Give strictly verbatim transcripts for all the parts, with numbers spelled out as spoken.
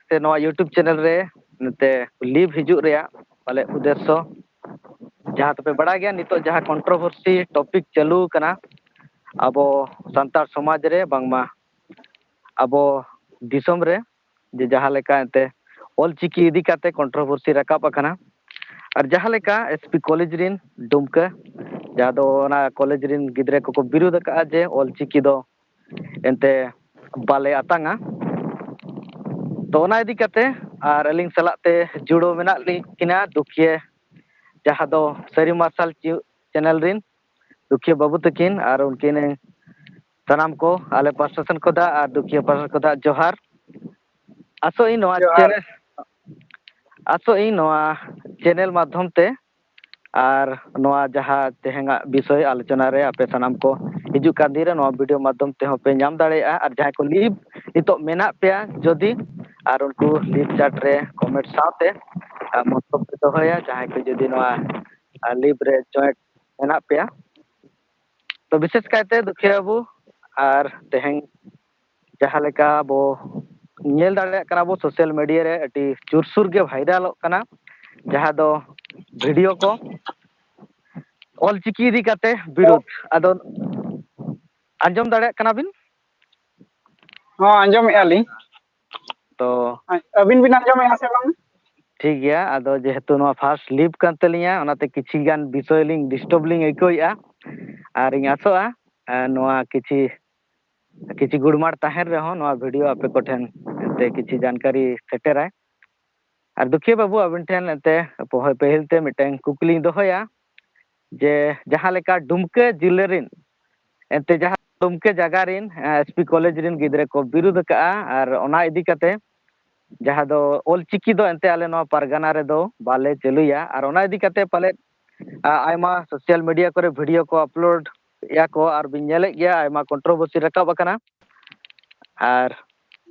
ᱥᱮ ᱱᱚᱣᱟ YouTube channel ᱨᱮ ᱱᱚᱛᱮ live ᱦᱤᱡᱩᱜ ᱨᱮᱭᱟᱜ ᱯᱟᱞᱮ ᱩᱫᱽᱫᱮᱥᱥᱚ, ᱡᱟᱦᱟᱸ ᱫᱚᱯᱮ ᱵᱟᱲᱟᱭ ᱜᱮᱭᱟ, ᱱᱤᱛᱚᱜ ᱡᱟᱦᱟᱸ controversy topic ᱪᱟᱹᱞᱩ ᱟᱠᱟᱱᱟ ᱟᱵᱚ ᱥᱟᱱᱛᱟᱲ ᱥᱚᱢᱟᱡᱽ ᱨᱮ, ᱵᱟᱝᱢᱟ ᱟᱵᱚ ᱫᱤᱥᱚᱢ ᱨᱮ, ᱡᱮ ᱡᱟᱦᱟᱸ ᱞᱮᱠᱟ ᱮᱱᱛᱮ ᱚᱞᱪᱤᱠᱤ ᱤᱫᱤ ᱠᱟᱛᱮ controversy ᱨᱟᱠᱟᱵ ᱟᱠᱟᱱᱟ, ᱟᱨ ᱡᱟᱦᱟᱸ ᱞᱮᱠᱟ S P college ᱨᱤᱱ ᱰᱩᱢᱠᱟᱹ, ᱡᱟᱦᱟᱸ ᱫᱚ ᱚᱱᱟ college ᱨᱤᱱ ᱜᱤᱫᱽᱨᱟᱹ ᱠᱚᱠᱚ ᱵᱤᱨᱩᱫᱷ ᱟᱠᱟᱫᱼᱟ ᱡᱮ ᱚᱞᱪᱤᱠᱤ ᱫᱚ ᱮᱱᱛᱮ ᱵᱟᱞᱮ ᱟᱛᱟᱝᱟ᱾ ᱛᱚ, ᱚᱱᱟ ᱤᱫᱤ ᱠᱟᱛᱮ ᱟᱨ ᱟᱹᱞᱤᱧ ᱥᱟᱞᱟᱜ ᱛᱮ ᱡᱩᱲᱟᱹᱣ ᱢᱮᱱᱟᱜ ᱞᱤᱧ ᱠᱤᱱᱟ ᱫᱩᱠᱷᱤᱭᱟᱹ, ᱡᱟᱦᱟᱸ ᱫᱚ ᱥᱟᱹᱨᱤ ᱢᱟᱨᱥᱟᱞ ᱪᱤ-, channel ᱨᱤᱱ ᱫᱩᱠᱷᱤᱭᱟᱹ ᱵᱟᱹᱵᱩ ᱛᱟᱹᱠᱤᱱ, ᱟᱨ ᱩᱱᱠᱤᱱ ᱥᱟᱱᱟᱢ ᱠᱚ ᱟᱞᱮ ᱯᱟᱥᱴᱟ ᱥᱮᱱ ᱠᱷᱚᱱᱟᱜ ᱟᱨ ᱫᱩᱠᱷᱤᱭᱟᱹ ᱯᱟᱥᱴᱟ ᱠᱷᱚᱱᱟᱜ ᱡᱚᱦᱟᱨ᱾ ᱟᱥᱚᱜ ᱤᱧ ᱱᱚᱣᱟ ᱡᱚᱦᱟᱨ᱾ Channel, ᱟᱥᱚᱜ ᱤᱧ ᱱᱚᱣᱟ channel ᱢᱟᱫᱽᱫᱷᱚᱢ ᱛᱮ ᱟᱨ ᱱᱚᱣᱟ ᱡᱟᱦᱟᱸ ᱛᱮᱦᱮᱧᱟᱜ ᱵᱤᱥᱚᱭ ᱟᱞᱳᱪᱚᱱᱟ ᱨᱮ ᱟᱯᱮ ᱥᱟᱱᱟᱢ ᱠᱚ ᱦᱤᱡᱩᱜ ᱠᱟᱱ ᱫᱤᱱ ᱨᱮ ᱱᱚᱣᱟ video ᱢᱟᱫᱽᱫᱷᱚᱢ ᱛᱮᱦᱚᱸ ᱯᱮ ᱧᱟᱢ ᱫᱟᱲᱮᱭᱟᱜᱼᱟ᱾ ᱟᱨ ᱡᱟᱦᱟᱸᱭ ᱠᱚ live ᱱᱤᱛᱚᱜ ᱢᱮᱱᱟᱜ ᱯᱮᱭᱟ ᱡᱩᱫᱤ, ᱟᱨ ᱩᱱᱠᱩ live chat ᱨᱮ comment ᱥᱟᱶᱛᱮ, ᱟᱨ, ᱢᱚᱛᱞᱚᱵ ᱯᱮ ᱫᱚᱦᱚᱭᱟ, ᱡᱟᱦᱟᱸᱭ ᱠᱚ ᱡᱩᱫᱤ ᱱᱚᱣᱟ, ᱟᱨ, live ᱨᱮ join ᱢᱮᱱᱟᱜ ᱯᱮᱭᱟ᱾ ᱛᱚ, ᱵᱤᱥᱮᱥ ᱠᱟᱭᱛᱮ ᱫᱩᱠᱷᱤᱭᱟᱹ ᱵᱟᱹᱵᱩ, ᱟᱨ ᱛᱮᱦᱮᱧ ᱡᱟᱦᱟᱸ ᱞᱮᱠᱟ ᱵᱚ ᱧᱮᱞ ᱫᱟᱲᱮᱭᱟᱜ ᱠᱟᱱᱟ ᱵᱚ social media ᱨᱮ ᱟᱹᱰᱤ ᱡᱳᱨᱥᱳᱨ ᱜᱮ viralᱚᱜ ᱠᱟᱱᱟ, ᱡᱟᱦᱟᱸ ᱫᱚ video ᱠᱚ ᱚᱞᱪᱤᱠᱤ ᱤᱫᱤ ᱠᱟᱛᱮ ᱵᱤᱨᱳᱫᱷ᱾ ᱟᱫᱚ ᱟᱸᱡᱚᱢ ᱫᱟᱲᱮᱭᱟᱜ ᱠᱟᱱᱟ ᱵᱤᱱ? ᱦᱚᱸ, ᱟᱸᱡᱚᱢᱮᱫᱼᱟ ᱞᱤᱧ᱾ ᱛᱚ ᱟᱹᱵᱤᱱ ᱵᱤᱱ ᱟᱸᱡᱚᱢᱮᱫᱼᱟ ᱥᱮ ᱵᱟᱝ? ᱴᱷᱤᱠ ᱜᱮᱭᱟ, ᱟᱫᱚ ᱡᱮᱦᱮᱛᱩ ᱱᱚᱣᱟ first live ᱠᱟᱱ ᱛᱟᱹᱞᱤᱧᱟ, ᱚᱱᱟᱛᱮ ᱠᱤᱪᱷᱤ ᱜᱟᱱ ᱵᱤᱥᱚᱭ ᱞᱤᱧ disturb ᱞᱤᱧ ᱟᱹᱭᱠᱟᱹᱣᱮᱫᱼᱟ, ᱟᱨ ᱤᱧ ᱟᱥᱚᱜᱼᱟ, ᱟᱨ ᱱᱚᱣᱟ ᱠᱤᱪᱷᱤ, ᱠᱤᱪᱷᱤ ᱜᱩᱲᱢᱟᱲ ᱛᱟᱦᱮᱱ ᱨᱮᱦᱚᱸ ᱱᱚᱣᱟ video ᱟᱯᱮ ᱠᱚᱴᱷᱮᱱ ᱮᱱᱛᱮ ᱠᱤᱪᱷᱤ ᱡᱟᱱᱠᱟᱨᱤ ᱥᱮᱴᱮᱨᱟᱭ᱾ ᱟᱨ ᱫᱩᱠᱷᱤᱭᱟᱹ ᱵᱟᱹᱵᱩ, ᱟᱹᱵᱤᱱ ᱴᱷᱮᱱ ᱮᱱᱛᱮ ᱯᱚᱦᱚ-, ᱯᱟᱹᱦᱤᱞ ᱛᱮ ᱢᱤᱫᱴᱟᱝ ᱠᱩᱠᱞᱤᱧ ᱫᱚᱦᱚᱭᱟ, ᱡᱮ ᱡᱟᱦᱟᱸ ᱞᱮᱠᱟ ᱰᱩᱢᱠᱟᱹ ᱡᱤᱞᱟᱹ ᱨᱤᱱ ᱮᱱᱛᱮ ᱡᱟᱦᱟᱸ ᱰᱩᱢᱠᱟᱹ ᱡᱟᱭᱜᱟ ᱨᱤᱱ, ᱮ, S P college ᱨᱤᱱ ᱜᱤᱫᱽᱨᱟᱹ ᱠᱚ ᱵᱤᱨᱩᱫᱷ ᱟᱠᱟᱫᱼᱟ, ᱟᱨ ᱚᱱᱟ ᱤᱫᱤ ᱠᱟᱛᱮ ᱡᱟᱦᱟᱸ ᱫᱚ ᱚᱞᱪᱤᱠᱤ ᱫᱚ ᱮᱱᱛᱮ ᱟᱞᱮ ᱱᱚᱣᱟ ᱯᱟᱨᱜᱟᱱᱟ ᱨᱮᱫᱚ ᱵᱟᱞᱮ ᱪᱟᱹᱞᱩᱭᱟ, ᱟᱨ ᱚᱱᱟ ᱤᱫᱤ ᱠᱟᱛᱮ ᱯᱟᱞᱮᱫ, ᱟ, ᱟᱭᱢᱟ social media ᱠᱚᱨᱮ video ᱠᱚ upload ᱮᱫᱼᱟ ᱠᱚ, ᱟᱨ ᱵᱤᱱ ᱧᱮᱞᱮᱫ ᱜᱮᱭᱟ ᱟᱭᱢᱟ controversy ᱨᱟᱠᱟᱵ ᱟᱠᱟᱱᱟ᱾ ᱟᱨ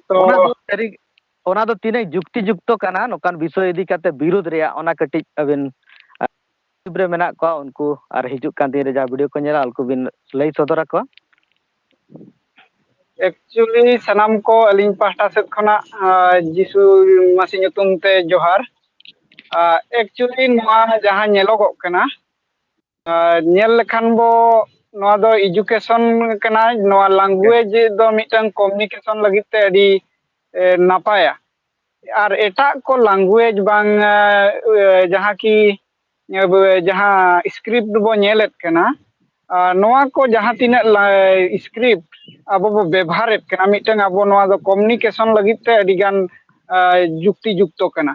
ᱛᱚ ᱚᱱᱟ ᱫᱚ ᱥᱟᱹᱨᱤ, ᱚᱱᱟ ᱫᱚ ᱛᱤᱱᱟᱹᱜ ᱡᱩᱠᱛᱤ ᱡᱩᱠᱛᱚ ᱠᱟᱱᱟ ᱱᱚᱝᱠᱟᱱ ᱵᱤᱥᱚᱭ ᱤᱫᱤ ᱠᱟᱛᱮ ᱵᱤᱨᱩᱫᱷ ᱨᱮᱭᱟᱜ, ᱚᱱᱟ ᱠᱟᱹᱴᱤᱡ ᱟᱹᱵᱤᱱ, ᱟ, ᱨᱮ ᱢᱮᱱᱟᱜ ᱠᱚᱣᱟ ᱩᱱᱠᱩ ᱟᱨ ᱦᱤᱡᱩᱜ ᱠᱟᱱ ᱫᱤᱱ ᱨᱮ ᱡᱟᱦᱟᱸ video ᱠᱚ ᱧᱮᱞᱟ ᱩᱱᱠᱩ ᱵᱤᱱ ᱞᱟᱹᱭ ᱥᱚᱫᱚᱨ ᱟᱠᱚᱣᱟ᱾ ᱮᱠᱪᱩᱭᱮᱞᱤ ᱥᱟᱱᱟᱢ ᱠᱚ ᱟᱹᱞᱤᱧ ᱯᱟᱦᱴᱟ ᱥᱮᱫ ᱠᱷᱚᱱᱟᱜ ᱡᱤᱥᱩ ᱢᱟᱹᱥᱤ ᱧᱩᱛᱩᱢ ᱛᱮ ᱡᱚᱦᱟᱨ᱾ ᱮᱠᱪᱩᱭᱮᱞᱤ ᱱᱚᱣᱟ ᱡᱟᱦᱟᱸ ᱧᱮᱞᱚᱜᱚᱜ ᱠᱟᱱᱟ, ᱧᱮᱞ ᱞᱮᱠᱷᱟᱱ ᱵᱚ, ᱱᱚᱣᱟ ᱫᱚ ᱮᱡᱩᱠᱮᱥᱚᱱ ᱠᱟᱱᱟ᱾ ᱱᱚᱣᱟ ᱞᱟᱝᱜᱩᱭᱮᱡᱽ ᱫᱚ ᱢᱤᱫᱴᱟᱝ ᱠᱚᱢᱤᱭᱩᱱᱤᱠᱮᱥᱚᱱ ᱞᱟᱹᱜᱤᱫ ᱛᱮ ᱟᱹᱰᱤ ᱱᱟᱯᱟᱭᱟ᱾ ᱟᱨ ᱮᱴᱟᱜ ᱠᱚ ᱞᱟᱝᱜᱩᱭᱮᱡᱽ ᱵᱟᱝ ᱡᱟᱦᱟᱸ ᱠᱤ ᱡᱟᱦᱟᱸ ᱥᱠᱨᱤᱯᱴ ᱵᱚ ᱧᱮᱞᱮᱫ ᱠᱟᱱᱟ, ᱱᱚᱣᱟ ᱠᱚ ᱡᱟᱦᱟᱸ ᱛᱤᱱᱟᱹᱜ ᱥᱠᱨᱤᱯᱴ ᱟᱵᱚ ᱵᱚ ᱵᱮᱵᱷᱟᱨᱮᱫ ᱠᱟᱱᱟ, ᱢᱤᱫᱴᱟᱝ ᱟᱵᱚ ᱱᱚᱣᱟ ᱫᱚ ᱠᱚᱢᱤᱭᱩᱱᱤᱠᱮᱥᱚᱱ ᱞᱟᱹᱜᱤᱫ ᱛᱮ ᱟᱹᱰᱤ ᱜᱟᱱ ᱡᱩᱠᱛᱤ ᱡᱩᱠᱛᱚ ᱠᱟᱱᱟ᱾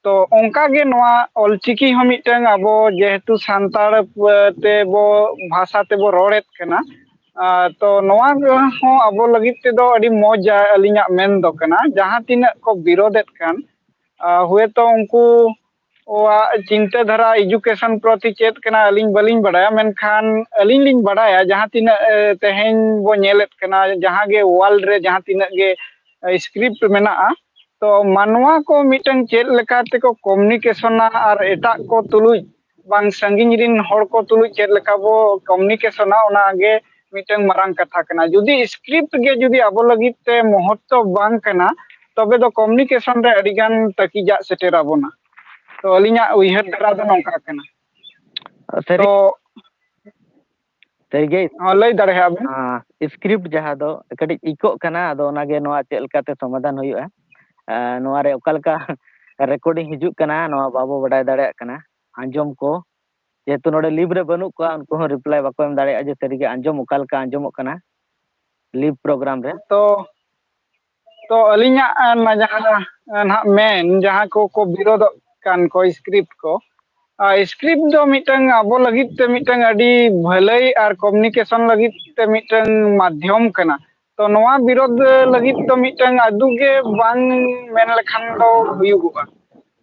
ᱛᱚ ᱚᱱᱠᱟ ᱜᱮ ᱱᱚᱣᱟ ᱚᱞᱪᱤᱠᱤ ᱦᱚᱸ ᱢᱤᱫᱴᱟᱝ ᱟᱵᱚ ᱡᱮᱦᱮᱛᱩ ᱥᱟᱱᱛᱟᱲ ᱛᱮᱵᱚ ᱵᱷᱟᱥᱟ ᱛᱮᱵᱚ ᱨᱚᱲᱮᱫ ᱠᱟᱱᱟ, ᱛᱚ ᱱᱚᱣᱟ ᱦᱚᱸ ᱟᱵᱚ ᱞᱟᱹᱜᱤᱫ ᱛᱮᱫᱚ ᱟᱹᱰᱤ ᱢᱚᱡᱽ ᱟᱹᱞᱤᱧᱟᱜ ᱢᱮᱱ ᱫᱚ ᱠᱟᱱᱟ᱾ ᱡᱟᱦᱟᱸ ᱛᱤᱱᱟᱹᱜ ᱠᱚ ᱵᱤᱨᱳᱫᱮᱫ ᱠᱟᱱ, ᱦᱩᱭᱛᱚ ᱩᱱᱠᱩ ᱣᱟᱜ ᱪᱤᱱᱛᱟᱹ ᱫᱷᱟᱨᱟ ᱮᱡᱩᱠᱮᱥᱚᱱ ᱯᱨᱚᱛᱤ ᱪᱮᱫ ᱠᱟᱱᱟ ᱟᱹᱞᱤᱧ ᱵᱟᱹᱞᱤᱧ ᱵᱟᱲᱟᱭᱟ, ᱢᱮᱱᱠᱷᱟᱱ ᱟᱹᱞᱤᱧ ᱞᱤᱧ ᱵᱟᱲᱟᱭᱟ ᱡᱟᱦᱟᱸ ᱛᱤᱱᱟᱹᱜ ᱛᱮᱦᱮᱧ ᱵᱚ ᱧᱮᱞᱮᱫ ᱠᱟᱱᱟ, ᱡᱟᱦᱟᱸ ᱜᱮ ᱣᱟᱨᱞᱰ ᱨᱮ ᱡᱟᱦᱟᱸ ᱛᱤᱱᱟᱹᱜ ᱜᱮ ᱥᱠᱨᱤᱯᱴ ᱢᱮᱱᱟᱜᱼᱟ, ᱛᱚ ᱢᱟᱱᱣᱟ ᱠᱚ ᱢᱤᱫᱴᱟᱝ ᱪᱮᱫ ᱞᱮᱠᱟ ᱛᱮᱠᱚ ᱠᱚᱢᱤᱭᱩᱱᱤᱠᱮᱥᱚᱱᱟ ᱟᱨ ᱮᱴᱟᱜ ᱠᱚ ᱛᱩᱞᱩᱡ ᱵᱟᱝ ᱥᱟᱺᱜᱤᱧ ᱨᱤᱱ ᱦᱚᱲ ᱠᱚ ᱛᱩᱞᱩᱡ ᱪᱮᱫ ᱞᱮᱠᱟ ᱵᱚ ᱠᱚᱢᱤᱭᱩᱱᱤᱠᱮᱥᱚᱱᱟ, ᱚᱱᱟ ᱜᱮ ᱢᱤᱫᱴᱟᱝ ᱢᱟᱨᱟᱝ ᱠᱟᱛᱷᱟ ᱠᱟᱱᱟ᱾ ᱡᱩᱫᱤ ᱥᱠᱨᱤᱯᱴ ᱜᱮ ᱡᱩᱫᱤ ᱟᱵᱚ ᱞᱟᱹᱜᱤᱫ ᱛᱮ ᱢᱚᱦᱚᱛᱛᱚ ᱵᱟᱝ ᱠᱟᱱᱟ, ᱛᱚᱵᱮ ᱫᱚ ᱠᱚᱢᱤᱭᱩᱱᱤᱠᱮᱥᱚᱱ ᱨᱮ ᱟᱹᱰᱤ ᱜᱟᱱ ᱛᱟᱹᱠᱤᱡᱟᱜ ᱥᱮᱴᱮᱨ ᱟᱵᱚᱱᱟ᱾ ᱛᱚ ᱟᱹᱞᱤᱧᱟᱜ ᱩᱭᱦᱟᱹᱨ ᱫᱷᱟᱨᱟ ᱫᱚ ᱱᱚᱝᱠᱟ ᱠᱟᱱᱟ᱾ ᱥᱟᱹᱨᱤ ᱛᱚ ᱥᱟᱹᱨᱤᱜᱮ ᱦᱚᱸ, ᱞᱟᱹᱭ ᱫᱟᱲᱮᱭᱟᱜᱼᱟ ᱵᱮᱱ᱾ ᱥᱠᱨᱤᱯᱴ ᱡᱟᱦᱟᱸ ᱫᱚ ᱠᱟᱹᱴᱤᱡ ᱤᱠᱚᱜ ᱠᱟᱱᱟ, ᱟᱫᱚ ᱚᱱᱟᱜᱮ ᱱᱚᱣᱟ ᱪᱮᱫ ᱞᱮᱠᱟᱛᱮ ᱥᱚᱢᱟᱫᱷᱟᱱ ᱦᱩᱭᱩᱜᱼᱟ, ᱱᱚᱣᱟ ᱨᱮ ᱚᱠᱟ ᱞᱮᱠᱟ ᱨᱮᱠᱚᱨᱰᱤᱝ ᱦᱤᱡᱩᱜ ᱠᱟᱱᱟ, ᱱᱚᱣᱟ ᱵᱟᱵᱚ ᱵᱟᱰᱟᱭ ᱫᱟᱲᱮᱭᱟᱜ ᱠᱟᱱᱟ᱾ ᱟᱸᱡᱚᱢ ᱠᱚ ᱡᱮᱦᱮᱛᱩ ᱱᱚᱰᱮ ᱞᱤᱵᱷ ᱨᱮ ᱵᱟᱹᱱᱩᱜ ᱠᱚᱣᱟ, ᱩᱱᱠᱩ ᱦᱚᱸ ᱨᱤᱯᱞᱟᱭ ᱵᱟᱠᱚ ᱮᱢ ᱫᱟᱲᱮᱭᱟᱜᱼᱟ ᱡᱮ ᱥᱟᱹᱨᱤᱜᱮ ᱟᱸᱡᱚᱢ ᱚᱠᱟ ᱞᱮᱠᱟ ᱟᱸᱡᱚᱢᱚᱜ ᱠᱟᱱᱟ ᱞᱤᱵᱷ ᱯᱨᱳᱜᱨᱟᱢ ᱨᱮ᱾ ᱛᱚ ᱛᱚ ᱟᱹᱞᱤᱧᱟᱜ ᱡᱟᱦᱟᱸ ᱱᱟᱦᱟᱜ ᱢᱮᱱ, ᱡᱟᱦᱟᱸ ᱠᱚᱠᱚ ᱵᱤᱨᱳᱫᱚᱜ ᱠᱟᱱ ᱠᱚ ᱥᱠᱨᱤᱯᱴ ᱠᱚ, ᱥᱠᱨᱤᱯᱴ ᱫᱚ ᱢᱤᱫᱴᱟᱝ ᱟᱵᱚ ᱞᱟᱹᱜᱤᱫ ᱛᱮ ᱢᱤᱫᱴᱟᱝ ᱟᱹᱰᱤ ᱵᱷᱟᱹᱞᱟᱹᱭ ᱟᱨ ᱠᱚᱢᱤᱭᱩᱱᱤᱠᱮᱥᱚᱱ ᱞᱟᱹᱜᱤᱫ ᱛᱮ ᱢᱤᱫᱴᱟᱝ ᱢᱟᱫᱽᱫᱷᱚᱢ ᱠᱟᱱᱟ᱾ ᱛᱚ ᱱᱚᱣᱟ ᱵᱤᱨᱳᱫᱷ ᱞᱟᱹᱜᱤᱫ ᱫᱚ ᱢᱤᱫᱴᱟᱝ ᱟᱹᱰᱤ ᱜᱮ ᱵᱟᱝ ᱢᱮᱱ ᱞᱮᱠᱷᱟᱱ ᱫᱚ ᱦᱩᱭᱩᱜᱚᱜᱼᱟ᱾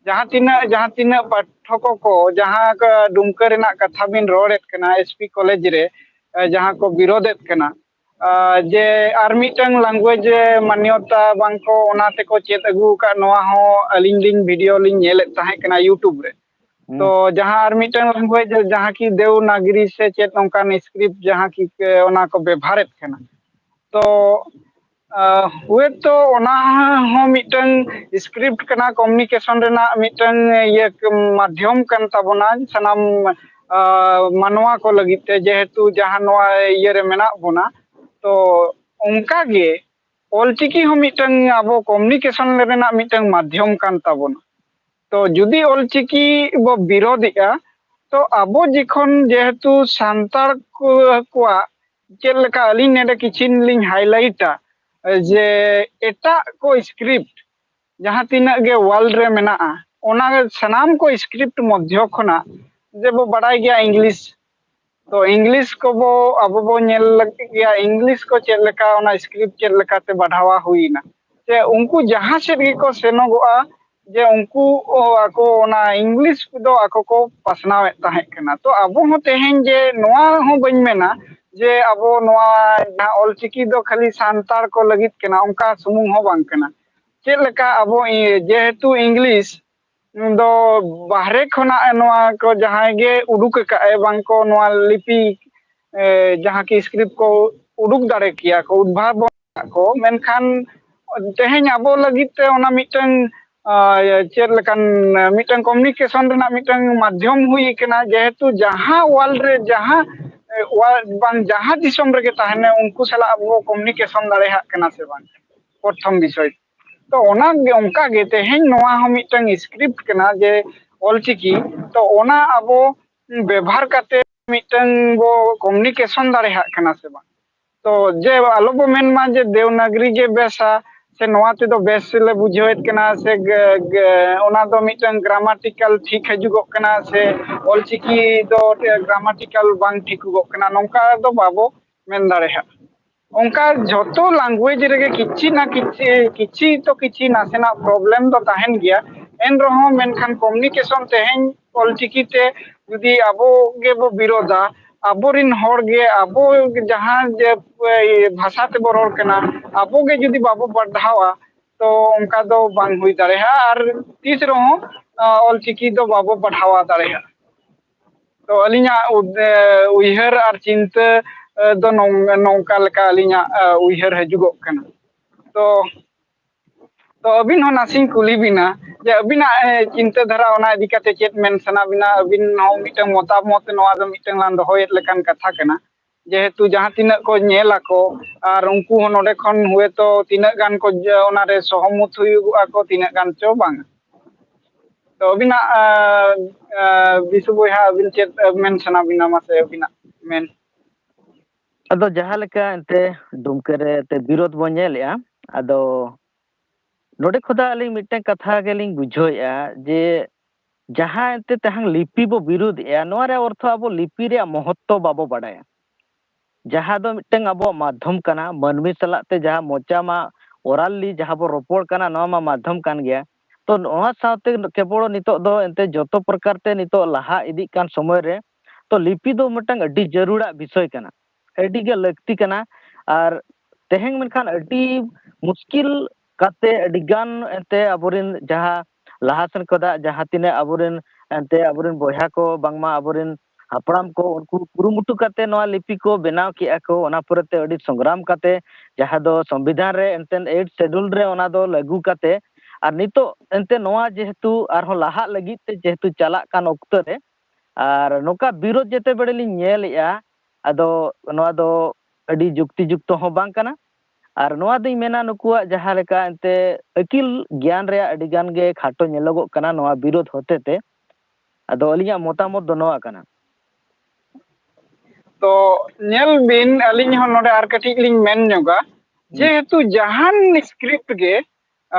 ᱡᱟᱦᱟᱸ ᱛᱤᱱᱟᱹᱜ ᱡᱟᱦᱟᱸ ᱛᱤᱱᱟᱹᱜ ᱯᱟᱴᱷᱚᱠ ᱠᱚ ᱡᱟᱦᱟᱸ ᱠᱚ ᱰᱩᱢᱠᱟᱹ ᱨᱮᱱᱟᱜ ᱠᱟᱛᱷᱟ ᱵᱤᱱ ᱨᱚᱲᱮᱫ ᱠᱟᱱᱟ, ᱮᱥ ᱯᱤ ᱠᱚᱞᱮᱡᱽ ᱨᱮ ᱡᱟᱦᱟᱸ ᱠᱚ ᱵᱤᱨᱳᱫᱷᱮᱫ ᱠᱟᱱᱟ, ᱡᱮ ᱟᱨ ᱢᱤᱫᱴᱟᱝ ᱞᱟᱝᱜᱩᱭᱮᱡᱽ ᱢᱟᱱᱭᱚᱛᱟ ᱵᱟᱝ ᱠᱚ ᱚᱱᱟ ᱛᱮᱠᱚ ᱪᱮᱫ ᱟᱹᱜᱩ ᱟᱠᱟᱫ, ᱱᱚᱣᱟ ᱦᱚᱸ ᱟᱹᱞᱤᱧ ᱞᱤᱧ ᱵᱷᱤᱰᱤᱭᱳ ᱞᱤᱧ ᱧᱮᱞᱮᱫ ᱛᱟᱦᱮᱸ ᱠᱟᱱᱟ ᱭᱩᱴᱩᱵᱽ ᱨᱮ᱾ ᱛᱚ ᱡᱟᱦᱟᱸ ᱟᱨ ᱢᱤᱫᱴᱟᱝ ᱞᱟᱝᱜᱩᱭᱮᱡᱽ ᱡᱟᱦᱟᱸ ᱠᱤ ᱫᱮᱣᱱᱟᱜᱽᱨᱤ ᱥᱮ ᱪᱮᱫ ᱚᱱᱠᱟᱱ ᱥᱠᱨᱤᱯᱴ ᱡᱟᱦᱟᱸ ᱠᱤ ᱚᱱᱟ ᱠᱚ ᱵᱮᱵᱷᱟᱨᱮᱫ ᱠᱟᱱᱟ, ᱛᱚ ᱦᱳᱭᱛᱳ ᱚᱱᱟ ᱦᱚᱸ ᱢᱤᱫᱴᱟᱝ ᱥᱠᱨᱤᱯᱴ ᱠᱟᱱᱟ, ᱠᱚᱢᱤᱭᱩᱱᱤᱠᱮᱥᱚᱱ ᱨᱮᱱᱟᱜ ᱢᱤᱫᱴᱟᱝ ᱤᱭᱟᱹ ᱢᱟᱫᱽᱫᱷᱚᱢ ᱠᱟᱱ ᱛᱟᱵᱚᱱᱟ ᱥᱟᱱᱟᱢ ᱢᱟᱱᱣᱟ ᱠᱚ ᱞᱟᱹᱜᱤᱫ ᱛᱮ, ᱡᱮᱦᱮᱛᱩ ᱡᱟᱦᱟᱸ ᱱᱚᱣᱟ ᱤᱭᱟᱹᱨᱮ ᱢᱮᱱᱟᱜ ᱵᱚᱱᱟ᱾ ᱛᱚ ᱚᱱᱠᱟᱜᱮ ᱚᱞᱪᱤᱠᱤ ᱦᱚᱸ ᱢᱤᱫᱴᱟᱝ ᱟᱵᱚ ᱠᱚᱢᱤᱭᱩᱱᱤᱠᱮᱥᱚᱱ ᱨᱮᱱᱟᱜ ᱢᱤᱫᱴᱟᱝ ᱢᱟᱫᱽᱫᱷᱚᱢ ᱠᱟᱱ ᱛᱟᱵᱚᱱᱟ᱾ ᱛᱚ ᱡᱩᱫᱤ ᱚᱞᱪᱤᱠᱤ ᱵᱚ ᱵᱤᱨᱳᱫᱷᱮᱜᱼᱟ, ᱛᱚ ᱟᱵᱚ ᱡᱚᱠᱷᱚᱱ ᱡᱮᱦᱮᱛᱩ ᱥᱟᱱᱛᱟᱲ ᱠᱚᱣᱟᱜ ᱪᱮᱫ ᱞᱮᱠᱟ, ᱟᱹᱞᱤᱧ ᱱᱚᱰᱮ ᱠᱤᱪᱷᱤ ᱞᱤᱧ ᱦᱟᱭᱞᱟᱭᱤᱴᱟ ᱡᱮ ᱮᱴᱟᱜ ᱠᱚ ᱥᱠᱨᱤᱯᱴ ᱡᱟᱦᱟᱸ ᱛᱤᱱᱟᱹᱜ ᱜᱮ ᱣᱟᱨᱞᱰ ᱨᱮ ᱢᱮᱱᱟᱜᱼᱟ, ᱚᱱᱟ ᱥᱟᱱᱟᱢ ᱠᱚ ᱥᱠᱨᱤᱯᱴ ᱢᱚᱫᱽᱫᱷᱚ ᱠᱷᱚᱱᱟᱜ ᱡᱮ ᱵᱚ ᱵᱟᱰᱟᱭ ᱜᱮᱭᱟ ᱤᱝᱞᱤᱥ, ᱛᱚ ᱤᱝᱞᱤᱥ ᱠᱚᱵᱚ ᱟᱵᱚ ᱵᱚ ᱧᱮᱞ ᱞᱟᱹᱜᱤᱫ ᱜᱮᱭᱟ, ᱤᱝᱞᱤᱥ ᱠᱚ ᱪᱮᱫ ᱞᱮᱠᱟ ᱚᱱᱟ ᱥᱠᱨᱤᱯᱴ ᱪᱮᱫ ᱞᱮᱠᱟᱛᱮ ᱵᱟᱲᱦᱟᱣᱟ ᱦᱩᱭᱱᱟ᱾ ᱥᱮ ᱩᱱᱠᱩ ᱡᱟᱦᱟᱸ ᱥᱮᱫ ᱜᱮᱠᱚ ᱥᱮᱱᱚᱜᱚᱜᱼᱟ, ᱡᱮ ᱩᱱᱠᱩ ᱟᱠᱚ ᱚᱱᱟ ᱤᱝᱞᱤᱥ ᱫᱚ ᱟᱠᱚ ᱠᱚ ᱯᱟᱥᱱᱟᱣᱮᱫ ᱛᱟᱦᱮᱸ ᱠᱟᱱᱟ᱾ ᱛᱚ ᱟᱵᱚ ᱦᱚᱸ ᱛᱮᱦᱮᱧ ᱡᱮ ᱱᱚᱣᱟ ᱦᱚᱸ ᱵᱟᱹᱧ ᱢᱮᱱᱟ ᱡᱮ ᱟᱵᱚ ᱱᱚᱣᱟ ᱡᱟᱦᱟᱸ ᱚᱞᱪᱤᱠᱤ ᱫᱚ ᱠᱷᱟᱹᱞᱤ ᱥᱟᱱᱛᱟᱲ ᱠᱚ ᱞᱟᱹᱜᱤᱫ ᱠᱟᱱᱟ, ᱚᱱᱠᱟ ᱥᱩᱢᱩᱝ ᱦᱚᱸ ᱵᱟᱝ ᱠᱟᱱᱟ᱾ ᱪᱮᱫ ᱞᱮᱠᱟ ᱟᱵᱚ ᱡᱮᱦᱮᱛᱩ ᱤᱝᱞᱤᱥ ᱫᱚ ᱵᱟᱦᱨᱮ ᱠᱷᱚᱱᱟᱜ ᱱᱚᱣᱟ ᱠᱚ ᱡᱟᱦᱟᱸᱭ ᱜᱮ ᱩᱰᱩᱠ ᱟᱠᱟᱫ ᱮ ᱵᱟᱝ ᱠᱚ ᱱᱚᱣᱟ ᱞᱤᱯᱤ ᱡᱟᱦᱟᱸ ᱠᱤ ᱥᱠᱨᱤᱯᱴ ᱠᱚ ᱩᱰᱩᱠ ᱫᱟᱲᱮ ᱠᱮᱭᱟ ᱠᱚ, ᱩᱫᱵᱷᱟᱵᱚᱱ ᱠᱚ, ᱢᱮᱱᱠᱷᱟᱱ ᱛᱮᱦᱮᱧ ᱟᱵᱚ ᱞᱟᱹᱜᱤᱫ ᱛᱮ ᱚᱱᱟ ᱢᱤᱫᱴᱟᱝ ᱪᱮᱫ ᱞᱮᱠᱟᱱ ᱢᱤᱫᱴᱟᱝ ᱠᱚᱢᱤᱭᱩᱱᱤᱠᱮᱥᱚᱱ ᱨᱮᱱᱟᱜ ᱢᱤᱫᱴᱟᱝ ᱢᱟᱫᱽᱫᱷᱚᱢ ᱦᱩᱭ ᱠᱟᱱᱟ᱾ ᱡᱮᱦᱮᱛᱩ ᱡᱟᱦᱟᱸ ᱣᱟᱨᱞᱰ ᱨᱮ ᱡᱟᱦᱟᱸ ᱵᱟᱝ ᱡᱟᱦᱟᱸ ᱫᱤᱥᱚᱢ ᱨᱮᱜᱮ ᱛᱟᱦᱮᱱᱟ, ᱩᱱᱠᱩ ᱥᱟᱞᱟᱜ ᱟᱵᱚ ᱠᱚᱢᱤᱭᱩᱱᱤᱠᱮᱥᱚᱱ ᱫᱟᱲᱮᱭᱟᱜ ᱠᱟᱱᱟ ᱥᱮ ᱵᱟᱝ, ᱯᱨᱚᱛᱷᱚᱢ ᱵᱤᱥᱚᱭ᱾ ᱛᱚ ᱚᱱᱟ ᱚᱱᱠᱟ ᱜᱮ ᱛᱮᱦᱮᱧ ᱱᱚᱣᱟ ᱦᱚᱸ ᱢᱤᱫᱴᱟᱝ ᱥᱠᱨᱤᱯᱴ ᱠᱟᱱᱟ ᱡᱮ ᱚᱞᱪᱤᱠᱤ, ᱛᱚ ᱚᱱᱟ ᱟᱵᱚ ᱵᱮᱵᱷᱟᱨ ᱠᱟᱛᱮ ᱢᱤᱫᱴᱟᱝ ᱵᱚ ᱠᱚᱢᱤᱭᱩᱱᱤᱠᱮᱥᱚᱱ ᱫᱟᱲᱮᱭᱟᱜ ᱠᱟᱱᱟ ᱥᱮ ᱵᱟᱝ᱾ ᱛᱚ ᱡᱮ ᱟᱞᱚ ᱵᱚ ᱢᱮᱱ ᱢᱟ ᱡᱮ ᱫᱮᱣᱱᱟᱜᱽᱨᱤ ᱜᱮ ᱵᱮᱥᱟ, ᱥᱮ ᱱᱚᱣᱟ ᱛᱮᱫᱚ ᱵᱮᱥ ᱞᱮ ᱵᱩᱡᱷᱟᱹᱣᱮᱫ ᱠᱟᱱᱟ, ᱥᱮ ᱚᱱᱟ ᱫᱚ ᱢᱤᱫᱴᱟᱝ ᱜᱨᱟᱢᱟᱴᱤᱠᱟᱞ ᱴᱷᱤᱠ ᱦᱤᱡᱩᱜᱚᱜ ᱠᱟᱱᱟ, ᱥᱮ ᱚᱞᱪᱤᱠᱤ ᱫᱚ ᱜᱨᱟᱢᱟᱴᱤᱠᱟᱞ ᱵᱟᱝ ᱴᱷᱤᱠᱚᱜᱚᱜ ᱠᱟᱱᱟ, ᱱᱚᱝᱠᱟ ᱫᱚ ᱵᱟᱵᱚ ᱢᱮᱱ ᱫᱟᱲᱮᱭᱟᱜᱼᱟ᱾ ᱚᱱᱠᱟ ᱡᱷᱚᱛᱚ ᱞᱟᱝᱜᱩᱭᱮᱡᱽ ᱨᱮᱜᱮ ᱠᱤᱪᱷᱤ ᱱᱟ ᱠᱤᱪᱷᱤ ᱠᱤᱪᱷᱤ ᱛᱚ ᱠᱤᱪᱷᱤ ᱱᱟᱥᱮᱱᱟᱜ ᱯᱨᱚᱵᱞᱮᱢ ᱫᱚ ᱛᱟᱦᱮᱱ ᱜᱮᱭᱟ᱾ ᱮᱱ ᱨᱮᱦᱚᱸ ᱢᱮᱱᱠᱷᱟᱱ ᱠᱚᱢᱤᱭᱩᱱᱤᱠᱮᱥᱚᱱ ᱛᱮᱦᱮᱧ ᱚᱞᱪᱤᱠᱤ ᱛᱮ ᱡᱩᱫᱤ ᱟᱵᱚ ᱜᱮᱵᱚ ᱵᱤᱨᱳᱫᱟ, ᱟᱵᱚᱨᱤᱱ ᱦᱚᱲ ᱜᱮ ᱟᱵᱚ ᱡᱟᱦᱟᱸ ᱡᱮ ᱵᱷᱟᱥᱟ ᱛᱮᱵᱚ ᱨᱚᱲ ᱠᱟᱱᱟ, ᱟᱵᱚ ᱜᱮ ᱡᱩᱫᱤ ᱵᱟᱵᱚ ᱵᱟᱰᱷᱟᱣᱟ, ᱛᱚ ᱚᱱᱠᱟ ᱫᱚ ᱵᱟᱝ ᱦᱩᱭ ᱫᱟᱲᱮᱭᱟᱜᱼᱟ᱾ ᱟᱨ ᱛᱤᱥ ᱨᱮᱦᱚᱸ ᱚᱞᱪᱤᱠᱤ ᱫᱚ ᱵᱟᱵᱚ ᱵᱟᱲᱦᱟᱣ ᱫᱟᱲᱮᱭᱟᱜᱼᱟ᱾ ᱛᱚ ᱟᱹᱞᱤᱧᱟᱜ ᱩᱭᱦᱟᱹᱨ ᱟᱨ ᱪᱤᱱᱛᱟᱹ ᱫᱚ ᱱᱚᱝ-, ᱱᱚᱝᱠᱟ ᱞᱮᱠᱟ ᱟᱹᱞᱤᱧᱟᱜ ᱩᱭᱦᱟᱹᱨ ᱦᱤᱡᱩᱜᱚᱜ ᱠᱟᱱᱟ᱾ ᱛᱚ ᱛᱚ ᱟᱹᱵᱤᱱ ᱦᱚᱸ ᱱᱟᱥᱮᱧ ᱠᱩᱞᱤ ᱵᱤᱱᱟ ᱡᱮ ᱟᱹᱵᱤᱱᱟᱜ ᱪᱤᱱᱛᱟᱹ ᱫᱷᱟᱨᱟ ᱚᱱᱟ ᱤᱫᱤ ᱠᱟᱛᱮ ᱪᱮᱫ ᱢᱮᱱ ᱥᱟᱱᱟ ᱵᱤᱱᱟ? ᱟᱹᱵᱤᱱ ᱦᱚᱸ ᱢᱤᱫᱴᱟᱝ ᱢᱚᱛᱟᱢᱚᱛ ᱱᱚᱣᱟ ᱫᱚ ᱢᱤᱫᱴᱟᱝ ᱞᱟᱝ ᱫᱚᱦᱚᱭᱮᱫ ᱞᱮᱠᱟᱱ ᱠᱟᱛᱷᱟ ᱠᱟᱱᱟ᱾ ᱡᱮᱦᱮᱛᱩ ᱡᱟᱦᱟᱸ ᱛᱤᱱᱟᱹᱜ ᱠᱚ ᱧᱮᱞ ᱟᱠᱚ ᱟᱨ ᱩᱱᱠᱩ ᱦᱚᱸ ᱱᱚᱰᱮ ᱠᱷᱚᱱ ᱦᱚᱭᱛᱳ ᱛᱤᱱᱟᱹᱜ ᱜᱟᱱ ᱠᱚ ᱚᱱᱟᱨᱮ ᱥᱚᱦᱚᱢᱚᱛ ᱦᱩᱭᱩᱜᱚᱜᱼᱟ ᱠᱚ, ᱛᱤᱱᱟᱹᱜ ᱜᱟᱱ ᱪᱚ ᱵᱟᱝ᱾ ᱛᱚ ᱟᱹᱵᱤᱱᱟᱜ ᱵᱤᱥᱩ ᱵᱚᱭᱦᱟ ᱟᱹᱵᱤᱱ ᱪᱮᱫ ᱢᱮᱱ ᱥᱟᱱᱟ ᱵᱤᱱᱟ, ᱢᱟᱥᱮ ᱟᱹᱵᱤᱱᱟᱜ ᱢᱮᱱ? ᱟᱫᱚ ᱡᱟᱦᱟᱸ ᱞᱮᱠᱟ ᱮᱱᱛᱮ ᱰᱩᱢᱠᱟᱹ ᱨᱮ ᱮᱱᱛᱮ ᱵᱤᱨᱳᱫᱷ ᱵᱚᱱ ᱧᱮᱞᱮᱜᱼᱟ, ᱟᱫᱚ ᱱᱚᱰᱮ ᱠᱷᱚᱱᱟᱜ ᱟᱹᱞᱤᱧ ᱢᱤᱫᱴᱟᱝ ᱠᱟᱛᱷᱟ ᱜᱮᱞᱤᱧ ᱵᱩᱡᱷᱟᱹᱣᱮᱫᱼᱟ ᱡᱮ ᱡᱟᱦᱟᱸ ᱮᱱᱛᱮ ᱛᱟᱦᱟᱸ ᱞᱤᱯᱤ ᱵᱚ ᱵᱤᱨᱳᱫᱷᱮᱜᱼᱟ, ᱱᱚᱣᱟ ᱨᱮᱭᱟᱜ ᱚᱨᱛᱷᱚ ᱟᱵᱚ ᱞᱤᱯᱤ ᱨᱮᱭᱟᱜ ᱢᱚᱦᱚᱛᱛᱚ ᱵᱟᱵᱚ ᱵᱟᱰᱟᱭᱟ᱾ ᱡᱟᱦᱟᱸ ᱫᱚ ᱢᱤᱫᱴᱟᱝ ᱟᱵᱚᱣᱟᱜ ᱢᱟᱫᱽᱫᱷᱚᱢ ᱠᱟᱱᱟ, ᱢᱟᱹᱱᱢᱤ ᱥᱟᱞᱟᱜ ᱛᱮ ᱡᱟᱦᱟᱸ ᱢᱚᱪᱟ ᱢᱟ orally ᱡᱟᱦᱟᱸ ᱵᱚ ᱨᱚᱯᱚᱲ ᱠᱟᱱᱟ, ᱱᱚᱣᱟ ᱢᱟ ᱢᱟᱫᱽᱫᱷᱚᱢ ᱠᱟᱱ ᱜᱮᱭᱟ᱾ ᱛᱚ ᱱᱚᱣᱟ ᱥᱟᱶᱛᱮ ᱠᱮᱵᱚᱞ ᱱᱤᱛᱚᱜ ᱫᱚ ᱮᱱᱛᱮ ᱡᱚᱛᱚ ᱯᱨᱚᱠᱟᱨ ᱛᱮ ᱱᱤᱛᱚᱜ ᱞᱟᱦᱟ ᱤᱫᱤᱜ ᱠᱟᱱ ᱥᱚᱢᱚᱭ ᱨᱮ ᱛᱚ ᱞᱤᱯᱤ ᱫᱚ ᱢᱤᱫᱴᱟᱝ ᱟᱹᱰᱤ ᱡᱟᱹᱨᱩᱲᱟᱜ ᱵᱤᱥᱚᱭ ᱠᱟᱱᱟ, ᱟᱹᱰᱤ ᱜᱮ ᱞᱟᱹᱠᱛᱤ ᱠᱟᱱᱟ᱾ ᱟᱨ ᱛᱮᱦᱮᱧ ᱢᱮᱱᱠᱷᱟᱱ ᱟᱹᱰᱤ ᱢᱩᱥᱠᱤᱞ ᱠᱟᱛᱮ ᱟᱹᱰᱤ ᱜᱟᱱ ᱮᱱᱛᱮ ᱟᱵᱚᱨᱮᱱ ᱡᱟᱦᱟᱸ ᱞᱟᱦᱟ ᱥᱮᱱ ᱠᱷᱚᱱᱟᱜ ᱡᱟᱦᱟᱸ ᱛᱤᱱᱟᱹᱜ ᱟᱵᱚᱨᱮᱱ ᱮᱱᱛᱮ ᱟᱵᱚᱨᱮᱱ ᱵᱚᱭᱦᱟ ᱠᱚ ᱵᱟᱝᱢᱟ ᱟᱵᱚᱨᱮᱱ ᱦᱟᱯᱲᱟᱢ ᱠᱚ ᱩᱱᱠᱩ ᱠᱩᱨᱩᱢᱩᱴᱩ ᱠᱟᱛᱮ ᱱᱚᱣᱟ ᱞᱤᱯᱤ ᱠᱚ ᱵᱮᱱᱟᱣ ᱠᱮᱜᱼᱟ ᱠᱚ, ᱚᱱᱟ ᱯᱚᱨᱮᱛᱮ ᱟᱹᱰᱤ ᱥᱚᱝᱜᱨᱟᱢ ᱠᱟᱛᱮ ᱡᱟᱦᱟᱸ ᱫᱚ ᱥᱚᱝᱵᱤᱫᱷᱟᱱ ᱨᱮ ᱮᱱᱛᱮ eighth schedule ᱨᱮ ᱚᱱᱟ ᱫᱚ ᱞᱟᱹᱜᱩ ᱠᱟᱛᱮ ᱟᱨ ᱱᱤᱛᱚᱜ ᱮᱱᱛᱮ ᱱᱚᱣᱟ ᱡᱮᱦᱮᱛᱩ ᱟᱨᱦᱚᱸ ᱞᱟᱦᱟᱜ ᱞᱟᱹᱜᱤᱫ ᱛᱮ ᱡᱮᱦᱮᱛᱩ ᱪᱟᱞᱟᱜ ᱠᱟᱱ ᱚᱠᱛᱚ ᱨᱮ ᱟᱨ ᱱᱚᱝᱠᱟ ᱵᱤᱨᱳᱫᱷ ᱡᱮᱛᱮ ᱵᱮᱲᱮ ᱞᱤᱧ ᱧᱮᱞᱮᱜᱼᱟ, ᱟᱫᱚ ᱱᱚᱣᱟ ᱫᱚ ᱟᱹᱰᱤ ᱡᱩᱠᱛᱤ ᱡᱩᱠᱛᱚ ᱦᱚᱸ ᱵᱟᱝ ᱠᱟᱱᱟ᱾ ᱟᱨ ᱱᱚᱣᱟ ᱫᱚᱧ ᱢᱮᱱᱟ ᱱᱩᱠᱩᱣᱟᱜ ᱡᱟᱦᱟᱸ ᱞᱮᱠᱟ ᱮᱱᱛᱮ ᱟᱹᱠᱤᱞ ᱜᱮᱭᱟᱱ ᱨᱮᱭᱟᱜ ᱟᱹᱰᱤ ᱜᱟᱱ ᱜᱮ ᱠᱷᱟᱴᱚ ᱧᱮᱞᱚᱜᱚᱜ ᱠᱟᱱᱟ ᱱᱚᱣᱟ ᱵᱤᱨᱳᱫᱷ ᱦᱚᱛᱮ ᱛᱮ᱾ ᱟᱫᱚ ᱟᱹᱞᱤᱧᱟᱜ ᱢᱚᱛᱟᱢᱚᱛ ᱫᱚ ᱱᱚᱣᱟ ᱠᱟᱱᱟ᱾ ᱛᱚ ᱧᱮᱞ ᱵᱤᱱ, ᱟᱹᱞᱤᱧ ᱦᱚᱸ ᱱᱚᱰᱮ ᱟᱨ ᱠᱟᱹᱴᱤᱡ ᱞᱤᱧ ᱢᱮᱱ ᱧᱚᱜᱟ, ᱡᱮᱦᱮᱛᱩ ᱡᱟᱦᱟᱱ script ᱜᱮ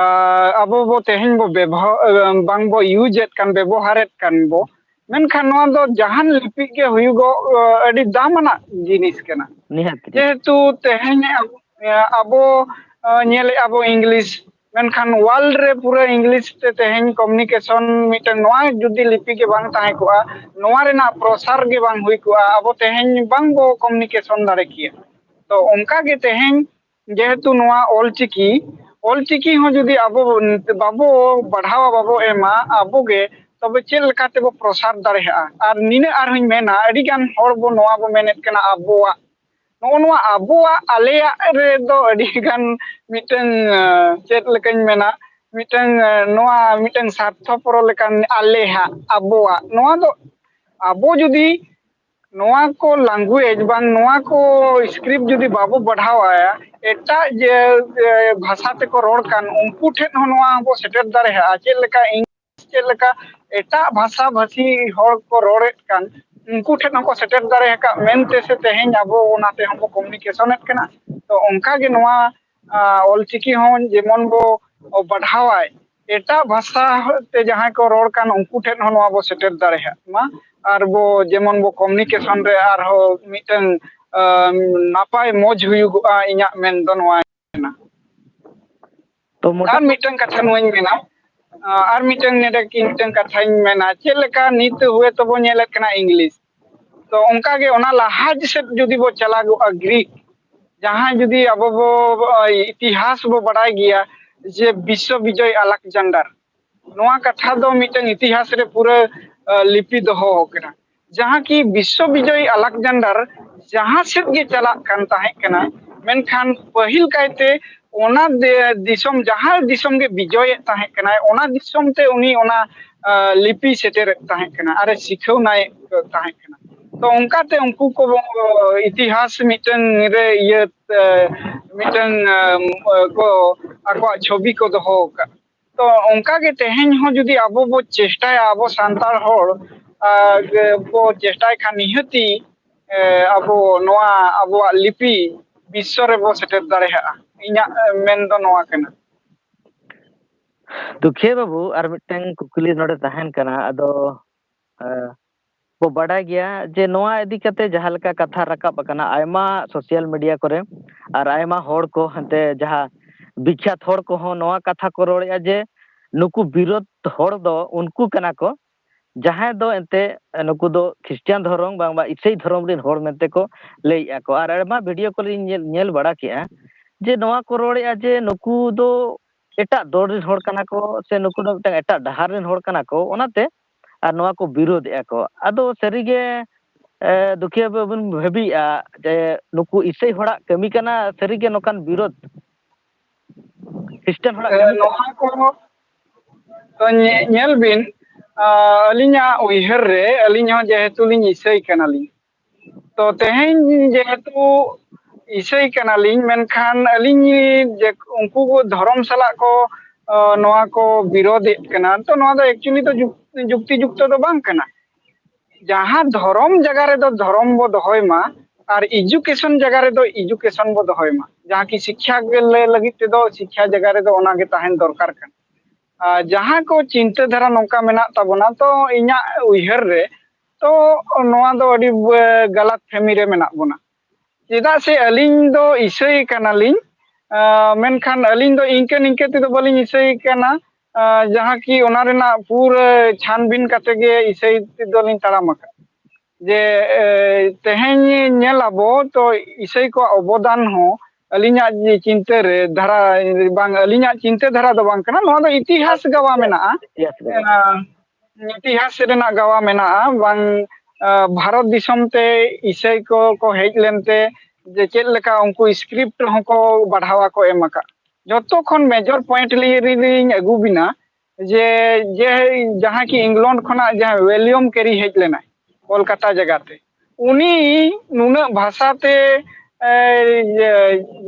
ᱟᱵᱚ ᱵᱚ ᱛᱮᱦᱮᱧ ᱵᱚ ᱵᱮᱵᱚᱦᱟᱨ ᱵᱟᱝ ᱵᱚ use ᱮᱫ ᱠᱟᱱ, ᱵᱮᱵᱚᱦᱟᱨᱮᱫ ᱠᱟᱱ ᱵᱚ, ᱢᱮᱱᱠᱷᱟᱱ ᱱᱚᱣᱟ ᱫᱚ ᱡᱟᱦᱟᱱ ᱞᱤᱯᱤ ᱜᱮ ᱦᱩᱭᱩᱜᱚᱜ ᱟᱹᱰᱤ ᱫᱟᱢ ᱟᱱᱟᱜ ᱡᱤᱱᱤᱥ ᱠᱟᱱᱟ᱾ ᱱᱤᱦᱟᱹᱛ ᱜᱮ᱾ ᱡᱮᱦᱮᱛᱩ ᱛᱮᱦᱮᱧ ᱟᱵᱚ ᱧᱮᱞᱮᱫᱼᱟ ᱵᱚ English, ᱢᱮᱱᱠᱷᱟᱱ world ᱨᱮ ᱯᱩᱨᱟᱹ English ᱛᱮ ᱛᱮᱦᱮᱧ communication ᱢᱤᱫᱴᱟᱝ ᱱᱚᱣᱟ ᱡᱩᱫᱤ ᱞᱤᱯᱤ ᱜᱮ ᱵᱟᱝ ᱛᱟᱦᱮᱸ ᱠᱚᱜᱼᱟ, ᱱᱚᱣᱟ ᱨᱮᱱᱟᱜ ᱯᱨᱚᱥᱟᱨ ᱜᱮ ᱵᱟᱝ ᱦᱩᱭ ᱠᱚᱜᱼᱟ, ᱟᱵᱚ ᱛᱮᱦᱮᱧ ᱵᱟᱝ ᱵᱚ communication ᱫᱟᱲᱮ ᱠᱮᱭᱟ᱾ ᱛᱚ ᱚᱱᱠᱟ ᱜᱮ ᱛᱮᱦᱮᱧ ᱡᱮᱦᱮᱛᱩ ᱱᱚᱣᱟ ᱚᱞᱪᱤᱠᱤ, ᱚᱞᱪᱤᱠᱤ ᱦᱚᱸ ᱡᱩᱫᱤ ᱟᱵᱚ ᱵᱟᱵᱚ ᱵᱟᱲᱦᱟᱣᱟ, ᱵᱟᱵᱚ ᱮᱢᱟ ᱟᱵᱚ ᱜᱮ, ᱛᱚᱵᱮ ᱪᱮᱫ ᱞᱮᱠᱟ ᱛᱮᱵᱚ ᱯᱨᱚᱥᱟᱨ ᱫᱟᱲᱮᱭᱟᱜᱼᱟ? ᱟᱨ ᱱᱤᱱᱟᱹᱜ ᱟᱨᱦᱚᱸᱧ ᱢᱮᱱᱟ, ᱟᱹᱰᱤ ᱜᱟᱱ ᱦᱚᱲ ᱵᱚ ᱱᱚᱣᱟ ᱵᱚ ᱢᱮᱱᱮᱫ ᱠᱟᱱᱟ ᱟᱵᱚᱣᱟᱜ ᱱᱚᱜᱼᱚ ᱱᱚᱣᱟ ᱟᱵᱚᱣᱟᱜ ᱟᱞᱮᱭᱟᱜ ᱨᱮᱫᱚ ᱟᱹᱰᱤ ᱜᱟᱱ ᱢᱤᱫᱴᱟᱝ, ᱟᱸ, ᱪᱮᱫ ᱞᱮᱠᱟᱧ ᱢᱮᱱᱟ, ᱢᱤᱫᱴᱟᱝ, ᱟᱸ, ᱱᱚᱣᱟ ᱢᱤᱫᱴᱟᱝ ᱥᱟᱨᱛᱷᱚᱯᱚᱨᱚ ᱞᱮᱠᱟᱱ ᱟᱞᱮᱭᱟᱜ, ᱟᱵᱚᱣᱟᱜ, ᱱᱚᱣᱟ ᱫᱚ ᱟᱵᱚ ᱡᱩᱫᱤ ᱱᱚᱣᱟ ᱠᱚ language ᱵᱟᱝ ᱱᱚᱣᱟ ᱠᱚ script ᱡᱩᱫᱤ ᱵᱟᱵᱚ ᱵᱟᱲᱦᱟᱣᱟ, ᱮᱴᱟᱜ ᱡᱮ, ᱮ, ᱵᱷᱟᱥᱟ ᱛᱮᱠᱚ ᱨᱚᱲ ᱠᱟᱱ, ᱩᱱᱠᱩ ᱴᱷᱮᱱ ᱦᱚᱸ ᱱᱚᱣᱟ ᱵᱚ ᱥᱮᱴᱮᱨ ᱫᱟᱲᱮᱭᱟᱜᱼᱟ᱾ ᱪᱮᱫ ᱞᱮᱠᱟ ᱤᱝ-, ᱪᱮᱫ ᱞᱮᱠᱟ ᱮᱴᱟᱜ ᱵᱷᱟᱥᱟ ᱵᱷᱟᱥᱤ ᱦᱚᱲ ᱠᱚ ᱨᱚᱲᱮᱫ ᱠᱟᱱ, ᱩᱱᱠᱩ ᱴᱷᱮᱱ ᱦᱚᱸᱠᱚ ᱥᱮᱴᱮᱨ ᱫᱟᱲᱮ ᱟᱠᱟᱫ ᱢᱮᱱᱛᱮ ᱥᱮ ᱛᱮᱦᱮᱧ ᱟᱵᱚ ᱚᱱᱟ ᱛᱮᱦᱚᱸ ᱵᱚ communication ᱮᱫ ᱠᱟᱱᱟ᱾ ᱛᱚ ᱚᱱᱠᱟ ᱜᱮ ᱱᱚᱣᱟ, ᱟ, ᱚᱞᱪᱤᱠᱤ ᱦᱚᱸ ᱡᱮᱢᱚᱱ ᱵᱚ ᱵᱟᱲᱦᱟᱣᱟᱭ, ᱮᱴᱟᱜ ᱵᱷᱟᱥᱟ ᱛᱮ ᱡᱟᱦᱟᱸᱭ ᱠᱚ ᱨᱚᱲ ᱠᱟᱱ ᱩᱱᱠᱩ ᱴᱷᱮᱱ ᱦᱚᱸ ᱱᱚᱣᱟ ᱵᱚ ᱥᱮᱴᱮᱨ ᱫᱟᱲᱮᱭᱟᱜ ᱢᱟ᱾ ᱟᱨ ᱵᱚ ᱡᱮᱢᱚᱱ ᱵᱚ communication ᱨᱮ ᱟᱨᱦᱚᱸ ᱢᱤᱫᱴᱟᱝ, ᱟ, ᱱᱟᱯᱟᱭ ᱢᱚᱡᱽ ᱦᱩᱭᱩᱜᱚᱜᱼᱟ, ᱤᱧᱟᱹᱜ ᱢᱮᱱ ᱫᱚ ᱱᱚᱣᱟ ᱠᱟᱱᱟ᱾ ᱛᱚ ᱢᱚᱴᱟ- ᱟᱨ ᱢᱤᱫᱴᱟᱝ ᱠᱟᱛᱷᱟ ᱱᱚᱣᱟᱧ ᱢᱮᱱᱟ, ᱟ, ᱟᱨ ᱢᱤᱫᱴᱟᱝ ᱱᱚᱰᱮ ᱠᱤ ᱢᱤᱫᱴᱟᱝ ᱠᱟᱛᱷᱟᱧ ᱢᱮᱱᱟ, ᱪᱮᱫ ᱞᱮᱠᱟ ᱱᱤᱛ ᱦᱩᱭ ᱛᱚᱵᱚ ᱧᱮᱞᱮᱫ ᱠᱟᱱᱟ English, ᱛᱚ ᱚᱱᱠᱟ ᱜᱮ ᱚᱱᱟ ᱞᱟᱦᱟ ᱥᱮᱫ ᱡᱩᱫᱤ ᱵᱚ ᱪᱟᱞᱟᱜᱚᱜᱼᱟ Greek, ᱡᱟᱦᱟᱸᱭ ᱡᱩᱫᱤ ᱟᱵᱚ ᱵᱚ, ᱟ, ᱤᱛᱤᱦᱟᱥ ᱵᱚ ᱵᱟᱰᱟᱭ ᱜᱮᱭᱟ ᱡᱮ ᱵᱤᱥᱥᱚ ᱵᱤᱡᱚᱭ ᱟᱞᱮᱠᱡᱟᱱᱰᱟᱨ, ᱱᱚᱣᱟ ᱠᱟᱛᱷᱟ ᱫᱚ ᱢᱤᱫᱴᱟᱝ ᱤᱛᱤᱦᱟᱥ ᱨᱮ ᱯᱩᱨᱟᱹ, ᱟ, ᱞᱤᱯᱤ ᱫᱚᱦᱚ ᱟᱠᱟᱱᱟ, ᱡᱟᱦᱟᱸ ᱠᱤ ᱵᱤᱥᱥᱚ ᱵᱤᱡᱚᱭ ᱟᱞᱮᱠᱡᱟᱱᱰᱟᱨ ᱡᱟᱦᱟᱸ ᱥᱮᱫ ᱜᱮ ᱪᱟᱞᱟᱜ ᱠᱟᱱ ᱛᱟᱦᱮᱸ ᱠᱟᱱᱟ, ᱢᱮᱱᱠᱷᱟᱱ ᱯᱟᱹᱦᱤᱞ ᱠᱟᱭᱛᱮ ᱚᱱᱟ ᱫᱮ-, ᱫᱤᱥᱚᱢ, ᱡᱟᱦᱟᱸ ᱫᱤᱥᱚᱢ ᱜᱮ ᱵᱤᱡᱚᱭᱮᱫ ᱛᱟᱦᱮᱸ ᱠᱟᱱᱟᱭ, ᱚᱱᱟ ᱫᱤᱥᱚᱢ ᱛᱮ ᱩᱱᱤ ᱚᱱᱟ, ᱟ, ᱞᱤᱯᱤ ᱥᱮᱴᱮᱨᱮᱫ ᱛᱟᱦᱮᱸ ᱠᱟᱱᱟ ᱟᱨᱮ ᱥᱤᱠᱷᱟᱹᱣᱱᱟᱭᱮᱫ ᱛᱟᱦᱮᱸ ᱠᱟᱱᱟ᱾ ᱛᱚ ᱚᱱᱠᱟᱛᱮ ᱩᱱᱠᱩ ᱠᱚ, ᱟ, ᱤᱛᱤᱦᱟᱥ ᱢᱤᱫᱴᱟᱝ ᱨᱮ ᱤᱭᱟᱹ, ᱟ, ᱢᱤᱫᱴᱟᱝ, ᱟ, ᱠᱚ ᱟᱠᱚᱣᱟᱜ ᱪᱷᱚᱵᱤ ᱠᱚ ᱫᱚᱦᱚ ᱟᱠᱟᱫ᱾ ᱛᱚ ᱚᱱᱠᱟ ᱜᱮ ᱛᱮᱦᱮᱧ ᱦᱚᱸ ᱡᱩᱫᱤ ᱟᱵᱚ ᱵᱚ ᱪᱮᱥᱴᱟᱭᱟ, ᱟᱵᱚ ᱥᱟᱱᱛᱟᱲ ᱦᱚᱲ, ᱟ, ᱜᱮ ᱵᱚ ᱪᱮᱥᱴᱟᱭ ᱠᱷᱟᱱ ᱱᱤᱦᱟᱹᱛᱤ, ᱮ, ᱟᱵᱚ ᱱᱚᱣᱟ ᱟᱵᱚᱣᱟᱜ ᱞᱤᱯᱤ ᱵᱤᱥᱥᱚ ᱨᱮᱵᱚ ᱥᱮᱴᱮᱨ ᱫᱟᱲᱮᱭᱟᱜᱼᱟ᱾ ᱤᱧᱟᱹᱜ, ᱮ, ᱢᱮᱱ ᱫᱚ ᱱᱚᱣᱟ ᱠᱟᱱᱟ᱾ ᱛᱩᱠᱷᱤᱭᱟᱹ ᱵᱟᱹᱵᱩ, ᱟᱨ ᱢᱤᱫᱴᱟᱝ ᱠᱩᱠᱞᱤ ᱱᱚᱰᱮ ᱛᱟᱦᱮᱱ ᱠᱟᱱᱟ, ᱟᱫᱚ, ᱮ, ᱵᱚ ᱵᱟᱰᱟᱭ ᱜᱮᱭᱟ ᱡᱮ ᱱᱚᱣᱟ ᱤᱫᱤ ᱠᱟᱛᱮ ᱡᱟᱦᱟᱸ ᱞᱮᱠᱟ ᱠᱟᱛᱷᱟ ᱨᱟᱠᱟᱵ ᱟᱠᱟᱱᱟ, ᱟᱭᱢᱟ social media ᱠᱚᱨᱮ ᱟᱨ ᱟᱭᱢᱟ ᱦᱚᱲ ᱠᱚ ᱦᱟᱱᱛᱮ ᱡᱟᱦᱟᱸ ᱵᱤᱠᱠᱷᱟᱛ ᱦᱚᱲ ᱠᱚᱦᱚᱸ ᱱᱚᱣᱟ ᱠᱟᱛᱷᱟ ᱠᱚ ᱨᱚᱲᱮᱫᱼᱟ ᱡᱮ ᱱᱩᱠᱩ ᱵᱤᱨᱳᱫᱷ ᱦᱚᱲ ᱫᱚ ᱩᱱᱠᱩ ᱠᱟᱱᱟ ᱠᱚ, ᱡᱟᱦᱟᱸᱭ ᱫᱚ ᱮᱱᱛᱮ ᱱᱩᱠᱩ ᱫᱚ ᱠᱷᱨᱤᱥᱴᱟᱱ ᱫᱷᱚᱨᱚᱢ ᱵᱟᱝ ᱵᱟ ᱤᱥᱟᱹᱭ ᱫᱷᱚᱨᱚᱢ ᱨᱮᱱ ᱦᱚᱲ ᱢᱮᱱᱛᱮ ᱠᱚ ᱞᱟᱹᱭᱮᱫᱼᱟ ᱠᱚ᱾ ᱟᱨ ᱟᱭᱢᱟ video ᱠᱚᱨᱮᱧ ᱧᱮᱞ, ᱧᱮᱞ ᱵᱟᱲᱟ ᱠᱮᱜᱼᱟ ᱡᱮ ᱱᱚᱣᱟ ᱠᱚ ᱨᱚᱲᱮᱫᱼᱟ ᱡᱮ ᱱᱩᱠᱩ ᱫᱚ ᱮᱴᱟᱜ ᱫᱚᱞ ᱨᱮᱱ ᱦᱚᱲ ᱠᱟᱱᱟ ᱠᱚ, ᱥᱮ ᱱᱩᱠᱩ ᱫᱚ ᱢᱤᱫᱴᱟᱝ ᱮᱴᱟᱜ ᱰᱟᱦᱟᱨ ᱨᱮᱱ ᱦᱚᱲ ᱠᱟᱱᱟ ᱠᱚ, ᱚᱱᱟᱛᱮ ᱟᱨ ᱱᱚᱣᱟ ᱠᱚ ᱵᱤᱨᱳᱫᱷᱮᱜᱼᱟ ᱠᱚ᱾ ᱟᱫᱚ ᱥᱟᱹᱨᱤᱜᱮ ᱫᱩᱠᱷᱤᱭᱟᱹ ᱵᱟᱵᱚᱱ ᱵᱷᱟᱹᱵᱤᱭᱮᱫᱼᱟ ᱡᱮ ᱱᱩᱠᱩ ᱤᱥᱟᱹᱭ ᱦᱚᱲᱟᱜ ᱠᱟᱹᱢᱤ ᱠᱟᱱᱟ ᱥᱟᱹᱨᱤᱜᱮ ᱱᱚᱝᱠᱟᱱ ᱵᱤᱨᱳᱫᱷ? ᱠᱷᱨᱤᱥᱴᱟᱱ ᱦᱚᱲᱟᱜ ᱠᱟᱹᱢᱤ ᱠᱟᱱᱟ? ᱱᱚᱣᱟ ᱠᱚ ᱛᱚ ᱧᱮ- ᱧᱮᱞ ᱵᱤᱱ, ᱟᱹᱞᱤᱧᱟᱜ ᱩᱭᱦᱟᱹᱨ ᱨᱮ, ᱟᱹᱞᱤᱧ ᱦᱚᱸ ᱡᱮᱦᱮᱛᱩ ᱞᱤᱧ ᱤᱥᱟᱹᱭ ᱠᱟᱱᱟᱞᱤᱧ, ᱛᱚ ᱛᱮᱦᱮᱧ ᱡᱮᱦᱮᱛᱩ ᱤᱥᱟᱹᱭ ᱠᱟᱱᱟᱞᱤᱧ, ᱢᱮᱱᱠᱷᱟᱱ ᱟᱹᱞᱤᱧ ᱡᱮ ᱩᱱᱠᱩ ᱠᱚ ᱫᱷᱚᱨᱚᱢ ᱥᱟᱞᱟᱜ ᱠᱚ ᱱᱚᱣᱟ ᱠᱚ ᱵᱤᱨᱳᱫᱷᱮᱫ ᱠᱟᱱᱟ, ᱛᱚ ᱱᱚᱣᱟ ᱫᱚ ᱮᱠᱪᱩᱭᱮᱞᱤ ᱫᱚ ᱡᱩᱠ- ᱡᱩᱠᱛᱤ ᱡᱩᱠᱛᱚ ᱫᱚ ᱵᱟᱝ ᱠᱟᱱᱟ᱾ ᱡᱟᱦᱟᱸ ᱫᱷᱚᱨᱚᱢ ᱡᱟᱭᱜᱟ ᱨᱮᱫᱚ ᱫᱷᱚᱨᱚᱢ ᱵᱚ ᱫᱚᱦᱚᱭ ᱢᱟ, ᱟᱨ ᱮᱡᱩᱠᱮᱥᱚᱱ ᱡᱟᱭᱜᱟ ᱨᱮᱫᱚ ᱮᱡᱩᱠᱮᱥᱚᱱ ᱵᱚ ᱫᱚᱦᱚᱭ ᱢᱟ᱾ ᱡᱟᱦᱟᱸ ᱠᱤ ᱥᱤᱠᱠᱷᱟ ᱜᱮ ᱞᱟᱹᱭ ᱞᱟᱹᱜᱤᱫ ᱛᱮᱫᱚ ᱥᱤᱠᱠᱷᱟ ᱡᱟᱭᱜᱟ ᱨᱮᱫᱚ ᱚᱱᱟᱜᱮ ᱛᱟᱦᱮᱱ ᱫᱚᱨᱠᱟᱨ ᱠᱟᱱᱟ᱾ ᱟᱨ ᱡᱟᱦᱟᱸ ᱠᱚ ᱪᱤᱱᱛᱟᱹ ᱫᱷᱟᱨᱟ ᱱᱚᱝᱠᱟ ᱢᱮᱱᱟᱜ ᱛᱟᱵᱚᱱᱟ, ᱛᱚ ᱤᱧᱟᱹᱜ ᱩᱭᱦᱟᱹᱨ ᱨᱮ ᱛᱚ ᱱᱚᱣᱟ ᱫᱚ ᱟᱹᱰᱤ ᱜᱟᱞᱟᱛ ᱯᱷᱮᱢᱤ ᱨᱮ ᱢᱮᱱᱟᱜ ᱵᱚᱱᱟ᱾ ᱪᱮᱫᱟᱜ ᱥᱮ ᱟᱹᱞᱤᱧ ᱫᱚ ᱤᱥᱟᱹᱭ ᱠᱟᱱᱟᱞᱤᱧ, ᱢᱮᱱᱠᱷᱟᱱ ᱟᱹᱞᱤᱧ ᱫᱚ ᱤᱱᱠᱟᱹ ᱱᱤᱝᱠᱟᱹ ᱛᱮᱫᱚ ᱵᱟᱹᱞᱤᱧ ᱤᱥᱟᱹᱭ ᱠᱟᱱᱟ᱾ ᱡᱟᱦᱟᱸ ᱠᱤ ᱚᱱᱟ ᱨᱮᱱᱟᱜ ᱯᱩᱨᱟᱹ ᱪᱷᱟᱱᱵᱤᱱ ᱠᱟᱛᱮ ᱜᱮ ᱤᱥᱟᱹᱭ ᱛᱮᱫᱚ ᱞᱤᱧ ᱛᱟᱲᱟᱢ ᱟᱠᱟᱫ᱾ ᱡᱮ ᱛᱮᱦᱮᱧ ᱧᱮᱞ ᱟᱵᱚ ᱛᱚ ᱤᱥᱟᱹᱭ ᱠᱚᱣᱟᱜ ᱚᱵᱚᱫᱟᱱ ᱦᱚᱸ ᱟᱹᱞᱤᱧᱟᱜ ᱪᱤᱱᱛᱟᱹ ᱨᱮ ᱫᱷᱟᱨᱟ ᱵᱟᱝ, ᱟᱹᱞᱤᱧᱟᱜ ᱪᱤᱱᱛᱟᱹ ᱫᱷᱟᱨᱟ ᱫᱚ ᱵᱟᱝ ᱠᱟᱱᱟ, ᱱᱚᱣᱟ ᱫᱚ ᱤᱛᱤᱦᱟᱥ ᱜᱟᱣᱟ ᱢᱮᱱᱟᱜᱼᱟ᱾ ᱤᱛᱤᱦᱟᱥ ᱨᱮ᱾ ᱤᱛᱤᱦᱟᱥ ᱨᱮᱱᱟᱜ ᱜᱟᱣᱟ ᱢᱮᱱᱟᱜᱼᱟ, ᱵᱟᱝ ᱵᱷᱟᱨᱚᱛ ᱫᱤᱥᱚᱢ ᱛᱮ ᱤᱥᱟᱹᱭ ᱠᱚ ᱠᱚ ᱦᱮᱡ ᱞᱮᱱᱛᱮ ᱡᱮ ᱪᱮᱫ ᱞᱮᱠᱟ ᱩᱱᱠᱩ ᱥᱠᱨᱤᱯᱴ ᱦᱚᱸ ᱠᱚ ᱵᱟᱲᱦᱟᱣ ᱟᱠᱚ ᱮᱢ ᱟᱠᱟᱫ᱾ ᱡᱚᱛᱚ ᱠᱷᱚᱱ ᱢᱮᱡᱚᱨ ᱯᱚᱭᱮᱱᱴ ᱞᱤᱧ ᱟᱹᱜᱩ ᱵᱤᱱᱟ ᱡᱮ ᱡᱮ ᱡᱟᱦᱟᱸ ᱠᱤ ᱤᱝᱞᱚᱱᱰ ᱠᱷᱚᱱᱟᱜ ᱡᱟᱦᱟᱸ ᱣᱤᱞᱤᱭᱟᱢ ᱠᱮᱨᱤ ᱦᱮᱡ ᱞᱮᱱᱟᱭ ᱠᱳᱞᱠᱟᱛᱟ ᱡᱟᱭᱜᱟ ᱛᱮ, ᱩᱱᱤ ᱱᱩᱱᱟᱹᱜ ᱵᱷᱟᱥᱟ ᱛᱮ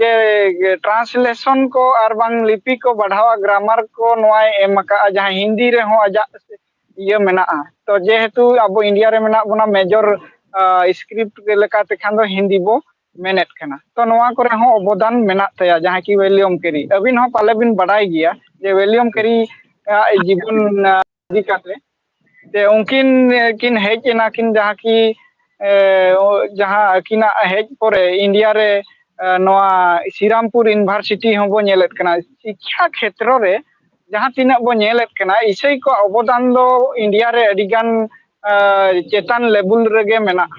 ᱡᱮ ᱴᱨᱟᱱᱥᱞᱮᱥᱚᱱ ᱠᱚ ᱟᱨ ᱵᱟᱝ ᱞᱤᱯᱤ ᱠᱚ ᱵᱟᱲᱦᱟᱣᱟ, ᱜᱨᱟᱢᱟᱨ ᱠᱚ ᱱᱚᱣᱟᱭ ᱮᱢ ᱟᱠᱟᱫᱼᱟ, ᱡᱟᱦᱟᱸ ᱦᱤᱱᱫᱤ ᱨᱮᱦᱚᱸ ᱟᱡᱟᱜ ᱤᱭᱟᱹ ᱢᱮᱱᱟᱜᱼᱟ᱾ ᱛᱚ ᱡᱮᱦᱮᱛᱩ ᱟᱵᱚ ᱤᱱᱰᱤᱭᱟ ᱨᱮ ᱢᱮᱱᱟᱜ ᱵᱚᱱᱟ, ᱢᱮᱡᱚᱨ ᱥᱠᱨᱤᱯᱴ ᱞᱮᱠᱟᱛᱮ ᱠᱷᱟᱱ ᱫᱚ ᱦᱤᱱᱫᱤ ᱵᱚ ᱢᱮᱱᱮᱫ ᱠᱟᱱᱟ᱾ ᱛᱚ ᱱᱚᱣᱟ ᱠᱚᱨᱮ ᱦᱚᱸ ᱚᱵᱚᱫᱟᱱ ᱢᱮᱱᱟᱜ ᱛᱟᱭᱟ, ᱡᱟᱦᱟᱸ ᱠᱤ ᱣᱤᱞᱤᱭᱟᱢ ᱠᱮᱨᱤ᱾ ᱟᱹᱵᱤᱱ ᱦᱚᱸ ᱯᱟᱞᱮ ᱵᱤᱱ ᱵᱟᱰᱟᱭ ᱜᱮᱭᱟ ᱡᱮ ᱣᱤᱞᱤᱭᱟᱢ ᱠᱮᱨᱤ ᱟᱜ ᱡᱤᱵᱚᱱ ᱤᱫᱤ ᱠᱟᱛᱮ ᱛᱮ ᱩᱱᱠᱤᱱ ᱠᱤᱱ ᱦᱮᱡ ᱮᱱᱟ ᱠᱤᱱ, ᱡᱟᱦᱟᱸ ᱠᱤ ᱡᱟᱦᱟᱸ ᱟᱹᱠᱤᱱᱟᱜ ᱦᱮᱡ ᱯᱚᱨᱮ ᱤᱱᱰᱤᱭᱟ ᱨᱮ ᱱᱚᱣᱟ ᱥᱤᱨᱟᱢᱯᱩᱨ ᱤᱭᱩᱱᱤᱵᱷᱟᱨᱥᱤᱴᱤ ᱦᱚᱸᱵᱚ ᱧᱮᱞᱮᱫ ᱠᱟᱱᱟ᱾ ᱥᱤᱠᱠᱷᱟ ᱠᱷᱮᱛᱨᱚ ᱨᱮ ᱡᱟᱦᱟᱸ ᱛᱤᱱᱟᱹᱜ ᱵᱚ ᱧᱮᱞᱮᱫ ᱠᱟᱱᱟ, ᱤᱥᱟᱹᱭ ᱠᱚᱣᱟᱜ ᱚᱵᱚᱫᱟᱱ ᱫᱚ ᱤᱱᱰᱤᱭᱟ ᱨᱮ ᱟᱹᱰᱤᱜᱟᱱ ᱪᱮᱛᱟᱱ ᱞᱮᱵᱩᱞ ᱨᱮᱜᱮ ᱢᱮᱱᱟᱜᱼᱟ᱾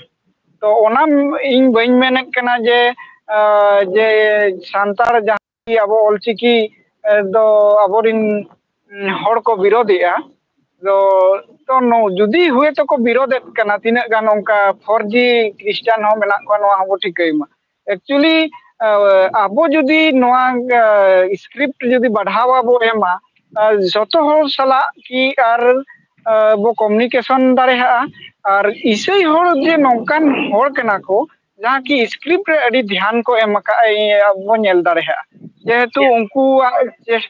ᱛᱚ ᱚᱱᱟ ᱤᱧ ᱵᱟᱹᱧ ᱢᱮᱱᱮᱫ ᱠᱟᱱᱟ ᱡᱮ ᱡᱮ ᱥᱟᱱᱛᱟᱲ ᱡᱟᱦᱟᱸ ᱟᱵᱚ ᱚᱞᱪᱤᱠᱤ ᱫᱚ ᱟᱵᱚᱨᱤᱱ ᱦᱚᱲ ᱠᱚ ᱵᱤᱨᱳᱫᱮᱜᱼᱟ, ᱫᱚ, ᱛᱚ ᱱᱚ-, ᱡᱩᱫᱤ ᱦᱩᱭ ᱛᱚᱠᱚ ᱵᱤᱨᱳᱫᱮᱫ ᱠᱟᱱᱟ, ᱛᱤᱱᱟᱹᱜ ᱜᱟᱱ ᱚᱱᱠᱟ ᱯᱷᱚᱨᱡᱤ ᱠᱷᱨᱤᱥᱴᱟᱱ ᱦᱚᱸ ᱢᱮᱱᱟᱜ ᱠᱚᱣᱟ, ᱱᱚᱣᱟ ᱦᱚᱸᱵᱚ ᱴᱷᱤᱠᱟᱹᱭ ᱢᱟ᱾ ᱮᱠᱪᱩᱭᱮᱞᱤ ᱟᱵᱚ ᱡᱩᱫᱤ ᱱᱚᱣᱟ ᱥᱠᱨᱤᱯᱴ ᱡᱩᱫᱤ ᱵᱟᱲᱦᱟᱣ ᱟᱵᱚ ᱮᱢᱟ, ᱟᱨ ᱡᱚᱛᱚ ᱦᱚᱲ ᱥᱟᱞᱟᱜ ᱠᱤ ᱟᱨ ᱵᱚ ᱠᱚᱢᱤᱭᱩᱱᱤᱠᱮᱥᱚᱱ ᱫᱟᱲᱮᱭᱟᱜᱼᱟ᱾ ᱟᱨ ᱤᱥᱟᱹᱭ ᱦᱚᱲ ᱡᱮ ᱱᱚᱝᱠᱟᱱ ᱦᱚᱲ ᱠᱟᱱᱟ ᱠᱚ, ᱡᱟᱦᱟᱸ ᱠᱤ ᱥᱠᱨᱤᱯᱴ ᱨᱮ ᱟᱹᱰᱤ ᱫᱷᱮᱭᱟᱱ ᱠᱚ ᱮᱢ ᱟᱠᱟᱫᱼᱟ, ᱵᱚ ᱧᱮᱞ ᱫᱟᱲᱮᱭᱟᱜᱼᱟ᱾ ᱡᱮᱦᱮᱛᱩ ᱩᱱᱠᱩᱣᱟᱜ ᱪᱮ-,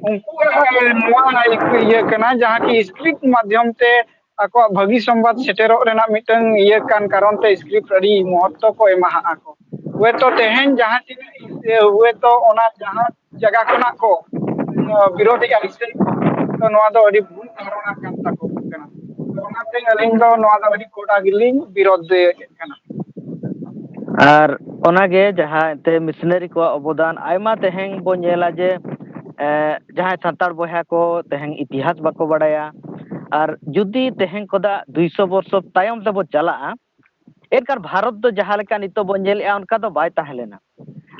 ᱩᱱᱠᱩᱣᱟᱜ ᱱᱚᱣᱟ ᱤᱭᱟᱹ ᱠᱟᱱᱟ, ᱡᱟᱦᱟᱸ ᱠᱤ ᱥᱠᱨᱤᱯᱴ ᱢᱟᱫᱽᱫᱷᱚᱢ ᱛᱮ ᱟᱠᱚᱣᱟᱜ ᱵᱷᱟᱹᱜᱤ ᱥᱚᱢᱵᱟᱫ ᱥᱮᱴᱮᱨᱚᱜ ᱨᱮᱱᱟᱜ ᱢᱤᱫᱴᱟᱝ ᱤᱭᱟᱹ ᱠᱟᱱ ᱠᱟᱨᱚᱱ ᱛᱮ ᱥᱠᱨᱤᱯᱴ ᱟᱹᱰᱤ ᱢᱚᱦᱚᱛᱛᱚ ᱠᱚ ᱮᱢᱟᱦᱟᱜᱼᱟ ᱠᱚ᱾ ᱦᱚᱭᱛᱚ ᱛᱮᱦᱮᱧ ᱡᱟᱦᱟᱸ ᱛᱤᱱᱟᱹᱜ, ᱦᱚᱭᱛᱚ ᱚᱱᱟ ᱡᱟᱦᱟᱸ ᱡᱟᱭᱜᱟ ᱠᱷᱚᱱᱟᱜ ᱠᱚ, ᱟᱸ, ᱵᱤᱨᱳᱫᱷᱮᱜᱼᱟ ᱤᱥᱟᱹᱭ ᱠᱚ, ᱛᱚ ᱱᱚᱣᱟ ᱫᱚ ᱟᱹᱰᱤ ᱵᱷᱩᱞ ᱫᱷᱟᱨᱚᱱᱟ ᱠᱟᱱ ᱛᱟᱠᱚ ᱠᱟᱱᱟ᱾ ᱛᱚ ᱚᱱᱟᱛᱮ ᱟᱹᱞᱤᱧ ᱫᱚ ᱱᱚᱣᱟ ᱫᱚ ᱟᱹᱰᱤ ᱠᱚᱰᱟ ᱜᱮᱞᱤᱧ ᱵᱤᱨᱳᱫᱷᱮᱫ ᱠᱟᱱᱟ᱾ ᱟᱨ ᱚᱱᱟᱜᱮ ᱡᱟᱦᱟᱸ ᱮᱱᱛᱮ ᱢᱤᱥᱱᱟᱨᱤ ᱠᱚᱣᱟᱜ ᱚᱵᱚᱫᱟᱱ ᱟᱭᱢᱟ ᱛᱮᱦᱮᱧ ᱵᱚ ᱧᱮᱞᱟ ᱡᱮ, ᱮᱸ, ᱡᱟᱦᱟᱸᱭ ᱥᱟᱱᱛᱟᱲ ᱵᱚᱭᱦᱟ ᱠᱚ ᱛᱮᱦᱮᱧ ᱤᱛᱤᱦᱟᱥ ᱵᱟᱠᱚ ᱵᱟᱲᱟᱭᱟ᱾ ᱟᱨ ᱡᱩᱫᱤ ᱛᱮᱦᱮᱧ ᱠᱷᱚᱱᱟᱜ ᱫᱩᱭᱥᱚ ᱵᱚᱨᱥᱚ ᱛᱟᱭᱚᱢ ᱛᱮᱵᱚ ᱪᱟᱞᱟᱜᱼᱟ, ᱮᱱᱠᱷᱟᱱ ᱵᱷᱟᱨᱚᱛ ᱫᱚ ᱡᱟᱦᱟᱸ ᱞᱮᱠᱟ ᱱᱤᱛᱚᱜ ᱵᱚᱱ ᱧᱮᱞᱮᱫᱼᱟ, ᱚᱱᱠᱟ ᱫᱚ ᱵᱟᱭ ᱛᱟᱦᱮᱸ ᱞᱮᱱᱟ᱾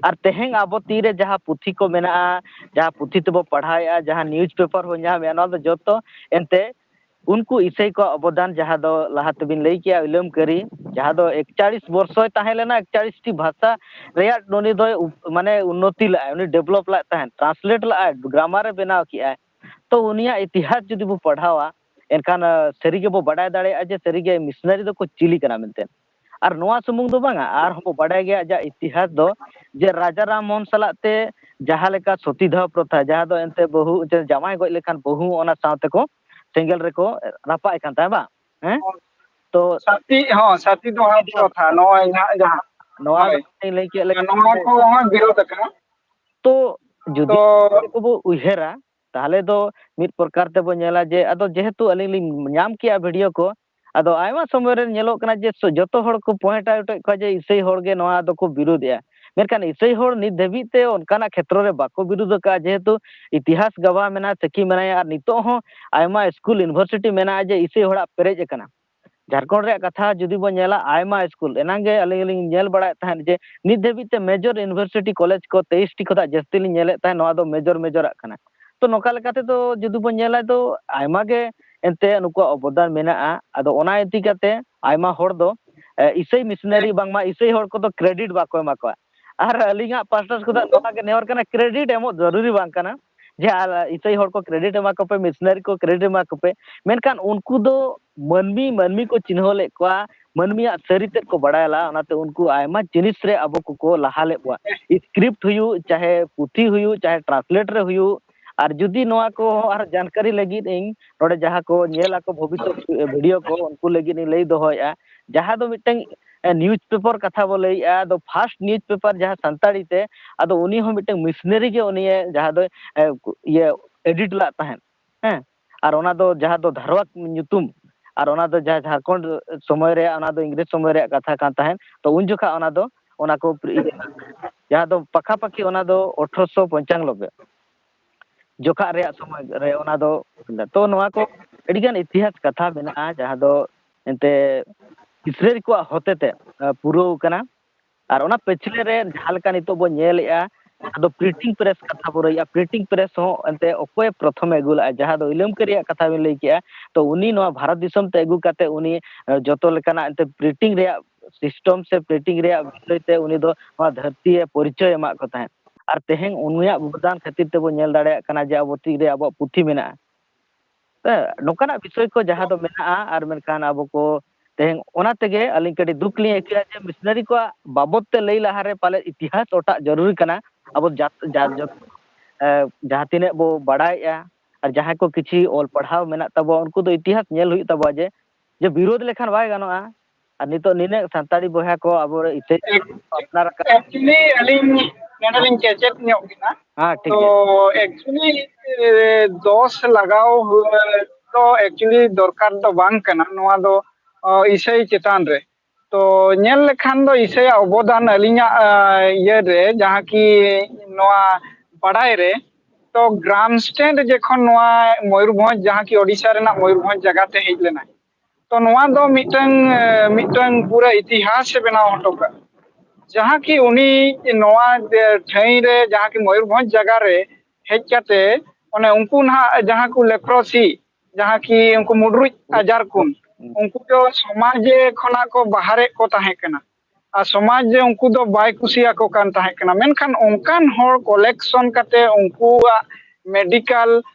ᱟᱨ ᱛᱮᱦᱮᱧ ᱟᱵᱚ ᱛᱤᱨᱮ ᱡᱟᱦᱟᱸ ᱯᱩᱛᱷᱤ ᱠᱚ ᱢᱮᱱᱟᱜᱼᱟ, ᱡᱟᱦᱟᱸ ᱯᱩᱛᱷᱤ ᱛᱮᱵᱚ ᱯᱟᱲᱦᱟᱣᱮᱫᱼᱟ, ᱡᱟᱦᱟᱸ ᱱᱤᱭᱩᱡᱽ ᱯᱮᱯᱟᱨ ᱵᱚᱱ ᱧᱟᱢᱮᱫᱼᱟ, ᱱᱚᱣᱟ ᱫᱚ ᱡᱚᱛᱚ ᱮᱱᱛᱮ ᱩᱱᱠᱩ ᱤᱥᱟᱹᱭ ᱠᱚᱣᱟᱜ ᱚᱵᱚᱫᱟᱱ, ᱡᱟᱦᱟᱸ ᱫᱚ ᱞᱟᱦᱟ ᱛᱮᱵᱤᱱ ᱞᱟᱹᱭ ᱠᱮᱜᱼᱟ, ᱤᱞᱟᱹᱢ ᱠᱟᱹᱨᱤ, ᱡᱟᱦᱟᱸ ᱫᱚ ᱮᱠᱪᱟᱲᱤᱥ ᱵᱚᱨᱥᱚᱭ ᱛᱟᱦᱮᱸ ᱞᱮᱱᱟ, ᱮᱠᱪᱟᱲᱤᱥ ᱴᱤ ᱵᱷᱟᱥᱟ ᱨᱮᱭᱟᱜ ᱩᱱᱤ ᱫᱚᱭ ᱩᱯ-, ᱢᱟᱱᱮ ᱩᱱᱱᱚᱛᱤ ᱞᱟᱜᱼᱟᱭ, ᱩᱱᱤ ᱰᱮᱵᱷᱞᱚᱯ ᱞᱟᱜ ᱛᱟᱦᱮᱸᱫ, ᱴᱨᱟᱱᱥᱞᱮᱴ ᱞᱟᱜᱼᱟᱭ, ᱜᱨᱟᱢᱟᱨ ᱮ ᱵᱮᱱᱟᱣ ᱠᱮᱜᱼᱟᱭ᱾ ᱛᱚ ᱩᱱᱤᱭᱟᱜ ᱤᱛᱤᱦᱟᱥ ᱡᱩᱫᱤ ᱵᱚ ᱯᱟᱲᱦᱟᱣᱟ, ᱮᱱᱠᱷᱟᱱ, ᱟᱸ, ᱥᱟᱹᱨᱤ ᱜᱮᱵᱚ ᱵᱟᱰᱟᱭ ᱫᱟᱲᱮᱭᱟᱜᱼᱟ ᱡᱮ ᱥᱟᱹᱨᱤ ᱜᱮ ᱢᱤᱥᱱᱟᱨᱤ ᱫᱚᱠᱚ ᱪᱤᱞᱤ ᱠᱟᱱᱟ ᱢᱮᱱᱛᱮ᱾ ᱟᱨ ᱱᱚᱣᱟ ᱥᱩᱢᱩᱝ ᱫᱚ ᱵᱟᱝᱟ, ᱟᱨᱦᱚᱸ ᱵᱚ ᱵᱟᱰᱟᱭ ᱜᱮᱭᱟ ᱟᱡᱟᱜ ᱤᱛᱤᱦᱟᱥ ᱫᱚ, ᱡᱮ ᱨᱟᱡᱟ ᱨᱟᱢ ᱢᱳᱦᱚᱱ ᱥᱟᱞᱟᱜ ᱛᱮ ᱡᱟᱦᱟᱸ ᱞᱮᱠᱟ ᱥᱚᱛᱤᱫᱟᱦᱚ ᱯᱨᱚᱛᱷᱟ, ᱡᱟᱦᱟᱸ ᱫᱚ ᱮᱱᱛᱮ ᱵᱟᱹᱦᱩ, ᱡᱮ ᱡᱟᱶᱟᱭ ᱜᱚᱡ ᱞᱮᱠᱷᱟᱱ ᱵᱟᱹᱦᱩ ᱚᱱᱟ ᱥᱟᱶ ᱛᱮᱠᱚ ᱥᱮᱸᱜᱮᱞ ᱨᱮᱠᱚ ᱨᱟᱯᱟᱜ ᱮ ᱠᱟᱱ ᱛᱟᱦᱮᱸᱫ, ᱵᱟᱝ? ᱦᱮᱸ? ᱛᱚ ᱥᱟᱛᱤ, ᱦᱚᱸ, ᱥᱟᱛᱤ ᱫᱚ ᱦᱚᱸ ᱯᱨᱚᱛᱷᱟ, ᱱᱚᱜᱼᱚᱭ ᱱᱟᱦᱟᱜ ᱡᱟᱦᱟᱸ, ᱱᱚᱣᱟ ᱫᱚ ᱦᱳᱭ, ᱞᱤᱧ ᱞᱟᱹᱭ ᱠᱮᱫ ᱞᱮᱠᱟ, ᱱᱚᱣᱟ ᱠᱚ ᱦᱚᱸ ᱵᱤᱨᱳᱫᱷ ᱟᱠᱟᱱᱟ᱾ ᱛᱚ ᱡᱩᱫᱤ ᱛᱚ ᱠᱚᱵᱚ ᱩᱭᱦᱟᱹᱨᱟ, ᱛᱟᱦᱚᱞᱮ ᱫᱚ ᱢᱤᱫ ᱯᱨᱚᱠᱟᱨ ᱛᱮᱵᱚ ᱧᱮᱞᱟ ᱡᱮ, ᱟᱫᱚ ᱡᱮᱦᱮᱛᱩ ᱟᱹᱞᱤᱧ ᱞᱤᱧ ᱧᱟᱢ ᱠᱮᱜᱼᱟ ᱵᱷᱤᱰᱤᱭᱳ ᱠᱚ, ᱟᱫᱚ ᱟᱭᱢᱟ ᱥᱚᱢᱚᱭ ᱨᱮ ᱧᱮᱞᱚᱜ ᱠᱟᱱᱟ ᱡᱮ ᱥᱚ-, ᱡᱚᱛᱚ ᱦᱚᱲ ᱠᱚ point out ᱮᱫ ᱠᱚᱣᱟ ᱡᱮ ᱤᱥᱟᱹᱭ ᱦᱚᱲ ᱜᱮ ᱱᱚᱣᱟ ᱫᱚᱠᱚ ᱵᱤᱨᱳᱫᱷ ᱮᱜᱼᱟ᱾ ᱢᱮᱱᱠᱷᱟᱱ ᱤᱥᱟᱹᱭ ᱦᱚᱲ ᱱᱤᱛ ᱫᱷᱟᱹᱵᱤᱡ ᱛᱮ ᱚᱱᱠᱟᱱᱟᱜ ᱠᱷᱮᱛᱨᱚ ᱨᱮ ᱵᱟᱠᱚ ᱵᱤᱨᱳᱫᱷ ᱟᱠᱟᱫᱼᱟ, ᱡᱮᱦᱮᱛᱩ ᱤᱛᱤᱦᱟᱥ ᱜᱟᱵᱷᱟ ᱢᱮᱱᱟᱜᱼᱟ, ᱥᱟᱹᱠᱷᱤ ᱢᱮᱱᱟᱭᱟ, ᱟᱨ ᱱᱤᱛᱚᱜ ᱦᱚᱸ ᱟᱭᱢᱟ ᱥᱠᱩᱞ, ᱤᱭᱩᱱᱤᱵᱷᱟᱨᱥᱤᱴᱤ ᱢᱮᱱᱟᱜᱼᱟ ᱡᱮ ᱤᱥᱟᱹᱭ ᱦᱚᱲᱟᱜ ᱯᱮᱨᱮᱡ ᱟᱠᱟᱱᱟ᱾ ᱡᱷᱟᱲᱠᱷᱚᱸᱰ ᱨᱮᱭᱟᱜ ᱠᱟᱛᱷᱟ ᱡᱩᱫᱤ ᱵᱚᱱ ᱧᱮᱞᱟ, ᱟᱭᱢᱟ ᱥᱠᱩᱞ, ᱮᱱᱟᱝ ᱜᱮ ᱟᱹᱞᱤᱧ ᱞᱤᱧ ᱧᱮᱞ ᱵᱟᱲᱟᱭᱮᱫ ᱛᱟᱦᱮᱸᱫ ᱡᱮ ᱱᱤᱛ ᱫᱷᱟᱹᱵᱤᱡ ᱛᱮ ᱢᱮᱡᱚᱨ ᱤᱭᱩᱱᱤᱵᱷᱟᱨᱥᱤᱴᱤ ᱠᱚᱞᱮᱡᱽ ᱠᱚ ᱛᱮᱭᱤᱥ ᱴᱤ ᱠᱷᱚᱱᱟᱜ ᱡᱟᱹᱥᱛᱤ ᱞᱤᱧ ᱧᱮᱞᱮᱫ ᱛᱟᱦᱮᱸᱫ, ᱱᱚᱣᱟ ᱫᱚ ᱢᱮᱡᱚᱨ ᱢᱮᱡᱚᱨᱟᱜ ᱠᱟᱱᱟ᱾ ᱛᱚ ᱱᱚᱝᱠᱟ ᱞᱮᱠᱟ ᱛᱮᱫᱚ ᱡᱩᱫᱤ ᱵᱚᱱ ᱧᱮᱞᱟ ᱫᱚ ᱟᱭᱢᱟ ᱜᱮ ᱮᱱᱛᱮ ᱱᱩᱠᱩᱣᱟᱜ ᱚᱵᱚᱫᱟᱱ ᱢᱮᱱᱟᱜᱼᱟ᱾ ᱟᱫᱚ ᱚᱱᱟ ᱤᱫᱤ ᱠᱟᱛᱮ ᱟᱭᱢᱟ ᱦᱚᱲ ᱫᱚ ᱮ, ᱤᱥᱟᱹᱭ ᱢᱤᱥᱱᱟᱨᱤ ᱵᱟᱝᱢᱟ ᱤᱥᱟᱹᱭ ᱦᱚᱲ ᱠᱚᱫᱚ ᱠᱨᱮᱰᱤᱴ ᱵᱟᱠᱚ ᱮᱢᱟ ᱠᱚᱣᱟ᱾ ᱟᱨ ᱟᱹᱞᱤᱧᱟᱜ ᱯᱟᱥᱴᱟ ᱠᱷᱚᱱᱟᱜ ᱱᱚᱣᱟ ᱜᱮ ᱱᱮᱦᱚᱨ ᱠᱟᱱᱟ, ᱠᱨᱮᱰᱤᱴ ᱮᱢᱚᱜ ᱡᱟᱹᱨᱩᱨᱤ ᱵᱟᱝ ᱠᱟᱱᱟ ᱡᱮ ᱟᱨ ᱤᱥᱟᱹᱭ ᱦᱚᱲ ᱠᱚ ᱠᱨᱮᱰᱤᱴ ᱮᱢᱟ ᱠᱚᱯᱮ, ᱢᱤᱥᱱᱟᱨᱤ ᱠᱚ ᱠᱨᱮᱰᱤᱴ ᱮᱢᱟ ᱠᱚᱯᱮ, ᱢᱮᱱᱠᱷᱟᱱ ᱩᱱᱠᱩ ᱫᱚ ᱢᱟᱹᱱᱢᱤ ᱢᱟᱹᱱᱢᱤ ᱠᱚ ᱪᱤᱱᱦᱟᱹᱣ ᱞᱮᱫ ᱠᱚᱣᱟ, ᱢᱟᱹᱱᱢᱤᱭᱟᱜ ᱥᱟᱹᱨᱤ ᱛᱮᱫ ᱠᱚ ᱵᱟᱲᱟᱭ ᱞᱟ, ᱚᱱᱟᱛᱮ ᱩᱱᱠᱩ ᱟᱭᱢᱟ ᱡᱤᱱᱤᱥ ᱨᱮ ᱟᱵᱚ ᱠᱚᱠᱚ ᱞᱟᱦᱟ ᱞᱮᱫ ᱵᱚᱱᱟ᱾ ᱥᱠᱨᱤᱯᱴ ᱦᱩᱭᱩᱜ, ᱪᱟᱦᱮ ᱯᱩᱛᱷᱤ ᱦᱩᱭᱩᱜ, ᱪᱟᱦᱮ ᱴᱨᱟᱱᱥᱞᱮᱴ ᱨᱮ ᱦᱩᱭᱩᱜ, ᱟᱨ ᱡᱩᱫᱤ ᱱᱚᱣᱟ ᱠᱚ ᱟᱨ ᱡᱟᱱᱠᱟᱨᱤ ᱞᱟᱹᱜᱤᱫ ᱤᱧ ᱱᱚᱰᱮ ᱡᱟᱦᱟᱸ ᱠᱚ ᱧᱮᱞ ᱟᱠᱚ ᱵᱷᱚᱵᱤᱥᱥᱚᱛ ᱵᱷᱤᱰᱤᱭᱳ ᱠᱚ, ᱩᱱᱠᱩ ᱞᱟᱹᱜᱤᱫ ᱤᱧ ᱞᱟᱹᱭ ᱫᱚᱦᱚᱭᱮᱫᱼᱟ, ᱡᱟᱦᱟᱸ ᱫᱚ ᱢᱤᱫᱴᱟᱝ ᱱᱤᱭᱩᱡᱽ ᱯᱮᱯᱟᱨ ᱠᱟᱛᱷᱟ ᱵᱚ ᱞᱟᱹᱭᱮᱫᱼᱟ, ᱫᱚ ᱯᱷᱟᱥᱴ ᱱᱤᱭᱩᱡᱽ ᱯᱮᱯᱟᱨ ᱡᱟᱦᱟᱸ ᱥᱟᱱᱛᱟᱲᱤ ᱛᱮ, ᱟᱫᱚ ᱩᱱᱤ ᱦᱚᱸ ᱢᱤᱫᱴᱟᱝ ᱢᱤᱥᱱᱟᱨᱤ ᱜᱮ ᱩᱱᱤᱭᱮ ᱡᱟᱦᱟᱸ ᱫᱚ ᱮ, ᱤᱭᱟᱹ ᱮᱰᱤᱴ ᱞᱟᱜ ᱛᱟᱦᱮᱸᱫ, ᱦᱮᱸ, ᱟᱨ ᱚᱱᱟ ᱫᱚ ᱡᱟᱦᱟᱸ ᱫᱚ ᱫᱷᱟᱨᱣᱟᱠ ᱧᱩᱛᱩᱢ, ᱟᱨ ᱚᱱᱟ ᱫᱚ ᱡᱟᱦᱟᱸ ᱡᱷᱟᱲᱠᱷᱚᱸᱰ ᱥᱚᱢᱚᱭ ᱨᱮᱭᱟᱜ, ᱚᱱᱟ ᱫᱚ ᱤᱝᱨᱮᱡᱽ ᱥᱚᱢᱚᱭ ᱨᱮᱭᱟᱜ ᱠᱟᱛᱷᱟ ᱠᱟᱱ ᱛᱟᱦᱮᱸᱫ, ᱛᱚ ᱩᱱ ᱡᱚᱠᱷᱟ ᱚᱱᱟ ᱫᱚ ᱚᱱᱟ ᱠᱚ ᱤᱭᱟᱹ, ᱡᱟᱦᱟᱸ ᱫᱚ ᱯᱟᱠᱷᱟᱯᱟᱠᱷᱤ ᱚᱱᱟ ᱫᱚ ᱟᱴᱷᱨᱚᱥᱚ ᱯᱚᱧᱪᱟᱱᱱᱚᱵᱵᱳᱭ ᱡᱚᱠᱷᱟ ᱨᱮᱭᱟᱜ ᱥᱚᱢᱚᱭ ᱨᱮ ᱚᱱᱟ ᱫᱚ, ᱛᱚ ᱱᱚᱣᱟ ᱠᱚ ᱟᱹᱰᱤᱜᱟᱱ ᱤᱛᱤᱦᱟᱥ ᱠᱟᱛᱷᱟ ᱢᱮᱱᱟᱜᱼᱟ ᱡᱟᱦᱟᱸ ᱫᱚ ᱮᱱᱛᱮ ᱤᱥᱨᱮᱞ ᱠᱚᱣᱟᱜ ᱦᱚᱛᱮᱛᱮ ᱮ, ᱯᱩᱨᱟᱹᱣ ᱠᱟᱱᱟ᱾ ᱟᱨ ᱚᱱᱟ ᱯᱟᱹᱪᱷᱞᱟᱹ ᱨᱮ ᱡᱟᱦᱟᱸ ᱞᱮᱠᱟ ᱱᱤᱛᱚᱜ ᱵᱚᱱ ᱧᱮᱞᱮᱜᱼᱟ, ᱡᱟᱦᱟᱸ ᱫᱚ ᱯᱨᱤᱱᱴᱤᱝ ᱯᱨᱮᱥ ᱠᱟᱛᱷᱟ ᱵᱚ ᱞᱟᱹᱭᱮᱜᱼᱟ, ᱯᱨᱤᱱᱴᱤᱝ ᱯᱨᱮᱥ ᱦᱚᱸ ᱮᱱᱛᱮ ᱚᱠᱚᱭᱮ ᱯᱨᱚᱛᱷᱚᱢᱮ ᱟᱹᱜᱩ ᱞᱟᱜᱼᱟ, ᱡᱟᱦᱟᱸ ᱫᱚ ᱤᱞᱟᱹᱢᱠᱟᱹ ᱨᱮᱭᱟᱜ ᱠᱟᱛᱷᱟ ᱵᱤᱱ ᱞᱟᱹᱭ ᱠᱮᱜᱼᱟ, ᱛᱚ ᱩᱱᱤ ᱱᱚᱣᱟ ᱵᱷᱟᱨᱚᱛ ᱫᱤᱥᱚᱢ ᱛᱮ ᱟᱹᱜᱩ ᱠᱟᱛᱮ ᱩᱱᱤ ᱮ, ᱡᱚᱛᱚ ᱞᱮᱠᱟᱱᱟᱜ ᱮᱱᱛᱮ ᱯᱨᱤᱱᱴᱤᱝ ᱨᱮᱭᱟᱜ ᱥᱤᱥᱴᱚᱢ ᱥᱮ ᱯᱨᱤᱱᱴᱤᱝ ᱨᱮᱭᱟᱜ ᱵᱤᱥᱚᱭ ᱛᱮ ᱩᱱᱤ ᱫᱚ ᱱᱚᱣᱟ ᱫᱷᱟᱹᱨᱛᱤ ᱮ ᱯᱚᱨᱤᱪᱚᱭ ᱮᱢᱟᱜ ᱠᱚ ᱛᱟᱦᱮᱸᱫ᱾ ᱟᱨ ᱛᱮᱦᱮᱧ ᱩᱱᱤᱭᱟᱜ ᱚᱵᱚᱫᱟᱱ ᱠᱷᱟᱹᱛᱤᱨ ᱛᱮᱵᱚ ᱧᱮᱞ ᱫᱟᱲᱮᱭᱟᱜ ᱠᱟᱱᱟ ᱡᱮ ᱟᱵᱚ ᱛᱤᱨᱮ ᱟᱵᱚᱣᱟᱜ ᱯᱩᱛᱷᱤ ᱢᱮᱱᱟᱜᱼᱟ᱾ ᱦᱮᱸ, ᱱᱚᱝᱠᱟᱱᱟᱜ ᱵᱤᱥᱚᱭ ᱠᱚ ᱡᱟᱦᱟᱸ ᱫᱚ ᱢᱮᱱᱟᱜᱼᱟ, ᱟᱨ ᱢᱮᱱᱠᱷᱟᱱ ᱟᱵᱚ ᱠᱚ ᱛᱮᱦᱮᱧ ᱚᱱᱟ ᱛᱮᱜᱮ ᱟᱹᱞᱤᱧ ᱠᱟᱹᱴᱤᱡ ᱫᱩᱠ ᱞᱤᱧ ᱟᱹᱭᱠᱟᱹᱣᱟ ᱡᱮ ᱢᱤᱥᱱᱟᱨᱤ ᱠᱚᱣᱟᱜ ᱵᱟᱵᱚᱛ ᱛᱮ ᱞᱟᱹᱭ ᱞᱟᱦᱟᱨᱮ ᱯᱟᱞᱮ ᱤᱛᱤᱦᱟᱥ ᱚᱴᱟᱜ ᱡᱟᱹᱨᱩᱨᱤ ᱠᱟᱱᱟ᱾ ᱟᱵᱚ ᱡᱟᱛ-, ᱡᱟ-, ᱡᱚᱛ-, ᱮ, ᱡᱟᱦᱟᱸ ᱛᱤᱱᱟᱹᱜ ᱵᱚ ᱵᱟᱲᱟᱭᱮᱜᱼᱟ ᱟᱨ ᱡᱟᱦᱟᱸᱭ ᱠᱚ ᱠᱤᱪᱷᱤ ᱚᱞ ᱯᱟᱲᱦᱟᱣ ᱢᱮᱱᱟᱜ ᱛᱟᱵᱚᱣᱟ, ᱩᱱᱠᱩ ᱫᱚ ᱤᱛᱤᱦᱟᱥ ᱧᱮᱞ ᱦᱩᱭᱩᱜ ᱛᱟᱵᱚᱣᱟ ᱡᱮ, ᱡᱮ ᱵᱤᱨᱳᱫᱷ ᱞᱮᱠᱷᱟᱱ ᱵᱟᱭ ᱜᱟᱱᱚᱜᱼᱟ᱾ ᱟᱨ ᱱᱤᱛᱚᱜ ᱱᱤᱱᱟᱹᱜ ᱥᱟᱱᱛᱟᱲᱤ ᱵᱚᱭᱦᱟ ᱠᱚ ᱟᱵᱚ ᱤᱛᱟᱹ ᱟᱯᱱᱟᱨ ᱟᱠᱟᱫ᱾ Actually, ᱟᱹᱞᱤᱧ ᱱᱚᱰᱮ ᱞᱤᱧ ᱠᱮᱪᱮᱫ ᱧᱚᱜ ᱠᱟᱱᱟ᱾ ᱦᱮᱸ, ᱴᱷᱤᱠ ᱛᱚ, ᱜᱮᱭᱟ᱾ Actually, ᱮ, ᱫᱚᱥ ᱞᱟᱜᱟᱣ ᱦᱩ-, ᱫᱚ actually ᱫᱚᱨᱠᱟᱨ ᱫᱚ ᱵᱟᱝ ᱠᱟᱱᱟ᱾ ᱱᱚᱣᱟ ᱫᱚ, ᱚ, ᱤᱥᱟᱹᱭ ᱪᱮᱛᱟᱱ ᱨᱮ᱾ ᱛᱚ, ᱧᱮᱞ ᱞᱮᱠᱷᱟᱱ ᱫᱚ ᱤᱥᱟᱹᱭᱟᱜ ᱚᱵᱚᱫᱟᱱ ᱟᱹᱞᱤᱧᱟᱜ, ᱟ, ᱤᱭᱟᱹ ᱨᱮ, ᱡᱟᱦᱟᱸ ᱠᱤ ᱱᱚᱣᱟ ᱵᱟᱰᱟᱭ ᱨᱮ, ᱛᱚ, ᱜᱨᱟᱢᱥᱴᱮᱱ ᱡᱚᱠᱷᱚᱱ ᱱᱚᱣᱟ ᱢᱚᱭᱩᱨᱵᱷᱚᱸᱡᱽ, ᱡᱟᱦᱟᱸ ᱠᱤ ᱳᱰᱤᱥᱟ ᱨᱮᱱᱟᱜ ᱢᱚᱭᱩᱨᱵᱷᱚᱸᱡᱽ ᱡᱟᱭᱜᱟ ᱛᱮ ᱦᱮᱡ ᱞᱮᱱᱟᱭ, ᱛᱚ ᱱᱚᱣᱟ ᱫᱚ ᱢᱤᱫᱴᱟᱝ, ᱮ, ᱢᱤᱫᱴᱟᱝ ᱯᱩᱨᱟᱹ ᱤᱛᱤᱦᱟᱥ ᱮ ᱵᱮᱱᱟᱣ ᱦᱚᱴᱚ ᱠᱟᱜᱼᱟ᱾ ᱡᱟᱦᱟᱸ ᱠᱤ ᱩᱱᱤ ᱱᱚᱣᱟ, ᱮ, ᱴᱷᱟᱹᱭ ᱨᱮ, ᱡᱟᱦᱟᱸ ᱠᱤ ᱢᱚᱭᱩᱨᱵᱷᱚᱸᱡᱽ ᱡᱟᱭᱜᱟ ᱨᱮ ᱦᱮᱡ ᱠᱟᱛᱮ ᱚᱱᱮ ᱩᱱᱠᱩ ᱱᱟᱦᱟᱜ ᱡᱟᱦᱟᱸ ᱠᱚ ᱞᱮᱯᱨᱚᱥᱤ, ᱡᱟᱦᱟᱸ ᱠᱤ ᱩᱱᱠᱩ ᱢᱩᱰᱨᱩᱡ ᱟᱡᱟᱨ ᱠᱚ, ᱩᱱᱠᱩ ᱫᱚ ᱥᱚᱢᱟᱡᱽ ᱠᱷᱚᱱᱟᱜ ᱠᱚ ᱵᱟᱦᱟᱨᱮᱫ ᱠᱚ ᱛᱟᱦᱮᱸ ᱠᱟᱱᱟ᱾ ᱟᱨ ᱥᱚᱢᱟᱡᱽ ᱡᱮ ᱩᱱᱠᱩ ᱫᱚ ᱵᱟᱭ ᱠᱩᱥᱤᱭᱟᱠᱚ ᱠᱟᱱ ᱛᱟᱦᱮᱸ ᱠᱟᱱᱟ, ᱢᱮᱱᱠᱷᱟᱱ ᱚᱱᱠᱟᱱ ᱦᱚᱲ ᱠᱚᱞᱮᱠᱥᱚᱱ ᱠᱟᱛᱮ ᱩᱱᱠᱩᱣᱟᱜ ᱢᱮᱰᱤᱠᱟᱞ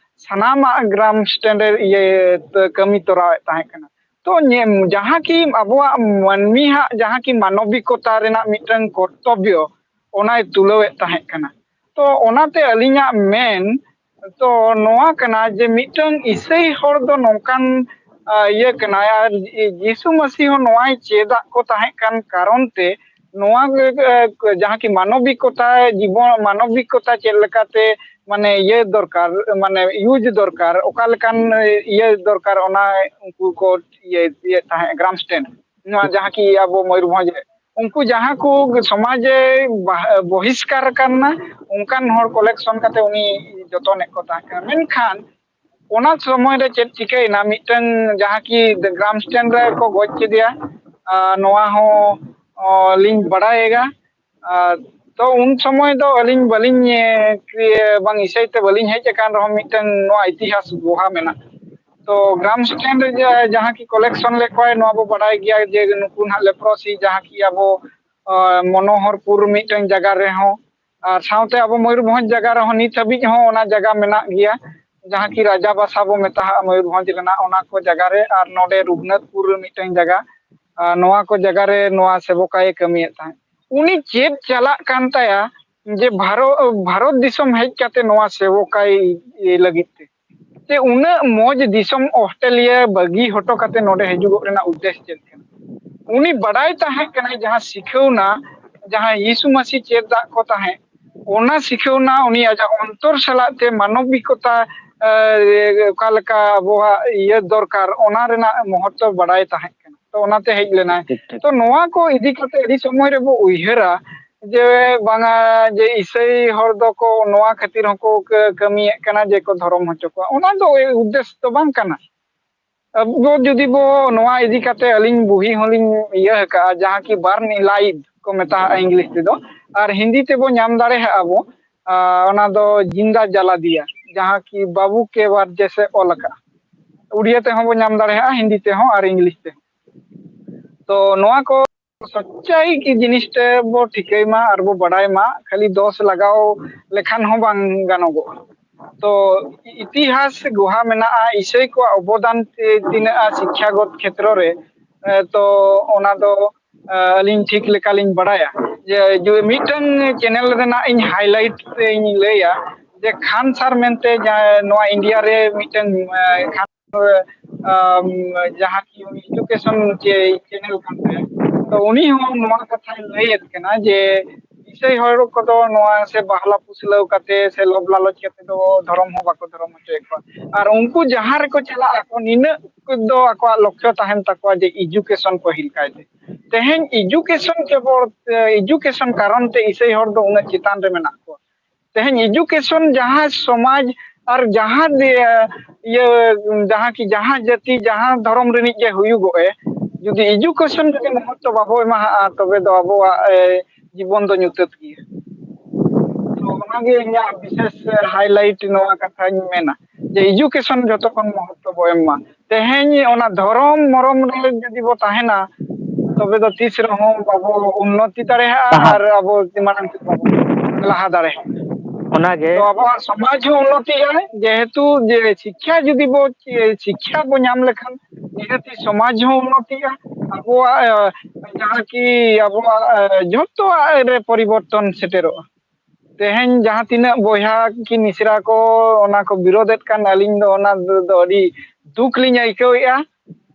ᱥᱟᱱᱟᱢᱟᱜ ᱜᱨᱟᱢ ᱥᱴᱮᱱᱰ ᱨᱮ ᱤᱭᱟᱹ ᱠᱟᱹᱢᱤ ᱛᱚᱨᱟᱣᱮᱫ ᱛᱟᱦᱮᱸ ᱠᱟᱱᱟ᱾ ᱛᱚ ᱧᱮ- ᱡᱟᱦᱟᱸ ᱠᱤ ᱟᱵᱚᱣᱟᱜ ᱢᱟᱹᱱᱢᱤ ᱦᱟᱜ ᱡᱟᱦᱟᱸ ᱠᱤ ᱢᱟᱱᱚᱵᱤᱠᱚᱛᱟ ᱨᱮᱱᱟᱜ ᱢᱤᱫᱴᱟᱝ ᱠᱚᱨᱛᱚᱵᱽᱵᱚ, ᱚᱱᱟᱭ ᱛᱩᱞᱟᱹᱣᱮᱫ ᱛᱟᱦᱮᱸ ᱠᱟᱱᱟ᱾ ᱛᱚ ᱚᱱᱟᱛᱮ ᱟᱹᱞᱤᱧᱟᱜ ᱢᱮᱱ, ᱛᱚ ᱱᱚᱣᱟ ᱠᱟᱱᱟ ᱡᱮ ᱢᱤᱫᱴᱟᱝ ᱤᱥᱟᱹᱭ ᱦᱚᱲ ᱫᱚ ᱱᱚᱝᱠᱟᱱ ᱟ, ᱤᱭᱟᱹ ᱠᱟᱱᱟᱭ, ᱟᱨ ᱡᱤ- ᱡᱤᱥᱩ ᱢᱟᱹᱥᱤᱦ ᱦᱚᱸ ᱱᱚᱣᱟᱭ ᱪᱮᱫᱟᱜ ᱠᱚ ᱛᱟᱦᱮᱸ ᱠᱟᱱ ᱠᱟᱨᱚᱱ ᱛᱮ ᱱᱚᱣᱟ ᱜᱮ, ᱮ, ᱡᱟᱦᱟᱸ ᱠᱤ ᱢᱟᱱᱚᱵᱤᱠᱚᱛᱟ, ᱡᱤᱵᱚᱱ ᱢᱟᱱᱚᱵᱤᱠᱚᱛᱟ ᱪᱮᱫ ᱞᱮᱠᱟᱛᱮ ᱢᱟᱱᱮ ᱤᱭᱟᱹ ᱫᱚᱨᱠᱟᱨ, ᱢᱟᱱᱮ ᱤᱭᱩᱡᱽ ᱫᱚᱨᱠᱟᱨ, ᱚᱠᱟ ᱞᱮᱠᱟᱱ ᱤᱭᱟᱹ ᱫᱚᱨᱠᱟᱨ, ᱚᱱᱟ ᱩᱱᱠᱩ ᱠᱚ ᱤᱭᱟᱹ ᱤᱭᱟᱹ ᱛᱟᱦᱮᱸᱫ ᱜᱨᱟᱢᱥᱴᱮᱱ, ᱱᱚᱣᱟ ᱡᱟᱦᱟᱸ ᱠᱤ ᱟᱵᱚ ᱢᱚᱭᱩᱨᱵᱷᱚᱸᱡᱽ ᱨᱮ ᱩᱱᱠᱩ ᱡᱟᱦᱟᱸ ᱠᱚ ᱥᱚᱢᱟᱡᱮ ᱵᱟᱦ- ᱵᱚᱦᱤᱥᱠᱟᱨ ᱟᱠᱟᱱᱟ, ᱚᱱᱠᱟᱱ ᱦᱚᱲ ᱠᱚᱞᱮᱠᱥᱚᱱ ᱠᱟᱛᱮ ᱩᱱᱤ ᱡᱚᱛᱚᱱᱮᱫ ᱠᱚ ᱛᱟᱦᱮᱸ ᱠᱟᱱᱟ᱾ ᱢᱮᱱᱠᱷᱟᱱ ᱚᱱᱟ ᱥᱚᱢᱚᱭ ᱨᱮ ᱪᱮᱫ ᱪᱤᱠᱟᱹᱭᱮᱱᱟ, ᱢᱤᱫᱴᱟᱝ ᱡᱟᱦᱟᱸ ᱠᱤ ᱜᱨᱟᱢᱥᱴᱮᱱ ᱨᱮ ᱠᱚ ᱜᱚᱡ ᱠᱮᱫᱮᱭᱟ, ᱟᱨ ᱱᱚᱣᱟ ᱦᱚᱸ ᱚ, ᱞᱤᱧ ᱵᱟᱲᱟᱭᱮᱜᱼᱟ᱾ ᱟᱨ ᱛᱚ ᱩᱱ ᱥᱚᱢᱚᱭ ᱫᱚ ᱟᱹᱞᱤᱧ ᱵᱟᱹᱞᱤᱧ ᱮ, ᱠᱨᱤᱭᱮ- ᱵᱟᱝ ᱤᱥᱟᱹᱭ ᱛᱮ ᱵᱟᱹᱞᱤᱧ ᱦᱮᱡ ᱟᱠᱟᱱ ᱨᱮᱦᱚᱸ ᱢᱤᱫᱴᱟᱝ ᱱᱚᱣᱟ ᱤᱛᱤᱦᱟᱥ ᱜᱩᱦᱟ ᱢᱮᱱᱟᱜᱼᱟ᱾ ᱛᱚ ᱜᱨᱟᱢᱥᱴᱮᱱ ᱨᱮ ᱡᱟ- ᱡᱟᱦᱟᱸ ᱠᱤ ᱠᱚᱞᱮᱠᱥᱚᱱ ᱞᱮᱫ ᱠᱚᱣᱟᱭ, ᱱᱚᱣᱟ ᱵᱚ ᱵᱟᱲᱟᱭ ᱜᱮᱭᱟ ᱡᱮ ᱱᱩᱠᱩ ᱱᱟᱦᱟᱜ ᱞᱮᱯᱨᱚᱥᱤ ᱡᱟᱦᱟᱸ ᱠᱤ ᱟᱵᱚ ᱚ, ᱢᱚᱱᱳᱦᱚᱨᱯᱩᱨ ᱢᱤᱫᱴᱟᱝ ᱡᱟᱭᱜᱟ ᱨᱮᱦᱚᱸ, ᱟᱨ ᱥᱟᱶᱛᱮ ᱟᱵᱚ ᱢᱚᱭᱩᱨᱵᱷᱚᱸᱡᱽ ᱡᱟᱭᱜᱟ ᱨᱮᱦᱚᱸ ᱱᱤᱛ ᱦᱟᱹᱵᱤᱡ ᱦᱚᱸ ᱚᱱᱟ ᱡᱟᱭᱜᱟ ᱢᱮᱱᱟᱜ ᱜᱮᱭᱟ, ᱡᱟᱦᱟᱸ ᱠᱤ ᱨᱟᱡᱟ ᱵᱟᱥᱟ ᱵᱚ ᱢᱮᱛᱟᱜᱼᱟ ᱢᱚᱭᱩᱨᱵᱷᱚᱸᱡᱽ ᱨᱮᱱᱟᱜ, ᱚᱱᱟ ᱠᱚ ᱡᱟᱭᱜᱟ ᱨᱮ, ᱟᱨ ᱱᱚᱰᱮ ᱨᱩᱜᱷᱩᱱᱟᱛᱷᱯᱩᱨ ᱨᱮ ᱢᱤᱫᱴᱟᱝ ᱡᱟᱭᱜᱟ, ᱟᱨ ᱱᱚᱣᱟ ᱠᱚ ᱡᱟᱭᱜᱟ ᱨᱮ ᱱᱚᱣᱟ ᱥᱮᱵᱚᱠᱟᱭᱮ ᱠᱟᱹᱢᱤᱭᱮᱫ ᱛᱟᱦᱮᱸᱫ᱾ ᱩᱱᱤ ᱪᱮᱫ ᱪᱟᱞᱟᱜ ᱠᱟᱱ ᱛᱟᱭᱟ ᱡᱮ ᱵᱷᱟᱨᱚ-, ᱵᱷᱟᱨᱚᱛ ᱫᱤᱥᱚᱢ ᱦᱮᱡ ᱠᱟᱛᱮ ᱱᱚᱣᱟ ᱥᱮᱵᱚᱠᱟᱭ ᱞᱟᱹᱜᱤᱫ ᱛᱮ, ᱡᱮ ᱩᱱᱟᱹᱜ ᱢᱚᱡᱽ ᱫᱤᱥᱚᱢ ᱚᱥᱴᱨᱮᱞᱤᱭᱟ ᱵᱟᱹᱜᱤ ᱦᱚᱴᱚ ᱠᱟᱛᱮ ᱱᱚᱰᱮ ᱦᱤᱡᱩᱜᱚᱜ ᱨᱮᱱᱟᱜ ᱩᱫᱽᱫᱮᱥ ᱪᱮᱫ ᱠᱟᱱᱟ? ᱩᱱᱤ ᱵᱟᱰᱟᱭ ᱛᱟᱦᱮᱸ ᱠᱟᱱᱟᱭ ᱡᱟᱦᱟᱸ ᱥᱤᱠᱷᱟᱹᱣᱱᱟ, ᱡᱟᱦᱟᱸ ᱭᱤᱥᱩ ᱢᱟᱹᱥᱤ ᱪᱮᱫ ᱫᱟᱜ ᱠᱚ ᱛᱟᱦᱮᱸᱫ, ᱚᱱᱟ ᱥᱤᱠᱷᱟᱹᱣᱱᱟ ᱩᱱᱤ ᱟᱡᱟᱜ ᱚᱱᱛᱚᱨ ᱥᱟᱞᱟᱜ ᱛᱮ ᱢᱟᱱᱚᱵᱤᱠᱚᱛᱟ, ᱮ, ᱚᱠᱟ ᱞᱮᱠᱟ ᱟᱵᱚᱣᱟᱜ ᱤᱭᱟᱹ ᱫᱚᱨᱠᱟᱨ, ᱚᱱᱟ ᱨᱮᱱᱟᱜ ᱢᱚᱦᱚᱛᱛᱚ ᱵᱟᱰᱟᱭ ᱛᱟᱦᱮᱸ ᱠᱟᱱᱟ᱾ ᱛᱚ ᱚᱱᱟᱛᱮ ᱦᱮᱡ ᱞᱮᱱᱟᱭ᱾ ᱴᱷᱤᱠ, ᱴᱷᱤᱠ᱾ ᱛᱚ ᱱᱚᱣᱟ ᱠᱚ ᱤᱫᱤ ᱠᱟᱛᱮ ᱟᱹᱰᱤ ᱥᱚᱢᱚᱭ ᱨᱮᱵᱚ ᱩᱭᱦᱟᱹᱨᱟ ᱡᱮ ᱵᱟᱝᱟ, ᱡᱮ ᱤᱥᱟᱹᱭ ᱦᱚᱲ ᱫᱚᱠᱚ ᱱᱚᱣᱟ ᱠᱷᱟᱹᱛᱤᱨ ᱦᱚᱸᱠᱚ ᱠᱟᱹ-, ᱠᱟᱹᱢᱤᱭᱮᱫ ᱠᱟᱱᱟ ᱡᱮ ᱠᱚ ᱫᱷᱚᱨᱚᱢ ᱦᱚᱪᱚ ᱠᱚᱣᱟ, ᱚᱱᱟ ᱫᱚ ᱩᱫᱽᱫᱮᱥ ᱫᱚ ᱵᱟᱝ ᱠᱟᱱᱟ᱾ ᱟᱵᱚ ᱡᱩᱫᱤ ᱵᱚ ᱱᱚᱣᱟ ᱤᱫᱤ ᱠᱟᱛᱮ, ᱟᱹᱞᱤᱧ ᱵᱩᱦᱤ ᱦᱚᱸᱞᱤᱧ ᱤᱭᱟᱹ ᱟᱠᱟᱫᱼᱟ, ᱡᱟᱦᱟᱸ ᱠᱤ Burn Alive ᱠᱚ ᱢᱮᱛᱟᱜᱼᱟ ᱤᱝᱞᱤᱥ ᱛᱮᱫᱚ, ᱟᱨ ᱦᱤᱱᱫᱤ ᱛᱮᱵᱚ ᱧᱟᱢ ᱫᱟᱲᱮᱭᱟᱜᱼᱟ ᱵᱚ, ᱟᱨ ᱚᱱᱟ ᱫᱚ ᱡᱤᱱᱫᱟ ᱡᱟᱞᱟ ᱫᱤᱭᱟ᱾ ᱡᱟᱦᱟᱸ ᱠᱤ ᱵᱟᱵᱩ ᱠᱮ ᱵᱟᱨ ᱡᱮᱥᱮ ᱚᱞ ᱟᱠᱟᱫᱼᱟ᱾ ᱩᱲᱤᱭᱟ ᱛᱮᱦᱚᱸ ᱵᱚ ᱧᱟᱢ ᱫᱟᱲᱮᱭᱟᱜᱼᱟ, ᱦᱤᱱᱫᱤ ᱛᱮᱦᱚᱸ ᱟᱨ ᱤᱝᱞᱤᱥ ᱛᱮᱦᱚᱸ᱾ ᱛᱚ ᱱᱚᱣᱟ ᱠᱚ ᱥᱚᱪᱪᱟᱭ ᱠᱤ ᱡᱤᱱᱤᱥ ᱛᱮ ᱵᱚ ᱴᱷᱤᱠᱟᱹᱭ ᱢᱟ ᱟᱨ ᱵᱚ ᱵᱟᱰᱟᱭ ᱢᱟ, ᱠᱷᱟᱹᱞᱤ ᱫᱚᱥ ᱞᱟᱜᱟᱣ ᱞᱮᱠᱷᱟᱱ ᱦᱚᱸ ᱵᱟᱝ ᱜᱟᱱᱚᱜᱚᱜᱼᱟ᱾ ᱛᱚ ᱤᱛᱤᱦᱟᱥ ᱜᱩᱦᱟ ᱢᱮᱱᱟᱜᱼᱟ, ᱤᱥᱟᱹᱭ ᱠᱚᱣᱟᱜ ᱚᱵᱚᱫᱟᱱ ᱛᱤ-, ᱛᱤᱱᱟᱹᱜᱼᱟ ᱥᱤᱠᱠᱷᱟᱜᱚᱛ ᱠᱷᱮᱛᱨᱚ ᱨᱮ, ᱮ, ᱛᱚ ᱚᱱᱟ ᱫᱚ, ᱮ, ᱟᱹᱞᱤᱧ ᱴᱷᱤᱠ ᱞᱮᱠᱟᱞᱤᱧ ᱵᱟᱰᱟᱭᱟ᱾ ᱡᱮ, ᱡᱩ-, ᱢᱤᱫᱴᱟᱝ ᱪᱮᱱᱮᱞ ᱨᱮᱱᱟᱜ ᱤᱧ ᱦᱟᱭᱞᱟᱭᱤᱴ ᱛᱮ ᱤᱧ ᱞᱟᱹᱭᱟ ᱡᱮ ᱠᱷᱟᱱ ᱥᱟᱨ ᱢᱮᱱᱛᱮ ᱡᱟᱦᱟᱸ ᱱᱚᱣᱟ ᱤᱱᱰᱤᱭᱟ ᱨᱮ ᱢᱤᱫᱴᱟᱝ, ᱮ, ᱠᱷᱟᱱ, ᱟᱢ, ᱡᱟᱦᱟᱸ ᱠᱤ ᱩᱱᱤ ᱮᱰᱩᱠᱮᱥᱚᱱ ᱪᱮ ᱪᱮᱱᱮᱞ ᱠᱟᱱ ᱛᱟᱭᱟ, ᱛᱚ ᱩᱱᱤ ᱦᱚᱸ ᱱᱚᱣᱟ ᱠᱟᱛᱷᱟᱭ ᱞᱟᱹᱭᱮᱫ ᱠᱟᱱᱟ ᱡᱮ ᱤᱥᱟᱹᱭ ᱦᱚᱲ ᱠᱚᱫᱚ ᱱᱚᱣᱟ ᱥᱮ ᱵᱟᱦᱞᱟ ᱯᱩᱥᱞᱟᱹᱣ ᱠᱟᱛᱮ ᱥᱮ ᱞᱚᱵ ᱞᱟᱞᱚᱪ ᱠᱟᱛᱮ ᱫᱚ ᱫᱷᱚᱨᱚᱢ ᱦᱚᱸ ᱵᱟᱠᱚ ᱫᱷᱚᱨᱚᱢ ᱦᱚᱪᱚᱭᱮᱫ ᱠᱚᱣᱟ᱾ ᱟᱨ ᱩᱱᱠᱩ ᱡᱟᱦᱟᱸ ᱨᱮᱠᱚ ᱪᱟᱞᱟᱜ ᱟᱠᱚ, ᱱᱤᱱᱟᱹᱜ ᱫᱚ ᱟᱠᱚᱣᱟᱜ ᱞᱚᱠᱠᱷᱚ ᱛᱟᱦᱮᱱ ᱛᱟᱠᱚᱣᱟ ᱡᱮ ᱮᱰᱩᱠᱮᱥᱚᱱ ᱯᱟᱹᱦᱤᱞ ᱠᱟᱭᱛᱮ᱾ ᱛᱮᱦᱮᱧ ᱮᱰᱩᱠᱮᱥᱚᱱ ᱠᱮᱵᱚᱞ, ᱮ, ᱮᱰᱩᱠᱮᱥᱚᱱ ᱠᱟᱨᱚᱱ ᱛᱮ ᱤᱥᱟᱹᱭ ᱦᱚᱲ ᱫᱚ ᱩᱱᱟᱹᱜ ᱪᱮᱛᱟᱱ ᱨᱮ ᱢᱮᱱᱟᱜ ᱠᱚᱣᱟ᱾ ᱛᱮᱦᱮᱧ ᱮᱰᱩᱠᱮᱥᱚᱱ ᱡᱟᱦᱟᱸ ᱥᱚᱢᱟᱡᱽ ᱟᱨ ᱡᱟᱦᱟᱸ ᱫᱤᱭᱮ, ᱤᱭᱟᱹ, ᱡᱟᱦᱟᱸ ᱠᱤ ᱡᱟᱦᱟᱸ ᱡᱟᱹᱛᱤ ᱡᱟᱦᱟᱸ ᱫᱷᱚᱨᱚᱢ ᱨᱤᱱᱤᱡ ᱜᱮ ᱦᱩᱭᱩᱜᱚᱜ ᱮ, ᱡᱩᱫᱤ ᱮᱰᱩᱠᱮᱥᱚᱱ ᱡᱩᱫᱤ ᱢᱚᱦᱚᱛᱛᱚ ᱵᱟᱵᱚ ᱮᱢᱟᱦᱟᱜᱼᱟ, ᱛᱚᱵᱮ ᱫᱚ ᱟᱵᱚᱣᱟᱜ, ᱮ, ᱡᱤᱵᱚᱱ ᱫᱚ ᱧᱩᱛᱟᱹᱛ ᱜᱮᱭᱟ᱾ ᱛᱚ ᱚᱱᱟᱜᱮ ᱤᱧᱟᱹᱜ ᱵᱤᱥᱮᱥ ᱦᱟᱭᱞᱟᱭᱤᱴ ᱱᱚᱣᱟ ᱠᱟᱛᱷᱟᱧ ᱢᱮᱱᱟ ᱡᱮ ᱮᱰᱩᱠᱮᱥᱚᱱ ᱡᱚᱛᱚ ᱠᱷᱚᱱ ᱢᱚᱦᱚᱛᱛᱚ ᱵᱚ ᱮᱢ ᱢᱟ᱾ ᱛᱮᱦᱮᱧ ᱚᱱᱟ ᱫᱷᱚᱨᱚᱢ ᱢᱚᱨᱚᱢ ᱨᱮ ᱡᱩᱫᱤ ᱵᱚ ᱛᱟᱦᱮᱱᱟ, ᱛᱚᱵᱮ ᱫᱚ ᱛᱤᱥ ᱨᱮᱦᱚᱸ ᱵᱟᱵᱚ ᱩᱱᱱᱚᱛᱤ ᱫᱟᱲᱮᱭᱟᱜᱼᱟ ᱛᱟᱦᱟ- ᱟᱨ ᱟᱵᱚ ᱢᱟᱲᱟᱝ ᱥᱮᱫ ᱵᱟᱵᱚ ᱞᱟᱦᱟ ᱫᱟᱲᱮᱭᱟᱜᱼᱟ᱾ ᱚᱱᱟᱜᱮ᱾ ᱛᱚ ᱟᱵᱚᱣᱟᱜ ᱥᱚᱢᱟᱡᱽ ᱦᱚᱸ ᱩᱱᱱᱚᱛᱤᱜᱼᱟ, ᱡᱮᱦᱮᱛᱩ ᱡᱮ ᱥᱤᱠᱠᱷᱟ ᱡᱩᱫᱤ ᱵᱚ, ᱥᱤᱠᱠᱷᱟ ᱵᱚ ᱧᱟᱢ ᱞᱮᱠᱷᱟᱱ ᱱᱤᱦᱟᱹᱛᱤ ᱥᱚᱢᱟᱡᱽ ᱦᱚᱸ ᱩᱱᱱᱚᱛᱤᱜᱼᱟ, ᱟᱵᱚᱣᱟᱜ, ᱮ, ᱡᱟᱦᱟᱸ ᱠᱤ ᱟᱵᱚᱣᱟᱜ, ᱮ, ᱡᱷᱚᱛᱚᱣᱟᱜ ᱨᱮ ᱯᱚᱨᱤᱵᱚᱨᱛᱚᱱ ᱥᱮᱴᱮᱨᱚᱜᱼᱟ᱾ ᱛᱮᱦᱮᱧ ᱡᱟᱦᱟᱸ ᱛᱤᱱᱟᱹᱜ ᱵᱚᱭᱦᱟ ᱠᱤ ᱢᱤᱥᱨᱟ ᱠᱚ ᱚᱱᱟ ᱠᱚ ᱵᱤᱨᱳᱫᱮᱫ ᱠᱟᱱ, ᱟᱹᱞᱤᱧ ᱫᱚ ᱚᱱᱟ ᱫᱚ ᱟᱹᱰᱤ ᱫᱩᱠ ᱞᱤᱧ ᱟᱹᱭᱠᱟᱹᱣᱮᱫᱼᱟ᱾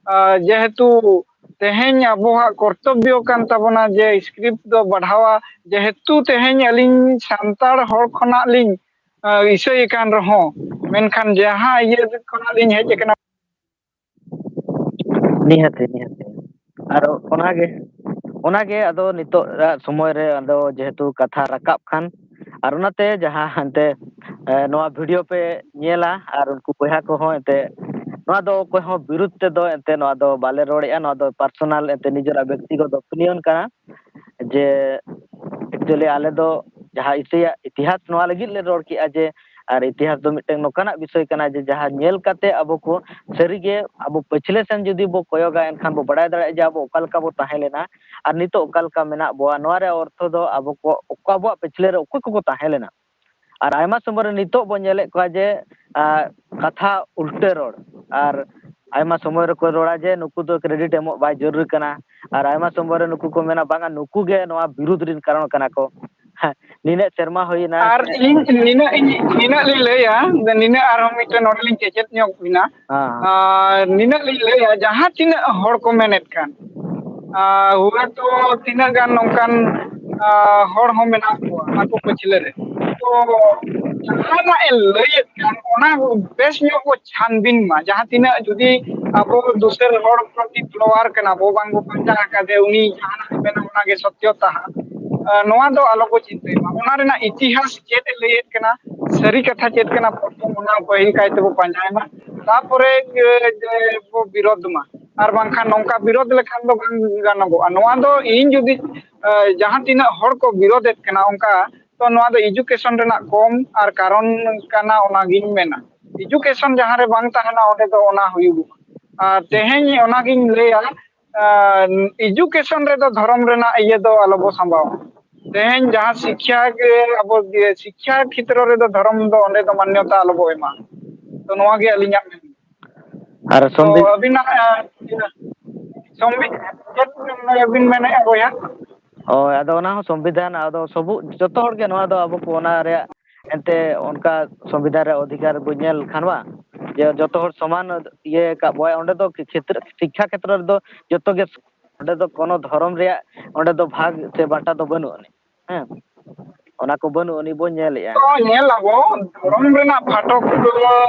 ᱟᱨ ᱡᱮᱦᱮᱛᱩ ᱛᱮᱦᱮᱧ ᱟᱵᱚᱣᱟᱜ ᱠᱚᱨᱛᱚᱵᱵᱚ ᱠᱟᱱ ᱛᱟᱵᱚᱱᱟ ᱡᱮ ᱥᱠᱨᱤᱯᱴ ᱫᱚ ᱵᱟᱲᱦᱟᱣᱟ, ᱡᱮᱦᱮᱛᱩ ᱛᱮᱦᱮᱧ ᱟᱹᱞᱤᱧ ᱥᱟᱱᱛᱟᱲ ᱦᱚᱲ ᱠᱷᱚᱱᱟᱜ ᱞᱤᱧ, ᱟ, ᱤᱥᱟᱹᱭ ᱟᱠᱟᱱ ᱨᱮᱦᱚᱸ, ᱢᱮᱱᱠᱷᱟᱱ ᱡᱟᱦᱟᱸ ᱤᱭᱟᱹ ᱠᱷᱚᱱᱟᱜ ᱞᱤᱧ ᱦᱮᱡ ᱟᱠᱟᱱᱟ᱾ ᱱᱤᱦᱟᱹᱛᱤ, ᱱᱤᱦᱟᱹᱛᱤ᱾ ᱟᱨ ᱚᱱᱟᱜᱮ, ᱚᱱᱟᱜᱮ ᱟᱫᱚ ᱱᱤᱛᱚᱜ ᱟᱜ ᱥᱚᱢᱚᱭ ᱨᱮ ᱟᱫᱚ ᱡᱮᱦᱮᱛᱩ ᱠᱟᱛᱷᱟ ᱨᱟᱠᱟᱵ ᱠᱷᱟᱱ, ᱟᱨ ᱚᱱᱟᱛᱮ ᱡᱟᱦᱟᱸ ᱮᱱᱛᱮ, ᱮ, ᱱᱚᱣᱟ ᱵᱷᱤᱰᱤᱭᱳ ᱯᱮ ᱧᱮᱞᱟ ᱟᱨ ᱩᱱᱠᱩ ᱵᱚᱭᱦᱟ ᱠᱚᱦᱚᱸ ᱮᱱᱛᱮ ᱱᱚᱣᱟ ᱫᱚ ᱚᱠᱚᱭ ᱦᱚᱸ ᱵᱤᱨᱩᱫᱷ ᱛᱮᱫᱚ ᱮᱱᱛᱮ ᱱᱚᱣᱟ ᱫᱚ ᱵᱟᱞᱮ ᱨᱚᱲᱮᱫᱼᱟ, ᱱᱚᱣᱟ ᱫᱚ ᱯᱟᱨᱥᱚᱱᱟᱞ ᱮᱱᱛᱮ ᱱᱤᱡᱮᱨᱟᱜ ᱵᱮᱠᱛᱤᱜᱚᱛ ᱚᱯᱤᱱᱤᱭᱚᱱ ᱠᱟᱱᱟ᱾ ᱡᱮ actually ᱟᱞᱮ ᱫᱚ ᱡᱟᱦᱟᱸ ᱤᱥᱟᱹᱭᱟᱜ ᱤᱛᱤᱦᱟᱥ ᱱᱚᱣᱟ ᱞᱟᱹᱜᱤᱫ ᱞᱮ ᱨᱚᱲ ᱠᱮᱜᱼᱟ ᱡᱮ ᱟᱨ ᱤᱛᱤᱦᱟᱥ ᱫᱚ ᱢᱤᱫᱴᱟᱝ ᱱᱚᱝᱠᱟᱱᱟᱜ ᱵᱤᱥᱚᱭ ᱠᱟᱱᱟ ᱡᱮ ᱡᱟᱦᱟᱸ ᱧᱮᱞ ᱠᱟᱛᱮ ᱟᱵᱚ ᱠᱚ ᱥᱟᱹᱨᱤᱜᱮ ᱟᱵᱚ ᱯᱟᱹᱪᱷᱞᱟᱹ ᱥᱮᱱ ᱡᱩᱫᱤ ᱵᱚ ᱠᱚᱭᱚᱜᱟ, ᱮᱱᱠᱷᱟᱱ ᱵᱚ ᱵᱟᱲᱟᱭ ᱫᱟᱲᱮᱭᱟᱜᱼᱟ ᱡᱮ ᱟᱵᱚ ᱚᱠᱟ ᱞᱮᱠᱟ ᱵᱚ ᱛᱟᱦᱮᱸ ᱞᱮᱱᱟ ᱟᱨ ᱱᱤᱛᱚᱜ ᱚᱠᱟ ᱞᱮᱠᱟ ᱢᱮᱱᱟᱜ ᱵᱚᱣᱟ᱾ ᱱᱚᱣᱟ ᱨᱮᱭᱟᱜ ᱚᱨᱛᱷᱚ ᱫᱚ ᱟᱵᱚ ᱠᱚ ᱚᱠᱟ, ᱟᱵᱚᱣᱟᱜ ᱯᱟᱹᱪᱷᱞᱟᱹ ᱨᱮ ᱚᱠᱚᱭ ᱠᱚᱠᱚ ᱛᱟᱦᱮᱸ ᱞᱮᱱᱟ᱾ ᱟᱨ ᱟᱭᱢᱟ ᱥᱚᱢᱚᱭ ᱨᱮ ᱱᱤᱛᱚᱜ ᱵᱚ ᱧᱮᱞᱮᱫ ᱠᱚᱣᱟ ᱡᱮ, ᱟᱸ, ᱠᱟᱛᱷᱟ ᱩᱞᱴᱟᱹ ᱨᱚᱲ, ᱟᱨ ᱟᱭᱢᱟ ᱥᱚᱢᱚᱭ ᱨᱮᱠᱚ ᱨᱚᱲᱟ ᱡᱮ ᱱᱩᱠᱩ ᱫᱚ credit ᱮᱢᱚᱜ ᱵᱟᱭ ᱡᱟᱹᱨᱩᱲ ᱠᱟᱱᱟ, ᱟᱨ ᱟᱭᱢᱟ ᱥᱚᱢᱚᱭ ᱨᱮ ᱱᱩᱠᱩ ᱠᱚ ᱢᱮᱱᱟ ᱵᱟᱝᱟ ᱱᱩᱠᱩ ᱜᱮ ᱱᱚᱣᱟ ᱵᱤᱨᱩᱫᱷ ᱨᱤᱱ ᱠᱟᱨᱚᱱ ᱠᱟᱱᱟ ᱠᱚ᱾ ᱦᱮᱸ, ᱱᱤᱱᱟᱹᱜ ᱥᱮᱨᱢᱟ ᱦᱩᱭᱱᱟ᱾ ᱟᱨ ᱤᱧ ᱱᱤᱱᱟᱹᱜ ᱤᱧ ᱱᱤᱱᱟᱹᱜ ᱞᱤᱧ ᱞᱟᱹᱭᱟ, ᱱᱤᱱᱟᱹᱜ ᱟᱨᱦᱚᱸ ᱢᱤᱫᱴᱮᱱ ᱱᱚᱰᱮ ᱞᱤᱧ ᱠᱮᱪᱮᱫ ᱧᱚᱜ ᱵᱤᱱᱟ᱾ ᱦᱮᱸ᱾ ᱟᱨ ᱱᱤᱱᱟᱹᱜ ᱞᱤᱧ ᱞᱟᱹᱭᱟ, ᱡᱟᱦᱟᱸ ᱛᱤᱱᱟᱹᱜ ᱦᱚᱲ ᱠᱚ ᱢᱮᱱᱮᱫ ᱠᱟᱱ, ᱟᱨ ᱦᱩᱭᱛᱚ ᱛᱤᱱᱟᱹᱜ ᱜᱟᱱ ᱱᱚᱝᱠᱟᱱ, ᱟᱨ ᱦᱚᱲ ᱦᱚᱸ ᱢᱮᱱᱟᱜ ᱠᱚᱣᱟ ᱟᱠᱚ ᱯᱟᱹᱪᱷᱞᱟᱹ ᱨᱮ᱾ ᱛᱚ ᱡᱟᱦᱟᱱᱟᱜ ᱮ ᱞᱟᱹᱭᱮᱫ ᱠᱟᱱ, ᱚᱱᱟ ᱵᱮᱥ ᱧᱚᱜ ᱠᱚ ᱪᱷᱟᱱᱵᱤᱱ ᱢᱟ᱾ ᱡᱟᱦᱟᱸ ᱛᱤᱱᱟᱹᱜ ᱡᱩᱫᱤ ᱟᱵᱚ ᱫᱩᱥᱟᱹᱨ ᱦᱚᱲ ᱯᱨᱚᱛᱤ follower ᱠᱟᱱᱟ ᱵᱚ, ᱵᱟᱝ ᱵᱚ ᱯᱟᱸᱡᱟ ᱟᱠᱟᱫᱮ, ᱩᱱᱤ ᱡᱟᱦᱟᱱᱟᱜ ᱮ ᱢᱮᱱᱟ ᱚᱱᱟᱜᱮ ᱥᱚᱛᱭᱚᱛᱟ ᱦᱟᱸᱜ, ᱟᱨ ᱱᱚᱣᱟ ᱫᱚ ᱟᱞᱚ ᱵᱚ ᱪᱤᱱᱛᱟᱹᱭ ᱢᱟ᱾ ᱚᱱᱟ ᱨᱮᱱᱟᱜ ᱤᱛᱤᱦᱟᱥ ᱪᱮᱫ ᱮ ᱞᱟᱹᱭᱮᱫ ᱠᱟᱱᱟ, ᱥᱟᱹᱨᱤ ᱠᱟᱛᱷᱟ ᱪᱮᱫ ᱠᱟᱱᱟ, ᱯᱨᱚᱛᱷᱚᱢ ᱚᱱᱟ ᱯᱟᱹᱦᱤᱞ ᱠᱟᱭ ᱛᱮᱵᱚ ᱯᱟᱸᱡᱟᱭ ᱢᱟ, ᱛᱟᱯᱚᱨᱮ ᱡᱮ, ᱡᱮ ᱵᱚ ᱵᱤᱨᱳᱫᱷ ᱢᱟ᱾ ᱟᱨ ᱵᱟᱝᱠᱷᱟᱱ ᱱᱚᱝᱠᱟ ᱵᱤᱨᱳᱫᱷ ᱞᱮᱠᱷᱟᱱ ᱫᱚ ᱵᱟᱝ ᱜᱟᱱᱚᱜᱚᱜᱼᱟ᱾ ᱱᱚᱣᱟ ᱫᱚ ᱤᱧ ᱡᱩᱫᱤ, ᱮ, ᱡᱟᱦᱟᱸ ᱛᱤᱱᱟᱹᱜ ᱦᱚᱲ ᱠᱚ ᱵᱤᱨᱳᱫᱷᱮᱫ ᱠᱟᱱᱟ ᱚᱱᱠᱟ, ᱛᱚ ᱱᱚᱣᱟ ᱫᱚ education ᱨᱮᱱᱟᱜ ᱠᱚᱢ ᱟᱨ ᱠᱟᱨᱚᱱ ᱠᱟᱱᱟ, ᱚᱱᱟᱜᱤᱧ ᱢᱮᱱᱟ᱾ Education ᱡᱟᱦᱟᱸ ᱨᱮ ᱵᱟᱝ ᱛᱟᱦᱮᱱᱟ, ᱚᱸᱰᱮ ᱫᱚ ᱚᱱᱟ ᱦᱩᱭᱩᱜᱚᱜᱼᱟ᱾ ᱟᱨ ᱛᱮᱦᱮᱧ ᱚᱱᱟᱜᱤᱧ ᱞᱟᱹᱭᱟ, ᱟᱨ education ᱨᱮᱫᱚ ᱫᱷᱚᱨᱚᱢ ᱨᱮᱱᱟᱜ ᱤᱭᱟᱹ ᱫᱚ ᱟᱞᱚᱵᱚ ᱥᱟᱢᱵᱟᱣᱟ᱾ ᱛᱮᱦᱮᱧ ᱡᱟᱦᱟᱸ ᱥᱤᱠᱠᱷᱟ ᱜᱮ, ᱟᱵᱚ ᱡᱮ ᱥᱤᱠᱠᱷᱟ ᱠᱷᱮᱛᱨᱚ ᱨᱮᱫᱚ ᱫᱷᱚᱨᱚᱢ ᱫᱚ ᱚᱸᱰᱮ ᱫᱚ ᱢᱟᱱᱱᱚᱛᱟ ᱟᱞᱚᱵᱚ ᱮᱢᱟ᱾ ᱛᱚ ᱱᱚᱣᱟ ᱜᱮ ᱟᱹᱞᱤᱧᱟᱜ ᱢᱮᱱ᱾ ᱟᱨ ᱛᱚ ᱥᱚᱢᱵᱤ- ᱟᱹᱵᱤᱱᱟᱜ, ᱟᱸ, ᱥᱚᱢᱵᱤ-, ᱪᱮᱫ ᱵᱤᱱ ᱢᱮᱱᱮᱫᱼᱟ ᱵᱚᱭᱦᱟ? ᱦᱳᱭ, ᱟᱫᱚ ᱚᱱᱟ ᱦᱚᱸ ᱥᱚᱝᱵᱤᱫᱷᱟᱱ, ᱟᱫᱚ ᱥᱚᱵᱩ-, ᱡᱚᱛᱚ ᱦᱚᱲ ᱜᱮ ᱱᱚᱣᱟ ᱫᱚ ᱟᱵᱚ ᱠᱚ ᱚᱱᱟ ᱨᱮᱭᱟᱜ ᱮᱱᱛᱮ ᱚᱱᱠᱟ ᱥᱚᱝᱵᱤᱫᱷᱟᱱ ᱨᱮ ᱚᱫᱷᱤᱠᱟᱨ ᱵᱚ ᱧᱮᱞ ᱠᱷᱟᱱ ᱵᱟᱝ, ᱡᱮ ᱡᱚᱛᱚ ᱦᱚᱲ ᱥᱚᱢᱟᱱ ᱤᱭᱟᱹ ᱟᱠᱟᱫ ᱵᱚᱭ, ᱚᱸᱰᱮ ᱫᱚ ᱠᱷᱮᱛᱨᱚ, ᱥᱤᱠᱠᱷᱟ ᱠᱷᱮᱛᱨᱚ ᱨᱮᱫᱚ ᱡᱚᱛᱚ ᱜᱮ, ᱚᱸᱰᱮ ᱫᱚ ᱠᱳᱱᱳ ᱫᱷᱚᱨᱚᱢ ᱨᱮᱭᱟᱜ ᱚᱸᱰᱮ ᱫᱚ ᱵᱷᱟᱜᱽ ᱥᱮ ᱵᱟᱸᱴᱟ ᱫᱚ ᱵᱟᱹᱱᱩᱜ ᱟᱹᱱᱤᱡ᱾ ᱦᱮᱸ, ᱚᱱᱟ ᱠᱚ ᱵᱟᱹᱱᱩᱜ ᱟᱹᱱᱤᱡ ᱵᱚ ᱧᱮᱞᱮᱜᱼᱟ᱾ ᱛᱚ ᱧᱮᱞ ᱟᱵᱚ, ᱫᱷᱚᱨᱚᱢ ᱨᱮᱱᱟᱜ ᱯᱷᱟᱴᱚᱠ ᱫᱚ,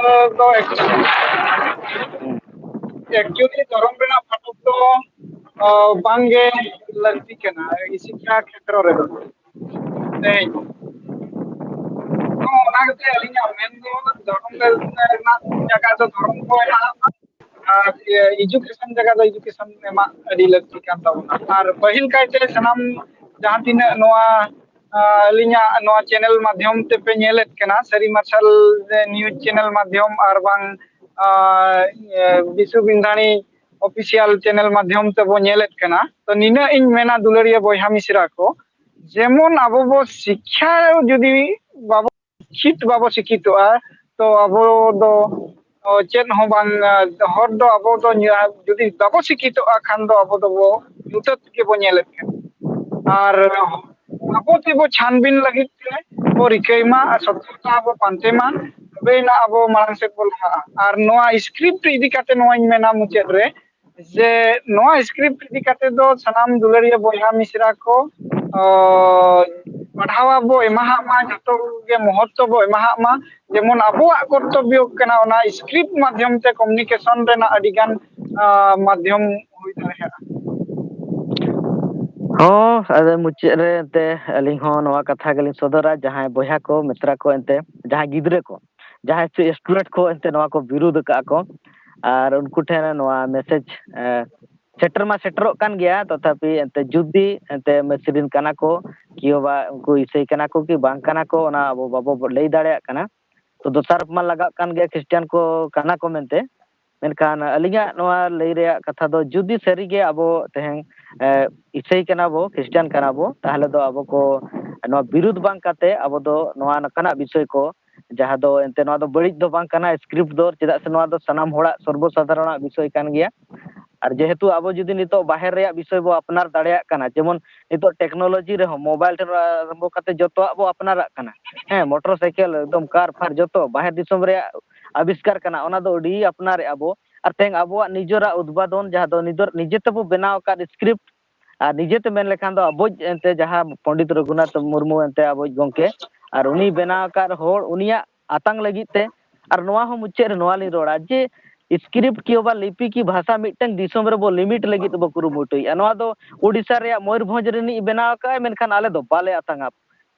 ᱫᱚ actually ᱫᱷᱚᱨᱚᱢ ᱨᱮᱱᱟᱜ ᱯᱷᱟᱴᱚᱠ ᱫᱚ, ᱚ, ᱵᱟᱝᱜᱮ ᱞᱟᱹᱠᱛᱤ ᱠᱟᱱᱟ ᱥᱤᱠᱠᱷᱟ ᱠᱷᱮᱛᱨᱚ ᱨᱮᱫᱚ᱾ ᱛᱮᱦᱮᱧ ᱛᱚ ᱚᱱᱟ ᱜᱮᱛᱮ ᱟᱹᱞᱤᱧᱟᱜ ᱢᱮᱱ ᱫᱚ, ᱫᱷᱚᱨᱚᱢ ᱨᱮᱱᱟᱜ ᱡᱟᱭᱜᱟ ᱫᱚ ᱫᱷᱚᱨᱚᱢ ᱠᱚ ᱦᱮᱱᱟᱜᱼᱟ, ᱟᱨ education ᱡᱟᱭᱜᱟ ᱫᱚ education ᱮᱢᱟᱜ ᱟᱹᱰᱤ ᱞᱟᱹᱠᱛᱤ ᱠᱟᱱ ᱛᱟᱵᱚᱱᱟ᱾ ᱟᱨ ᱯᱟᱹᱦᱤᱞ ᱠᱟᱭᱛᱮ ᱥᱟᱱᱟᱢ ᱡᱟᱦᱟᱸ ᱛᱤᱱᱟᱹᱜ ᱱᱚᱣᱟ ᱟᱹᱞᱤᱧᱟᱜ ᱱᱚᱣᱟ ᱪᱮᱱᱮᱞ ᱢᱟᱫᱽᱫᱷᱚᱢ ᱛᱮᱯᱮ ᱧᱮᱞᱮᱫ ᱠᱟᱱᱟ, ᱥᱟᱹᱨᱤ ᱢᱟᱨᱥᱟᱞ ᱱᱤᱭᱩᱡᱽ ᱪᱮᱱᱮᱞ ᱢᱟᱫᱽᱫᱷᱚᱢ ᱟᱨ ᱵᱟᱝ ᱵᱤᱥᱩ ᱵᱤᱱᱫᱷᱟᱱᱤ ᱚᱯᱷᱤᱥᱤᱭᱟᱞ ᱪᱮᱱᱮᱞ ᱢᱟᱫᱽᱫᱷᱚᱢ ᱛᱮᱵᱚ ᱧᱮᱞᱮᱫ ᱠᱟᱱᱟ᱾ ᱛᱚ ᱱᱤᱱᱟᱹᱜ ᱤᱧ ᱢᱮᱱᱟ, ᱫᱩᱞᱟᱹᱲᱤᱭᱟᱹ ᱵᱚᱭᱦᱟ ᱢᱤᱥᱨᱟ ᱠᱚ, ᱡᱮᱢᱚᱱ ᱟᱵᱚ ᱵᱚ ᱥᱤᱠᱠᱷᱟ ᱡᱩᱫᱤ ᱵᱟᱵᱚ ᱥᱤᱠᱠᱷᱤᱛ ᱵᱟᱵᱚ ᱥᱤᱠᱠᱷᱤᱛᱚᱜᱼᱟ, ᱛᱚ ᱟᱵᱚ ᱫᱚ ᱪᱮᱫ ᱦᱚᱸ ᱵᱟᱝ, ᱦᱚᱨ ᱫᱚ ᱟᱵᱚ ᱫᱚ ᱡᱩᱫᱤ ᱵᱟᱵᱚ ᱥᱤᱠᱠᱷᱤᱛᱚᱜᱼᱟ ᱠᱷᱟᱱ ᱫᱚ ᱟᱵᱚ ᱫᱚᱵᱚ ᱧᱩᱛᱟᱹᱛ ᱜᱮᱵᱚ ᱧᱮᱞᱮᱫ ᱠᱟᱱᱟ᱾ ᱟᱨ ᱟᱵᱚ ᱛᱮᱵᱚ ᱪᱷᱟᱱᱵᱤᱱ ᱞᱟᱹᱜᱤᱫ ᱛᱮ ᱵᱚ ᱨᱤᱠᱟᱹᱭ ᱢᱟ ᱟᱨ ᱥᱚᱛᱚᱨᱠᱚᱛᱟ ᱵᱚ ᱯᱟᱱᱛᱮ ᱢᱟ, ᱛᱚᱵᱮᱭᱮᱱᱟ ᱟᱵᱚ ᱢᱟᱲᱟᱝ ᱥᱮᱫ ᱵᱚ ᱞᱟᱦᱟᱜᱼᱟ᱾ ᱟᱨ ᱱᱚᱣᱟ ᱥᱠᱨᱤᱯᱴ ᱤᱫᱤ ᱠᱟᱛᱮ ᱱᱚᱣᱟᱧ ᱢᱮᱱᱟ ᱢᱩᱪᱟᱹᱫ ᱨᱮ, ᱡᱮ ᱱᱚᱣᱟ ᱥᱠᱨᱤᱯᱴ ᱤᱫᱤ ᱠᱟᱛᱮ ᱫᱚ ᱥᱟᱱᱟᱢ ᱫᱩᱞᱟᱹᱲᱤᱭᱟᱹ ᱵᱚᱭᱦᱟ ᱢᱤᱥᱨᱟ ᱠᱚ, ᱚ, ᱯᱟᱲᱦᱟᱣ ᱟᱵᱚ ᱮᱢᱟᱦᱟᱜ ᱢᱟ, ᱡᱚᱛᱚ ᱜᱮ ᱢᱚᱦᱚᱛᱛᱚ ᱵᱚ ᱮᱢᱟᱦᱟᱜ ᱢᱟ, ᱡᱮᱢᱚᱱ ᱟᱵᱚᱣᱟᱜ ᱠᱚᱨᱛᱚᱵᱵᱚ ᱠᱟᱱᱟ ᱚᱱᱟ ᱥᱠᱨᱤᱯᱴ ᱢᱟᱫᱽᱫᱷᱚᱢ ᱛᱮ ᱠᱚᱢᱤᱭᱩᱱᱤᱠᱮᱥᱚᱱ ᱨᱮᱱᱟᱜ ᱟᱹᱰᱤ ᱜᱟᱱ, ᱟ, ᱢᱟᱫᱽᱫᱷᱚᱢ ᱦᱩᱭ ᱫᱟᱲᱮᱭᱟᱜᱼᱟ᱾ ᱦᱚᱸ, ᱟᱫᱚ ᱢᱩᱪᱟᱹᱫ ᱨᱮ ᱮᱱᱛᱮ ᱟᱹᱞᱤᱧ ᱦᱚᱸ ᱱᱚᱣᱟ ᱠᱟᱛᱷᱟ ᱜᱮᱞᱤᱧ ᱥᱚᱫᱚᱨᱟ, ᱡᱟᱦᱟᱸᱭ ᱵᱚᱭᱦᱟ ᱠᱚ, ᱢᱤᱛᱨᱟ ᱠᱚ, ᱮᱱᱛᱮ ᱡᱟᱦᱟᱸᱭ ᱜᱤᱫᱽᱨᱟᱹ ᱠᱚ, ᱡᱟᱦᱟᱸᱭ ᱥᱮ ᱥᱴᱩᱰᱮᱱᱴ ᱠᱚ ᱮᱱᱛᱮ ᱱᱚᱣᱟ ᱠᱚ ᱵᱤᱨᱩᱫᱷ ᱟᱠᱟᱫᱼᱟ ᱠᱚ, ᱟᱨ ᱩᱱᱠᱩ ᱴᱷᱮᱱ ᱱᱚᱣᱟ ᱢᱮᱥᱮᱡᱽ, ᱮ, ᱥᱮᱴᱮᱨ ᱢᱟ ᱥᱮᱴᱮᱨᱚᱜ ᱠᱟᱱ ᱜᱮᱭᱟ, ᱛᱚᱛᱷᱟᱯᱤ ᱮᱱᱛᱮ ᱡᱩᱫᱤ ᱮᱱᱛᱮ ᱢᱟᱹᱥᱨᱤᱱ ᱠᱟᱱᱟ ᱠᱚ ᱠᱤ ᱵᱟᱵᱟ ᱩᱱᱠᱩ ᱤᱥᱟᱹᱭ ᱠᱟᱱᱟ ᱠᱚ ᱠᱤ ᱵᱟᱝ ᱠᱟᱱᱟ ᱠᱚ, ᱚᱱᱟ ᱟᱵᱚ ᱵᱟᱵᱚ ᱞᱟᱹᱭ ᱫᱟᱲᱮᱭᱟᱜ ᱠᱟᱱᱟ᱾ ᱛᱚ ᱫᱚᱥᱟᱨ ᱢᱟ ᱞᱟᱜᱟᱜ ᱠᱟᱱ ᱜᱮ ᱠᱷᱨᱤᱥᱴᱟᱱ ᱠᱚ ᱠᱟᱱᱟ ᱠᱚ ᱢᱮᱱᱛᱮ, ᱢᱮᱱᱠᱷᱟᱱ ᱟᱹᱞᱤᱧᱟᱜ ᱱᱚᱣᱟ ᱞᱟᱹᱭ ᱨᱮᱭᱟᱜ ᱠᱟᱛᱷᱟ ᱫᱚ ᱡᱩᱫᱤ ᱥᱟᱹᱨᱤᱜᱮ ᱟᱵᱚ ᱛᱮᱦᱮᱧ, ᱮ, ᱤᱥᱟᱹᱭ ᱠᱟᱱᱟ ᱵᱚ, ᱠᱷᱨᱤᱥᱴᱟᱱ ᱠᱟᱱᱟ ᱵᱚ, ᱛᱟᱦᱚᱞᱮ ᱫᱚ ᱟᱵᱚ ᱠᱚ ᱱᱚᱣᱟ ᱵᱤᱨᱩᱫᱷ ᱵᱟᱝ ᱠᱟᱛᱮ ᱟᱵᱚ ᱫᱚ ᱱᱚᱣᱟ ᱱᱚᱝᱠᱟᱱᱟᱜ ᱵᱤᱥᱚᱭ ᱠᱚ, ᱡᱟᱦᱟᱸ ᱫᱚ ᱮᱱᱛᱮ ᱱᱚᱣᱟ ᱫᱚ ᱵᱟᱹᱲᱤᱡ ᱫᱚ ᱵᱟᱝ ᱠᱟᱱᱟ ᱥᱠᱨᱤᱯᱴ ᱫᱚ, ᱪᱮᱫᱟᱜ ᱥᱮ ᱱᱚᱣᱟ ᱫᱚ ᱥᱟᱱᱟᱢ ᱦᱚᱲᱟᱜ ᱥᱚᱨᱵᱚ ᱥᱟᱫᱷᱟᱨᱚᱱᱟᱜ ᱵᱤᱥᱚᱭ ᱠᱟᱱ ᱜᱮᱭᱟ᱾ ᱟᱨ ᱡᱮᱦᱮᱛᱩ ᱟᱵᱚ ᱡᱩᱫᱤ ᱱᱤᱛᱚᱜ ᱵᱟᱦᱮᱨ ᱨᱮᱭᱟᱜ ᱵᱤᱥᱚᱭ ᱵᱚ ᱟᱯᱱᱟᱨ ᱫᱟᱲᱮᱭᱟᱜ ᱠᱟᱱᱟ, ᱡᱮᱢᱚᱱ ᱱᱤᱛᱚᱜ ᱴᱮᱠᱱᱳᱞᱚᱡᱤ ᱨᱮᱦᱚᱸ ᱢᱳᱵᱟᱭᱤᱞ ᱴᱷᱮᱱ ᱟᱨᱟᱢᱵᱷᱚ ᱠᱟᱛᱮ ᱡᱚᱛᱚᱣᱟᱜ ᱵᱚ ᱟᱯᱱᱟᱨᱟᱜ ᱠᱟᱱᱟ, ᱦᱮᱸ, ᱢᱚᱴᱚᱨ ᱥᱟᱭᱠᱮᱞ, ᱮᱠᱫᱚᱢ ᱠᱟᱨ ᱯᱷᱟᱨ ᱡᱚᱛᱚ ᱵᱟᱦᱮᱨ ᱫᱤᱥᱚᱢ ᱨᱮᱭᱟᱜ ᱟᱵᱤᱥᱠᱟᱨ ᱠᱟᱱᱟ, ᱚᱱᱟ ᱫᱚ ᱟᱹᱰᱤ ᱟᱯᱱᱟᱨᱮᱜᱼᱟ ᱵᱚ᱾ ᱟᱨ ᱛᱮᱦᱮᱧ ᱟᱵᱚᱣᱟᱜ ᱱᱤᱡᱮᱨᱟᱜ ᱩᱫᱵᱟᱫᱚᱱ, ᱡᱟᱦᱟᱸ ᱫᱚ ᱱᱤᱡᱮᱨ ᱱᱤᱡᱮ ᱛᱮᱵᱚ ᱵᱮᱱᱟᱣ ᱟᱠᱟᱫ ᱥᱠᱨᱤᱯᱴ, ᱟᱨ ᱱᱤᱡᱮᱛᱮ ᱢᱮᱱ ᱞᱮᱠᱷᱟᱱ ᱫᱚ ᱟᱵᱚ ᱮᱱᱛᱮ ᱡᱟᱦᱟᱸ ᱯᱚᱱᱰᱤᱛ ᱨᱚᱜᱷᱩᱱᱟᱛᱷ ᱢᱩᱨᱢᱩ ᱮᱱᱛᱮ ᱟᱵᱚᱭᱤᱡ ᱜᱚᱢᱠᱮ, ᱟᱨ ᱩᱱᱤ ᱵᱮᱱᱟᱣ ᱟᱠᱟᱫ ᱦᱚᱲ ᱩᱱᱤᱭᱟᱜ ᱟᱛᱟᱝ ᱞᱟᱹᱜᱤᱫ ᱛᱮ᱾ ᱟᱨ ᱱᱚᱣᱟ ᱦᱚᱸ ᱢᱩᱪᱟᱹᱫ ᱨᱮ ᱱᱚᱣᱟ ᱞᱤᱧ ᱨᱚᱲᱟ ᱡᱮ ᱥᱠᱨᱤᱯᱴ ᱠᱤ ᱵᱟ ᱞᱤᱯᱤ ᱠᱤ ᱵᱷᱟᱥᱟ ᱢᱤᱫᱴᱟᱝ ᱫᱤᱥᱚᱢ ᱨᱮᱵᱚ ᱞᱤᱢᱤᱴ ᱞᱟᱹᱜᱤᱫ ᱵᱚ ᱠᱩᱨᱩᱢᱩᱴᱩᱭᱮᱫᱼᱟ᱾ ᱱᱚᱣᱟ ᱫᱚ ᱳᱰᱤᱥᱟ ᱨᱮᱭᱟᱜ ᱢᱚᱭᱩᱨᱵᱷᱚᱸᱡᱽ ᱨᱤᱱᱤᱡ ᱵᱮᱱᱟᱣ ᱟᱠᱟᱫᱼᱟᱭ, ᱢᱮᱱᱠᱷᱟᱱ ᱟᱞᱮ ᱫᱚ ᱵᱟᱞᱮ ᱟᱛᱟᱝᱟ᱾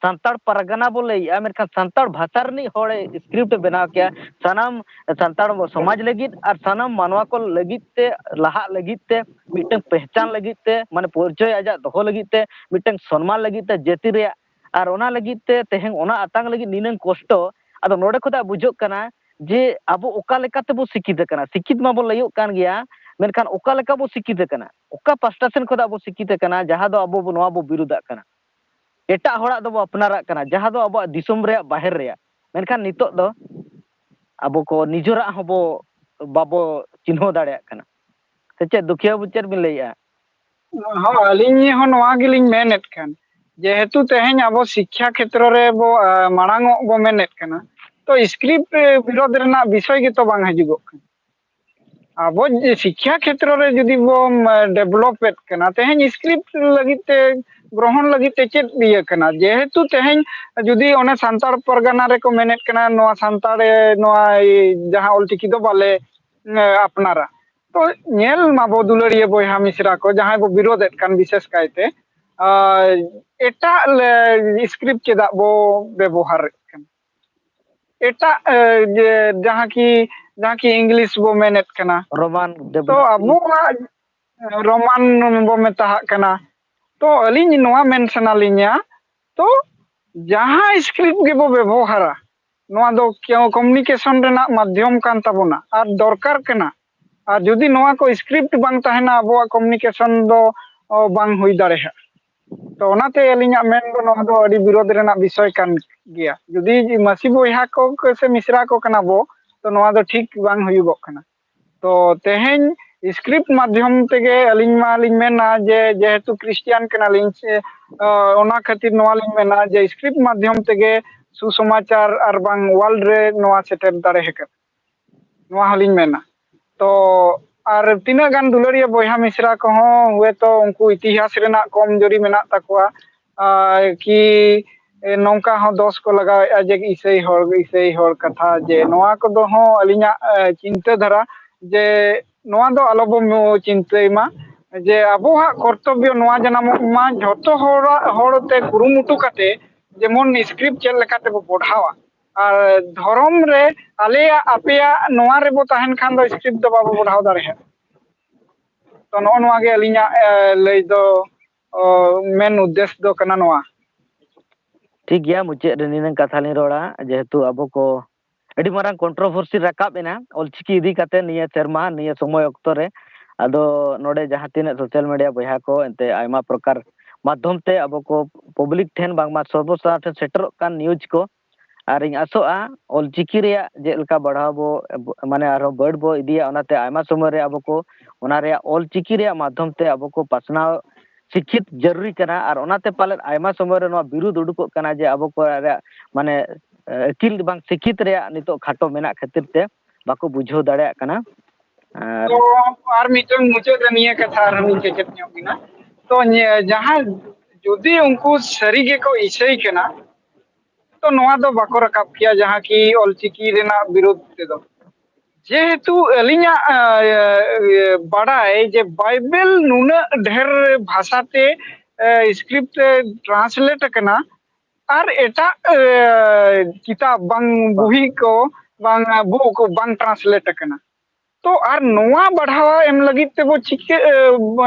ᱥᱟᱱᱛᱟᱲ ᱯᱟᱨᱜᱟᱱᱟ ᱵᱚ ᱞᱟᱹᱭᱮᱜᱼᱟ, ᱢᱮᱱᱠᱷᱟᱱ ᱥᱟᱱᱛᱟᱲ ᱵᱷᱟᱥᱟ ᱨᱤᱱᱤᱡ ᱦᱚᱲᱮ ᱥᱠᱨᱤᱯᱴ ᱮ ᱵᱮᱱᱟᱣ ᱠᱮᱜᱼᱟ᱾ ᱥᱟᱱᱟᱢ ᱥᱟᱱᱛᱟᱲ ᱥᱚᱢᱟᱡᱽ ᱞᱟᱹᱜᱤᱫ ᱟᱨ ᱥᱟᱱᱟᱢ ᱢᱟᱱᱣᱟ ᱠᱚ ᱞᱟᱹᱜᱤᱫ ᱛᱮ, ᱞᱟᱦᱟᱜ ᱞᱟᱹᱜᱤᱫ ᱛᱮ, ᱢᱤᱫᱴᱟᱝ ᱯᱮᱦᱪᱟᱱ ᱞᱟᱹᱜᱤᱫ ᱛᱮ, ᱢᱟᱱᱮ ᱯᱚᱨᱤᱪᱚᱭ ᱟᱡᱟᱜ ᱫᱚᱦᱚ ᱞᱟᱹᱜᱤᱫ ᱛᱮ, ᱢᱤᱫᱴᱟᱝ ᱥᱚᱱᱢᱟᱱ ᱞᱟᱹᱜᱤᱫ ᱛᱮ, ᱡᱟᱹᱛᱤ ᱨᱮᱭᱟᱜ ᱟᱨ ᱚᱱᱟ ᱞᱟᱹᱜᱤᱫ ᱛᱮ ᱛᱮᱦᱮᱧ ᱚᱱᱟ ᱟᱛᱟᱝ ᱞᱟᱹᱜᱤᱫ ᱱᱤᱱᱟᱹᱝ ᱠᱚᱥᱴᱚ᱾ ᱟᱫᱚ ᱱᱚᱰᱮ ᱠᱷᱚᱱᱟᱜ ᱵᱩᱡᱷᱟᱹᱜ ᱠᱟᱱᱟ ᱡᱮ ᱟᱵᱚ ᱚᱠᱟ ᱞᱮᱠᱟ ᱛᱮᱵᱚ ᱥᱤᱠᱷᱤᱛ ᱟᱠᱟᱱᱟ᱾ ᱥᱤᱠᱷᱤᱛ ᱢᱟᱵᱚ ᱞᱟᱹᱭᱚᱜ ᱠᱟᱱ ᱜᱮᱭᱟ, ᱢᱮᱱᱠᱷᱟᱱ ᱚᱠᱟ ᱞᱮᱠᱟ ᱵᱚ ᱥᱤᱠᱷᱤᱛ ᱟᱠᱟᱱᱟ, ᱚᱠᱟ ᱯᱟᱥᱴᱟ ᱥᱮᱱ ᱠᱷᱚᱱᱟᱜ ᱵᱚ ᱥᱤᱠᱷᱤᱛ ᱟᱠᱟᱱᱟ, ᱡᱟᱦᱟᱸ ᱫᱚ ᱟᱵᱚ ᱵᱚ, ᱱᱚᱣᱟ ᱵᱚ ᱵᱤᱨᱩᱫᱷᱟᱜ ᱠᱟᱱᱟ᱾ ᱮᱴᱟᱜ ᱦᱚᱲᱟᱜ ᱫᱚᱵᱚ ᱟᱯᱱᱟᱨᱟᱜ ᱠᱟᱱᱟ, ᱡᱟᱦᱟᱸ ᱫᱚ ᱟᱵᱚᱣᱟᱜ ᱫᱤᱥᱚᱢ ᱨᱮᱭᱟᱜ ᱵᱟᱦᱮᱨ ᱨᱮᱭᱟᱜ᱾ ᱢᱮᱱᱠᱷᱟᱱ ᱱᱤᱛᱚᱜ ᱫᱚ ᱟᱵᱚ ᱠᱚ ᱱᱤᱡᱮᱨᱟᱜ ᱦᱚᱸᱵᱚ ᱵᱟᱵᱚ ᱪᱤᱱᱦᱟᱹᱣ ᱫᱟᱲᱮᱭᱟᱜ ᱠᱟᱱᱟ᱾ ᱥᱮ ᱪᱮᱫ ᱫᱩᱠᱷᱤᱭᱟᱹ ᱵᱟᱹᱵᱩ, ᱪᱮᱫ ᱵᱤᱱ ᱞᱟᱹᱭᱮᱜᱼᱟ? ᱦᱚᱸ, ᱟᱹᱞᱤᱧ ᱦᱚᱸ ᱱᱚᱣᱟ ᱜᱮᱞᱤᱧ ᱢᱮᱱᱮᱫ ᱠᱟᱱ, ᱡᱮᱦᱮᱛᱩ ᱛᱮᱦᱮᱧ ᱟᱵᱚ ᱥᱤᱠᱠᱷᱟ ᱠᱷᱮᱛᱨᱚ ᱨᱮ ᱵᱚ, ᱟ, ᱢᱟᱲᱟᱝ ᱚᱜ ᱵᱚ ᱢᱮᱱᱮᱫ ᱠᱟᱱᱟ, ᱛᱚ script ᱵᱤᱨᱳᱫᱷ ᱨᱮᱱᱟᱜ ᱵᱤᱥᱚᱭ ᱜᱮᱛᱚ ᱵᱟᱝ ᱦᱤᱡᱩᱜᱚᱜ ᱠᱟᱱᱟ᱾ ᱟᱵᱚ ᱡᱮ ᱥᱤᱠᱠᱷᱟ ᱠᱷᱮᱛᱨᱚ ᱨᱮ ᱡᱩᱫᱤ ᱵᱚ, ᱢ, develop ᱮᱫ ᱠᱟᱱᱟ, ᱛᱮᱦᱮᱧ script ᱞᱟᱹᱜᱤᱫ ᱛᱮ, ᱜᱨᱚᱦᱚᱱ ᱞᱟᱹᱜᱤᱫ ᱛᱮ ᱪᱮᱫ ᱤᱭᱟᱹ ᱠᱟᱱᱟ? ᱡᱮᱦᱮᱛᱩ ᱛᱮᱦᱮᱧ ᱡᱩᱫᱤ ᱚᱱᱮ ᱥᱟᱱᱛᱟᱲ ᱯᱟᱨᱜᱟᱱᱟ ᱨᱮᱠᱚ ᱢᱮᱱᱮᱫ ᱠᱟᱱᱟ, ᱱᱚᱣᱟ ᱥᱟᱱᱛᱟᱲ, ᱮ, ᱱᱚᱣᱟ, ᱮ, ᱡᱟᱦᱟᱸ ᱚᱞᱪᱤᱠᱤ ᱫᱚ ᱵᱟᱞᱮ, ᱮ, ᱟᱯᱱᱟᱨᱟ᱾ ᱛᱚ ᱧᱮᱞ ᱢᱟᱵᱚ ᱫᱩᱞᱟᱹᱲᱤᱭᱟᱹ ᱵᱚᱭᱦᱟ ᱢᱤᱥᱨᱟ ᱠᱚ, ᱡᱟᱦᱟᱸᱭ ᱵᱚ ᱵᱤᱨᱳᱫᱷ ᱮᱫ ᱠᱟᱱ ᱵᱤᱥᱮᱥ ᱠᱟᱭᱛᱮ, ᱟᱨ ᱮᱴᱟᱜ ᱞᱮ-, script ᱪᱮᱫᱟᱜ ᱵᱚ ᱵᱮᱵᱚᱦᱟᱨᱮᱫ ᱠᱟᱱᱟ? ᱮᱴᱟᱜ, ᱮ, ᱡᱮ, ᱡᱟᱦᱟᱸ ᱠᱤ, ᱡᱟᱦᱟᱸ ᱠᱤ English ᱵᱚ ᱢᱮᱱᱮᱫ ᱠᱟᱱᱟ᱾ ᱨᱳᱢᱟᱱ ᱛᱚ ᱫᱮᱵᱽᱱᱟᱜᱚᱨᱤ᱾ ᱟᱵᱚᱣᱟᱜ ᱨᱳᱢᱟᱱ ᱵᱚ ᱢᱮᱛᱟᱦᱟᱜ ᱠᱟᱱᱟ᱾ ᱛᱚ ᱟᱹᱞᱤᱧ ᱱᱚᱣᱟ ᱢᱮᱱ ᱥᱟᱱᱟ ᱞᱤᱧᱟ, ᱛᱚ ᱡᱟᱦᱟᱸ script ᱜᱮᱵᱚ ᱵᱮᱵᱚᱦᱟᱨᱟ, ᱱᱚᱣᱟ ᱫᱚ ᱠᱮᱣ-, communication ᱨᱮᱱᱟᱜ ᱢᱟᱫᱽᱫᱷᱚᱢ ᱠᱟᱱ ᱛᱟᱵᱚᱱᱟ ᱟᱨ ᱫᱚᱨᱠᱟᱨ ᱠᱟᱱᱟ᱾ ᱟᱨ ᱡᱩᱫᱤ ᱱᱚᱣᱟ ᱠᱚ script ᱵᱟᱝ ᱛᱟᱦᱮᱱᱟ, ᱟᱵᱚᱣᱟᱜ communication ᱫᱚ, ᱚ, ᱵᱟᱝ ᱦᱩᱭ ᱫᱟᱲᱮᱭᱟᱜᱼᱟ᱾ ᱛᱚ ᱚᱱᱟᱛᱮ ᱟᱹᱞᱤᱧᱟᱜ ᱢᱮᱱ ᱫᱚ ᱱᱚᱣᱟ ᱫᱚ ᱟᱹᱰᱤ ᱵᱤᱨᱳᱫᱷ ᱨᱮᱱᱟᱜ ᱵᱤᱥᱚᱭ ᱠᱟᱱ ᱜᱮᱭᱟ᱾ ᱡᱩᱫᱤ ᱢᱟᱹᱥᱤ ᱵᱚᱭᱦᱟ ᱠᱚ ᱥᱮ ᱢᱤᱥᱨᱟ ᱠᱚ ᱠᱟᱱᱟ ᱵᱚ, ᱛᱚ ᱱᱚᱣᱟ ᱫᱚ ᱴᱷᱤᱠ ᱵᱟᱝ ᱦᱩᱭᱩᱜᱚᱜ ᱠᱟᱱᱟ᱾ ᱛᱚ ᱛᱮᱦᱮᱧ script ᱢᱟᱫᱽᱫᱷᱚᱢ ᱛᱮᱜᱮ ᱟᱹᱞᱤᱧ ᱢᱟᱞᱤᱧ ᱢᱮᱱᱟ ᱡᱮ, ᱡᱮᱦᱮᱛᱩ Christian ᱠᱟᱱᱟᱞᱤᱧ ᱥᱮ, ᱚ, ᱚᱱᱟ ᱠᱷᱟᱹᱛᱤᱨ ᱱᱚᱣᱟ ᱞᱤᱧ ᱢᱮᱱᱟ ᱡᱮ script ᱢᱟᱫᱽᱫᱷᱚᱢ ᱛᱮᱜᱮ ᱥᱩᱥᱚᱢᱟᱪᱟᱨ ᱟᱨ ᱵᱟᱝ world ᱨᱮ ᱱᱚᱣᱟ ᱥᱮᱴᱮᱨ ᱫᱟᱲᱮ ᱟᱠᱟᱫᱟ, ᱱᱚᱣᱟ ᱦᱚᱸᱞᱤᱧ ᱢᱮᱱᱟ᱾ ᱛᱚ ᱟᱨ ᱛᱤᱱᱟᱹᱜ ᱜᱟᱱ ᱫᱩᱞᱟᱹᱲᱤᱭᱟᱹ ᱵᱚᱭᱦᱟ ᱢᱤᱥᱨᱟ ᱠᱚᱦᱚᱸ ᱦᱚᱭᱛᱳ ᱩᱱᱠᱩ ᱤᱛᱤᱦᱟᱥ ᱨᱮᱱᱟᱜ ᱠᱚᱢ ᱡᱳᱨᱤ ᱢᱮᱱᱟᱜ ᱛᱟᱠᱚᱣᱟ, ᱟᱨ ᱠᱤ, ᱮ, ᱱᱚᱝᱠᱟ ᱦᱚᱸ ᱫᱚᱥ ᱠᱚ ᱞᱟᱜᱟᱣᱮᱫᱼᱟ ᱡᱮ ᱤᱥᱟᱹᱭ ᱦᱚᱲ, ᱤᱥᱟᱹᱭ ᱦᱚᱲ ᱠᱟᱛᱷᱟ, ᱡᱮ ᱱᱚᱣᱟ ᱠᱚᱫᱚ ᱦᱚᱸ ᱟᱹᱞᱤᱧᱟᱜ, ᱮ, ᱪᱤᱱᱛᱟᱹ ᱫᱷᱟᱨᱟ ᱡᱮ ᱱᱚᱣᱟ ᱫᱚ ᱟᱞᱚᱵᱚ ᱢᱚ-, ᱪᱤᱱᱛᱟᱹᱭ ᱢᱟ ᱡᱮ ᱟᱵᱚᱣᱟᱜ ᱠᱚᱨᱛᱚᱵᱵᱚ ᱱᱚᱣᱟ ᱡᱟᱱᱟᱢᱚᱜ ᱢᱟ, ᱡᱷᱚᱛᱚ ᱦᱚᱲᱟᱜ, ᱦᱚᱲ ᱛᱮ ᱠᱩᱨᱩᱢᱩᱴᱩ ᱠᱟᱛᱮ ᱡᱮᱢᱚᱱ script ᱪᱮᱫ ᱞᱮᱠᱟ ᱛᱮᱵᱚ ᱵᱚᱲᱦᱟᱣᱟ᱾ ᱟᱨ ᱫᱷᱚᱨᱚᱢ ᱨᱮ ᱟᱞᱮᱭᱟᱜ ᱟᱯᱮᱭᱟᱜ ᱱᱚᱣᱟ ᱨᱮᱵᱚ ᱛᱟᱦᱮᱱ ᱠᱷᱟᱱ ᱫᱚ script ᱫᱚ ᱵᱟᱵᱚ ᱵᱚᱲᱦᱟᱣ ᱫᱟᱲᱮᱭᱟᱜᱼᱟ᱾ ᱛᱚ ᱱᱚᱜᱼᱚ ᱱᱚᱣᱟ ᱜᱮ ᱟᱹᱞᱤᱧᱟᱜ, ᱮ, ᱞᱟᱹᱭ ᱫᱚ, ᱚ, ᱢᱮᱱ ᱩᱫᱽᱫᱮᱥ ᱫᱚ ᱠᱟᱱᱟ ᱱᱚᱣᱟ᱾ ᱴᱷᱤᱠ ᱜᱮᱭᱟ, ᱢᱩᱪᱟᱹᱫ ᱨᱮ ᱱᱤᱱᱟᱹᱝ ᱠᱟᱛᱷᱟ ᱞᱤᱧ ᱨᱚᱲᱟ, ᱡᱮᱦᱮᱛᱩ ᱟᱵᱚ ᱠᱚ ᱟᱹᱰᱤ ᱢᱟᱨᱟᱝ controversy ᱨᱟᱠᱟᱵ ᱮᱱᱟ ᱚᱞᱪᱤᱠᱤ ᱤᱫᱤ ᱠᱟᱛᱮ ᱱᱤᱭᱟᱹ ᱥᱮᱨᱢᱟ, ᱱᱤᱭᱟᱹ ᱥᱚᱢᱚᱭ ᱚᱠᱛᱚ ᱨᱮ᱾ ᱟᱫᱚ ᱱᱚᱰᱮ ᱡᱟᱦᱟᱸ ᱛᱤᱱᱟᱹᱜ social media ᱵᱚᱭᱦᱟ ᱠᱚ ᱮᱱᱛᱮ ᱟᱭᱢᱟ ᱯᱨᱚᱠᱟᱨ ᱢᱟᱫᱽᱫᱷᱚᱢ ᱛᱮ ᱟᱵᱚ ᱠᱚ public ᱴᱷᱮᱱ ᱵᱟᱝᱢᱟ ᱥᱚᱨᱵᱚ ᱥᱟᱨᱟ ᱴᱷᱮᱱ ᱥᱮᱴᱮᱨᱚᱜ ᱠᱟᱱ news ᱠᱚ, ᱟᱨ ᱤᱧ ᱟᱥᱚᱜᱼᱟ ᱚᱞᱪᱤᱠᱤ ᱨᱮᱭᱟᱜ ᱪᱮᱫ ᱞᱮᱠᱟ ᱵᱟᱲᱦᱟᱣ ᱵᱚ, ᱢᱟᱱᱮ ᱟᱨᱦᱚᱸ ᱵᱟᱹᱲ ᱵᱚ ᱤᱫᱤᱭᱟ, ᱚᱱᱟᱛᱮ ᱟᱭᱢᱟ ᱥᱚᱢᱚᱭ ᱨᱮ ᱟᱵᱚ ᱠᱚ ᱚᱱᱟ ᱨᱮᱭᱟᱜ ᱚᱞᱪᱤᱠᱤ ᱨᱮᱭᱟᱜ ᱢᱟᱫᱽᱫᱷᱚᱢ ᱛᱮ ᱟᱵᱚ ᱠᱚ ᱯᱟᱥᱱᱟᱣ ᱥᱤᱠᱠᱷᱤᱛ ᱡᱟᱹᱨᱩᱨᱤ ᱠᱟᱱᱟ᱾ ᱟᱨ ᱚᱱᱟᱛᱮ ᱯᱟᱞᱮᱫ ᱟᱭᱢᱟ ᱥᱚᱢᱚᱭ ᱨᱮ ᱱᱚᱣᱟ ᱵᱤᱨᱩᱫᱷ ᱩᱰᱩᱠᱚᱜ ᱠᱟᱱᱟ ᱡᱮ ᱟᱵᱚ ᱠᱚ ᱨᱮᱭᱟᱜ ᱢᱟᱱᱮ ᱟᱹᱠᱤᱞ ᱵᱟᱝ ᱥᱤᱠᱠᱷᱤᱛ ᱨᱮᱭᱟᱜ ᱱᱤᱛᱚᱜ ᱠᱷᱟᱴᱚ ᱢᱮᱱᱟᱜ ᱠᱷᱟᱹᱛᱤᱨ ᱛᱮ ᱵᱟᱠᱚ ᱵᱩᱡᱷᱟᱹᱣ ᱫᱟᱲᱮᱭᱟᱜ ᱠᱟᱱᱟ᱾ ᱟᱨ ᱛᱚ ᱟᱨ ᱢᱤᱫᱴᱟᱝ ᱢᱩᱪᱟᱹᱫ ᱨᱮ ᱱᱤᱭᱟᱹ ᱠᱟᱛᱷᱟ ᱟᱨᱦᱚᱸ ᱞᱤᱧ ᱠᱮᱪᱮᱫ ᱧᱚᱜ ᱵᱤᱱᱟ᱾ ᱛᱚ ᱧᱮ- ᱡᱟᱦᱟᱸ ᱡᱩᱫᱤ ᱩᱱᱠᱩ ᱥᱟᱹᱨᱤ ᱜᱮᱠᱚ ᱤᱥᱟᱹᱭ ᱠᱟᱱᱟ, ᱛᱚ ᱱᱚᱣᱟ ᱫᱚ ᱵᱟᱠᱚ ᱨᱟᱠᱟᱵ ᱠᱮᱭᱟ ᱡᱟᱦᱟᱸ ᱠᱤ ᱚᱞᱪᱤᱠᱤ ᱨᱮᱱᱟᱜ ᱵᱤᱨᱩᱫᱷ ᱛᱮᱫᱚ᱾ ᱡᱮᱦᱮᱛᱩ ᱟᱹᱞᱤᱧᱟᱜ ᱟᱸ, ᱤᱭᱟᱹ, ᱵᱟᱰᱟᱭ ᱡᱮ ᱵᱟᱭᱵᱮᱞ ᱱᱩᱱᱟᱹᱜ ᱰᱷᱮᱨ ᱵᱷᱟᱥᱟᱛᱮ ᱥᱠᱨᱤᱯᱴ ᱛᱮ ᱴᱨᱟᱱᱥᱞᱮᱴ ᱟᱠᱟᱱᱟ, ᱟᱨ ᱮᱴᱟᱜ ᱮ, ᱠᱤᱛᱟᱵ ᱵᱟᱝ ᱵᱩᱦᱤ ᱠᱚ ᱵᱟᱝ ᱵᱩᱠ ᱵᱟᱝ ᱴᱨᱟᱱᱥᱞᱮᱴ ᱟᱠᱟᱱᱟ᱾ ᱛᱚ ᱟᱨ ᱱᱚᱣᱟ ᱵᱟᱲᱦᱟᱣᱟ ᱮᱢ ᱞᱟᱹᱜᱤᱫ ᱛᱮᱵᱚ ᱪᱤᱠᱟᱹ ᱮ,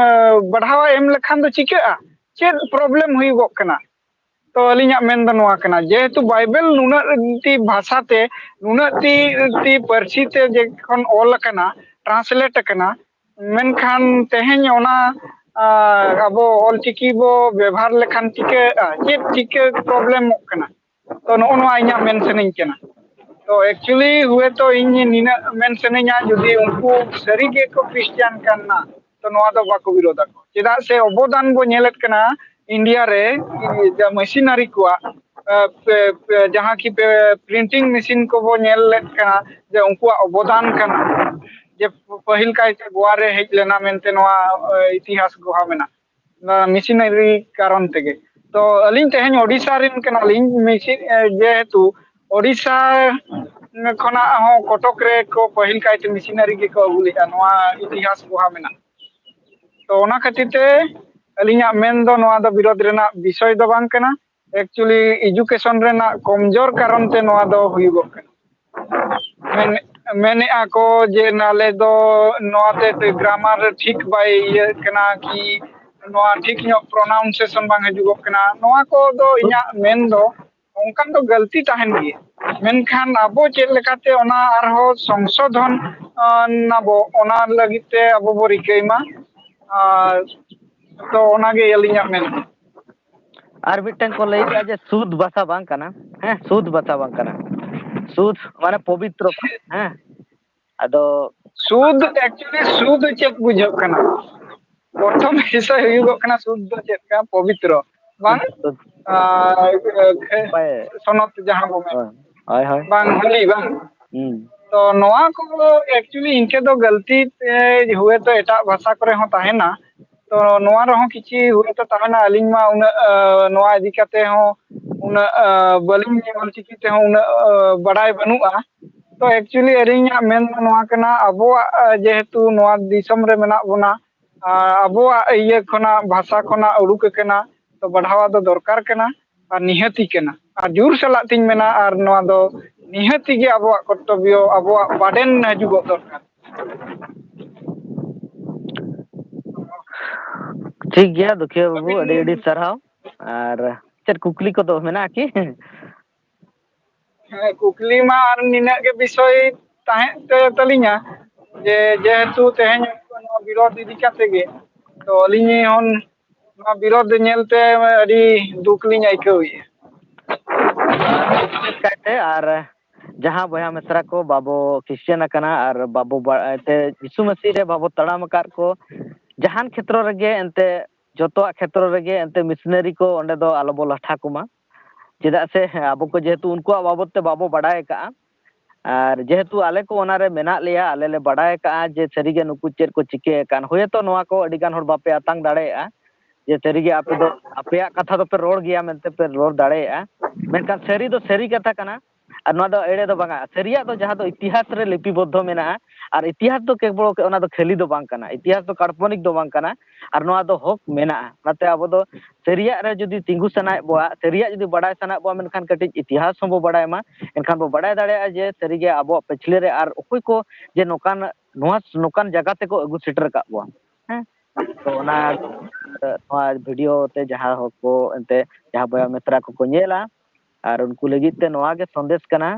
ᱵᱟᱲᱦᱟᱣᱟ ᱮᱢ ᱞᱮᱠᱷᱟᱱ ᱫᱚ ᱪᱤᱠᱟᱹᱜᱼᱟ? ᱪᱮᱫ ᱯᱨᱚᱵᱞᱮᱢ ᱦᱩᱭᱩᱜᱚᱜ ᱠᱟᱱᱟ? ᱛᱚ ᱟᱹᱞᱤᱧᱟᱜ ᱢᱮᱱ ᱫᱚ ᱱᱚᱣᱟ ᱠᱟᱱᱟ, ᱡᱮᱦᱮᱛᱩ ᱵᱟᱭᱵᱮᱞ ᱱᱩᱱᱟᱹᱜ ᱴᱤ ᱵᱷᱟᱥᱟᱛᱮ, ᱱᱩᱱᱟᱹᱜ ᱴᱤ ᱴᱤ ᱯᱟᱹᱨᱥᱤ ᱛᱮ ᱡᱚᱠᱷᱚᱱ ᱚᱞ ᱟᱠᱟᱱᱟ, ᱴᱨᱟᱱᱥᱞᱮᱴ ᱟᱠᱟᱱᱟ, ᱢᱮᱱᱠᱷᱟᱱ ᱛᱮᱦᱮᱧ ᱚᱱᱟ ᱟᱨ ᱟᱵᱚ ᱚᱞᱪᱤᱠᱤ ᱵᱚ ᱵᱮᱵᱷᱟᱨ ᱞᱮᱠᱷᱟᱱ ᱪᱤᱠᱟᱹᱜᱼᱟ? ᱪᱮᱫ ᱪᱤᱠᱟᱹ ᱯᱨᱚᱵᱞᱮᱢᱚᱜ ᱠᱟᱱᱟ? ᱛᱚ ᱱᱚᱜᱼᱚ ᱱᱚᱣᱟ ᱤᱧᱟᱹᱜ ᱢᱮᱱ ᱥᱟᱱᱟᱧ ᱠᱟᱱᱟ᱾ ᱛᱚ actually ᱦᱩᱭᱛᱚ ᱤᱧ ᱱᱤᱱᱟᱹᱜ ᱢᱮᱱ ᱥᱟᱱᱟᱧᱟ, ᱡᱩᱫᱤ ᱩᱱᱠᱩ ᱥᱟᱹᱨᱤ ᱜᱮᱠᱚ ᱠᱷᱨᱤᱥᱴᱟᱱ ᱠᱟᱱᱟ, ᱛᱚ ᱱᱚᱣᱟ ᱫᱚ ᱵᱟᱠᱚ ᱵᱤᱨᱳᱫᱷᱟ ᱠᱚ᱾ ᱪᱮᱫᱟᱜ ᱥᱮ ᱚᱵᱚᱫᱟᱱ ᱵᱚ ᱧᱮᱞᱮᱫ ᱠᱟᱱᱟ ᱤᱱᱰᱤᱭᱟ ᱨᱮ, ᱡᱟ ᱢᱮᱥᱤᱱᱟᱨᱤ ᱠᱚᱣᱟᱜ, ᱮ, ᱯᱮ-, ᱯᱮ-, ᱡᱟᱦᱟᱸ ᱠᱤ ᱯᱮ-, ᱯᱨᱤᱱᱴᱤᱝ ᱢᱮᱥᱤᱱ ᱠᱚᱵᱚ ᱧᱮᱞ ᱞᱮᱫ ᱠᱟᱱᱟ, ᱡᱮ ᱩᱱᱠᱩᱣᱟᱜ ᱚᱵᱚᱫᱟᱱ ᱠᱟᱱᱟ, ᱡᱮ ᱯᱟᱹᱦᱤᱞ ᱠᱟᱭᱛᱮ ᱜᱳᱣᱟ ᱨᱮ ᱦᱮᱡ ᱞᱮᱱᱟ ᱢᱮᱱᱛᱮ ᱱᱚᱣᱟ, ᱮ, ᱤᱛᱤᱦᱟᱥ ᱜᱚᱦᱟ ᱢᱮᱱᱟᱜᱼᱟ, ᱱᱚᱣᱟ ᱢᱮᱥᱤᱱᱟᱨᱤ ᱠᱟᱨᱚᱱ ᱛᱮᱜᱮ᱾ ᱛᱚ ᱟᱹᱞᱤᱧ ᱛᱮᱦᱮᱧ ᱳᱰᱤᱥᱟ ᱨᱮᱱ ᱠᱟᱱᱟᱞᱤᱧ, ᱢᱮᱥᱤᱱ, ᱮ, ᱡᱮᱦᱮᱛᱩ ᱳᱰᱤᱥᱟ ᱠᱷᱚᱱᱟᱜ ᱦᱚᱸ ᱠᱚᱴᱚᱠ ᱨᱮ ᱠᱚ ᱯᱟᱹᱦᱤᱞ ᱠᱟᱭᱛᱮ ᱢᱮᱥᱤᱱᱟᱨᱤ ᱜᱮᱠᱚ ᱟᱹᱜᱩ ᱞᱮᱫᱼᱟ, ᱱᱚᱣᱟ ᱤᱛᱤᱦᱟᱥ ᱜᱚᱦᱟ ᱢᱮᱱᱟᱜᱼᱟ᱾ ᱛᱚ ᱚᱱᱟ ᱠᱷᱟᱹᱛᱤᱨ ᱛᱮ ᱟᱹᱞᱤᱧᱟᱜ ᱢᱮᱱ ᱫᱚ ᱱᱚᱣᱟ ᱫᱚ ᱵᱤᱨᱳᱫᱷ ᱨᱮᱱᱟᱜ ᱵᱤᱥᱚᱭ ᱫᱚ ᱵᱟᱝ ᱠᱟᱱᱟ, actually education ᱨᱮᱱᱟᱜ ᱠᱚᱢᱡᱳᱨ ᱠᱟᱨᱚᱱ ᱛᱮ ᱱᱚᱣᱟ ᱫᱚ ᱦᱩᱭᱩᱜᱚᱜ ᱠᱟᱱᱟ᱾ ᱢᱮᱱ-, ᱢᱮᱱᱮᱫᱼᱟ ᱠᱚ ᱡᱮ ᱟᱞᱮ ᱫᱚ ᱱᱚᱣᱟᱛᱮ ᱜᱨᱟᱢᱟᱨ ᱴᱷᱤᱠ ᱵᱟᱭ ᱤᱭᱟᱹᱜ ᱠᱟᱱᱟ ᱠᱤ, ᱱᱚᱣᱟ ᱴᱷᱤᱠ ᱧᱚᱜ pronunciation ᱵᱟᱝ ᱦᱤᱡᱩᱜᱚᱜ ᱠᱟᱱᱟ, ᱱᱚᱣᱟ ᱠᱚᱫᱚ ᱤᱧᱟᱹᱜ ᱢᱮᱱ ᱫᱚ ᱚᱱᱠᱟᱱ ᱫᱚ ᱜᱟᱹᱞᱛᱤ ᱛᱟᱦᱮᱱ ᱜᱮᱭᱟ᱾ ᱢᱮᱱᱠᱷᱟᱱ ᱟᱵᱚ ᱪᱮᱫ ᱞᱮᱠᱟᱛᱮ ᱚᱱᱟ ᱟᱨᱦᱚᱸ ᱥᱚᱝᱥᱳᱫᱷᱚᱱ, ᱟᱸ, ᱟᱵᱚ, ᱚᱱᱟ ᱞᱟᱹᱜᱤᱫ ᱛᱮ ᱟᱵᱚ ᱵᱚ ᱨᱤᱠᱟᱹᱭ ᱢᱟ᱾ ᱟᱨ ᱛᱚ ᱚᱱᱟᱜᱮ ᱟᱹᱞᱤᱧᱟᱜ ᱢᱮᱱ᱾ ᱟᱨ ᱢᱤᱫᱴᱟᱝ ᱠᱚ ᱞᱟᱹᱭ ᱠᱟᱜᱼᱟ ᱡᱮ ᱥᱩᱫ ᱵᱷᱟᱥᱟ ᱵᱟᱝ ᱠᱟᱱᱟ᱾ ᱦᱮᱸ, ᱥᱩᱫ ᱵᱷᱟᱥᱟ ᱵᱟᱝ ᱠᱟᱱᱟ᱾ ᱥᱩᱫ ᱢᱟᱱᱮ ᱯᱚᱵᱤᱛᱨᱚ᱾ ᱦᱮᱸ, ᱟᱫᱚ ᱥᱩᱫ, actually ᱥᱩᱫ ᱪᱮᱫ ᱵᱩᱡᱷᱟᱹᱜ ᱠᱟᱱᱟ? ᱯᱨᱚᱛᱷᱚᱢ ᱵᱤᱥᱚᱭ ᱦᱩᱭᱩᱜᱚᱜ ᱠᱟᱱᱟ ᱥᱩᱫ ᱫᱚ ᱪᱮᱫ ᱠᱟᱱᱟ? ᱯᱚᱵᱤᱛᱨᱚ, ᱵᱟᱝ? ᱥᱩᱫ, ᱟᱨ, ᱮ, ᱦᱳᱭ, ᱥᱚᱱᱚᱛ ᱡᱟᱦᱟᱸ ᱵᱚ ᱢᱮᱱ, ᱦᱳᱭ, ᱦᱳᱭ᱾ ᱵᱟᱝ ᱦᱳᱞᱤ, ᱵᱟᱝ? ᱦᱩᱸ᱾ ᱛᱚ ᱱᱚᱣᱟ ᱠᱚ actually ᱤᱱᱠᱟᱹ ᱫᱚ ᱜᱟᱹᱞᱛᱤ ᱛᱮ ᱦᱩᱭᱛᱚ ᱮᱴᱟᱜ ᱵᱷᱟᱥᱟ ᱠᱚᱨᱮ ᱦᱚᱸ ᱛᱟᱦᱮᱱᱟ᱾ ᱛᱚ ᱱᱚᱣᱟ ᱨᱮᱦᱚᱸ ᱠᱤᱪᱷᱤ ᱦᱩᱭᱛᱚ ᱛᱟᱦᱮᱱᱟ, ᱟᱹᱞᱤᱧ ᱢᱟ ᱩᱱᱟᱹᱜ, ᱮ, ᱱᱚᱣᱟ ᱤᱫᱤ ᱠᱟᱛᱮ ᱦᱚᱸ ᱩᱱᱟᱹᱜ, ᱮ, ᱵᱟᱹᱞᱤᱧ, ᱚᱞᱪᱤᱠᱤ ᱛᱮᱦᱚᱸ ᱩᱱᱟᱹᱜ, ᱮ, ᱵᱟᱰᱟᱭ ᱵᱟᱹᱱᱩᱜᱼᱟ᱾ ᱛᱚ actually ᱟᱹᱞᱤᱧᱟᱜ ᱢᱮᱱ ᱫᱚ ᱱᱚᱣᱟ ᱠᱟᱱᱟ, ᱟᱵᱚᱣᱟᱜ, ᱮ, ᱡᱮᱦᱮᱛᱩ ᱱᱚᱣᱟ ᱫᱤᱥᱚᱢ ᱨᱮ ᱢᱮᱱᱟᱜ ᱵᱚᱱᱟ, ᱟᱨ ᱟᱵᱚᱣᱟᱜ ᱤᱭᱟᱹ ᱠᱷᱚᱱᱟᱜ, ᱵᱷᱟᱥᱟ ᱠᱷᱚᱱᱟᱜ ᱩᱰᱩᱠ ᱟᱠᱟᱱᱟ, ᱛᱚ ᱵᱟᱲᱦᱟᱣ ᱫᱚ ᱫᱚᱨᱠᱟᱨ ᱠᱟᱱᱟ ᱟᱨ ᱱᱤᱦᱟᱹᱛᱤ ᱠᱟᱱᱟ᱾ ᱟᱨ ᱡᱳᱨ ᱥᱟᱞᱟᱜ ᱛᱤᱧ ᱢᱮᱱᱟ, ᱟᱨ ᱱᱚᱣᱟ ᱫᱚ ᱱᱤᱦᱟᱹᱛᱤ ᱜᱮ ᱟᱵᱚᱣᱟᱜ ᱠᱚᱨᱛᱚᱵᱵᱚ, ᱟᱵᱚᱣᱟᱜ burden ᱦᱤᱡᱩᱜᱚᱜ ᱫᱚᱨᱠᱟᱨ᱾ ᱴᱷᱤᱠ ᱜᱮᱭᱟ ᱫᱩᱠᱷᱤᱭᱟᱹ ᱵᱟᱹᱵᱩ, ᱟᱹᱰᱤ ᱟᱹᱰᱤ ᱥᱟᱨᱦᱟᱣ᱾ ᱟᱨ ᱪᱮᱫ ᱠᱩᱠᱞᱤ ᱠᱚᱫᱚ ᱢᱮᱱᱟᱜᱼᱟ ᱠᱤ? ᱦᱮᱸ, ᱠᱩᱠᱞᱤ ᱢᱟ ᱟᱨ ᱱᱤᱱᱟᱹᱜ ᱜᱮ ᱵᱤᱥᱚᱭ ᱛᱟᱦᱮᱸ ᱛᱮ ᱛᱟᱹᱞᱤᱧᱟ ᱡᱮ, ᱡᱮᱦᱮᱛᱩ ᱛᱮᱦᱮᱧ ᱱᱚᱣᱟ ᱵᱤᱨᱳᱫᱷ ᱤᱫᱤ ᱠᱟᱛᱮ ᱜᱮ, ᱛᱚ ᱟᱹᱞᱤᱧ ᱦᱚᱸ ᱱᱚᱣᱟ ᱵᱤᱨᱳᱫᱷ ᱧᱮᱞᱛᱮ ᱟᱹᱰᱤ ᱫᱩᱠ ᱞᱤᱧ ᱟᱹᱭᱠᱟᱹᱣᱮᱫᱼᱟ᱾ ᱠᱟᱭᱛᱮ ᱟᱨ ᱡᱟᱦᱟᱸ ᱵᱚᱭᱦᱟ ᱢᱤᱥᱨᱟ ᱠᱚ ᱵᱟᱵᱚ ᱠᱷᱨᱤᱥᱪᱟᱱ ᱟᱠᱟᱱᱟ ᱟᱨ ᱵᱟᱵᱚ ᱵᱟ-, ᱮᱱᱛᱮ ᱡᱤᱥᱩ ᱢᱟᱹᱥᱤ ᱨᱮ ᱵᱟᱵᱚ ᱛᱟᱲᱟᱢ ᱟᱠᱟᱫ ᱠᱚ, ᱡᱟᱦᱟᱱ ᱠᱷᱮᱛᱨᱚ ᱨᱮᱜᱮ ᱮᱱᱛᱮ, ᱡᱚᱛᱚᱣᱟᱜ ᱠᱷᱮᱛᱨᱚ ᱨᱮᱜᱮ ᱮᱱᱛᱮ ᱢᱤᱥᱱᱟᱹᱨᱤ ᱠᱚ ᱚᱸᱰᱮ ᱫᱚ ᱟᱞᱚ ᱵᱚ ᱞᱟᱴᱷᱟ ᱠᱚᱢᱟ᱾ ᱪᱮᱫᱟᱜ ᱥᱮ ᱟᱵᱚ ᱠᱚ ᱡᱮᱦᱮᱛᱩ ᱩᱱᱠᱩᱣᱟᱜ ᱵᱟᱵᱚᱫ ᱛᱮ ᱵᱟᱵᱚ ᱵᱟᱰᱟᱭ ᱟᱠᱟᱫᱼᱟ, ᱟᱨ ᱡᱮᱦᱮᱛᱩ ᱟᱞᱮ ᱠᱚ ᱚᱱᱟᱨᱮ ᱢᱮᱱᱟᱜ ᱞᱮᱭᱟ, ᱟᱞᱮ ᱞᱮ ᱵᱟᱰᱟᱭ ᱟᱠᱟᱫᱼᱟ ᱡᱮ ᱥᱟᱹᱨᱤᱜᱮ ᱱᱩᱠᱩ ᱪᱮᱫ ᱠᱚ ᱪᱤᱠᱟᱹ ᱟᱠᱟᱱ᱾ ᱦᱳᱭᱛᱳ ᱱᱚᱣᱟ ᱠᱚ ᱟᱹᱰᱤᱜᱟᱱ ᱦᱚᱲ ᱵᱟᱯᱮ ᱟᱛᱟᱝ ᱫᱟᱲᱮᱭᱟᱜᱼᱟ ᱡᱮ ᱥᱟᱹᱨᱤᱜᱮ ᱟᱯᱮ ᱫᱚ ᱟᱯᱮᱭᱟᱜ ᱠᱟᱛᱷᱟ ᱫᱚᱯᱮ ᱨᱚᱲ ᱜᱮᱭᱟ ᱢᱮᱱᱛᱮ ᱯᱮ ᱨᱚᱲ ᱫᱟᱲᱮᱭᱟᱜᱼᱟ, ᱢᱮᱱᱠᱷᱟᱱ ᱥᱟᱹᱨᱤ ᱫᱚ ᱥᱟᱹᱨᱤ ᱠᱟᱛᱷᱟ ᱠᱟᱱᱟ᱾ ᱟᱨ ᱱᱚᱣᱟ ᱫᱚ ᱮᱲᱮ ᱫᱚ ᱵᱟᱝᱟ, ᱥᱟᱹᱨᱤᱭᱟᱜ ᱫᱚ ᱡᱟᱦᱟᱸ ᱫᱚ ᱤᱛᱤᱦᱟᱥ ᱨᱮ ᱞᱤᱯᱤᱵᱚᱫᱽᱫᱷᱚ ᱢᱮᱱᱟᱜᱼᱟ᱾ ᱟᱨ ᱤᱛᱤᱦᱟᱥ ᱫᱚ ᱠᱮᱵᱚᱞ ᱚᱱᱟ ᱫᱚ ᱠᱷᱟᱹᱞᱤ ᱫᱚ ᱵᱟᱝ ᱠᱟᱱᱟ, ᱤᱛᱤᱦᱟᱥ ᱫᱚ ᱠᱟᱞᱯᱚᱱᱤᱠ ᱫᱚ ᱵᱟᱝ ᱠᱟᱱᱟ᱾ ᱟᱨ ᱱᱚᱣᱟ ᱫᱚ ᱦᱚᱠ ᱢᱮᱱᱟᱜᱼᱟ᱾ ᱚᱱᱟᱛᱮ ᱟᱵᱚ ᱫᱚ ᱥᱟᱹᱨᱤᱭᱟᱜ ᱨᱮ ᱡᱩᱫᱤ ᱛᱤᱸᱜᱩ ᱥᱟᱱᱟᱭᱮᱫ ᱵᱚᱣᱟ, ᱥᱟᱹᱨᱤᱭᱟᱜ ᱡᱩᱫᱤ ᱵᱟᱰᱟᱭ ᱥᱟᱱᱟᱭᱮᱫ ᱵᱚᱣᱟ, ᱢᱮᱱᱠᱷᱟᱱ ᱠᱟᱹᱴᱤᱡ ᱤᱛᱤᱦᱟᱥ ᱦᱚᱸᱵᱚ ᱵᱟᱰᱟᱭ ᱢᱟ, ᱮᱱᱠᱷᱟᱱ ᱵᱚ ᱵᱟᱰᱟᱭ ᱫᱟᱲᱮᱭᱟᱜᱼᱟ ᱡᱮ ᱥᱟᱹᱨᱤᱜᱮ ᱟᱵᱚᱣᱟᱜ ᱯᱟᱹᱪᱷᱞᱟᱹ ᱨᱮ ᱟᱨ ᱚᱠᱚᱭ ᱠᱚ ᱡᱮ ᱱᱚᱝᱠᱟᱱ, ᱱᱚᱣᱟ ᱱᱚᱝᱠᱟᱱ ᱡᱟᱭᱜᱟ ᱛᱮᱠᱚ ᱟᱹᱜᱩ ᱥᱮᱴᱮᱨ ᱟᱠᱟᱫ ᱵᱚᱣᱟ᱾ ᱦᱮᱸ, ᱛᱚ ᱚᱱᱟ ᱱᱚᱣᱟ ᱵᱷᱤᱰᱤᱭᱳ ᱛᱮ ᱡᱟᱦᱟᱸ ᱦᱚᱲ ᱠᱚ ᱮᱱᱛᱮ ᱡᱟᱦᱟᱸ ᱵᱚᱭᱦᱟ ᱢᱤᱛᱨᱟ ᱠᱚᱠᱚ ᱧᱮᱞᱟ, ᱟᱨ ᱩᱱᱠᱩ ᱞᱟᱹᱜᱤᱫ ᱛᱮ ᱱᱚᱣᱟ ᱜᱮ ᱥᱟᱸᱫᱮᱥ ᱠᱟᱱᱟ,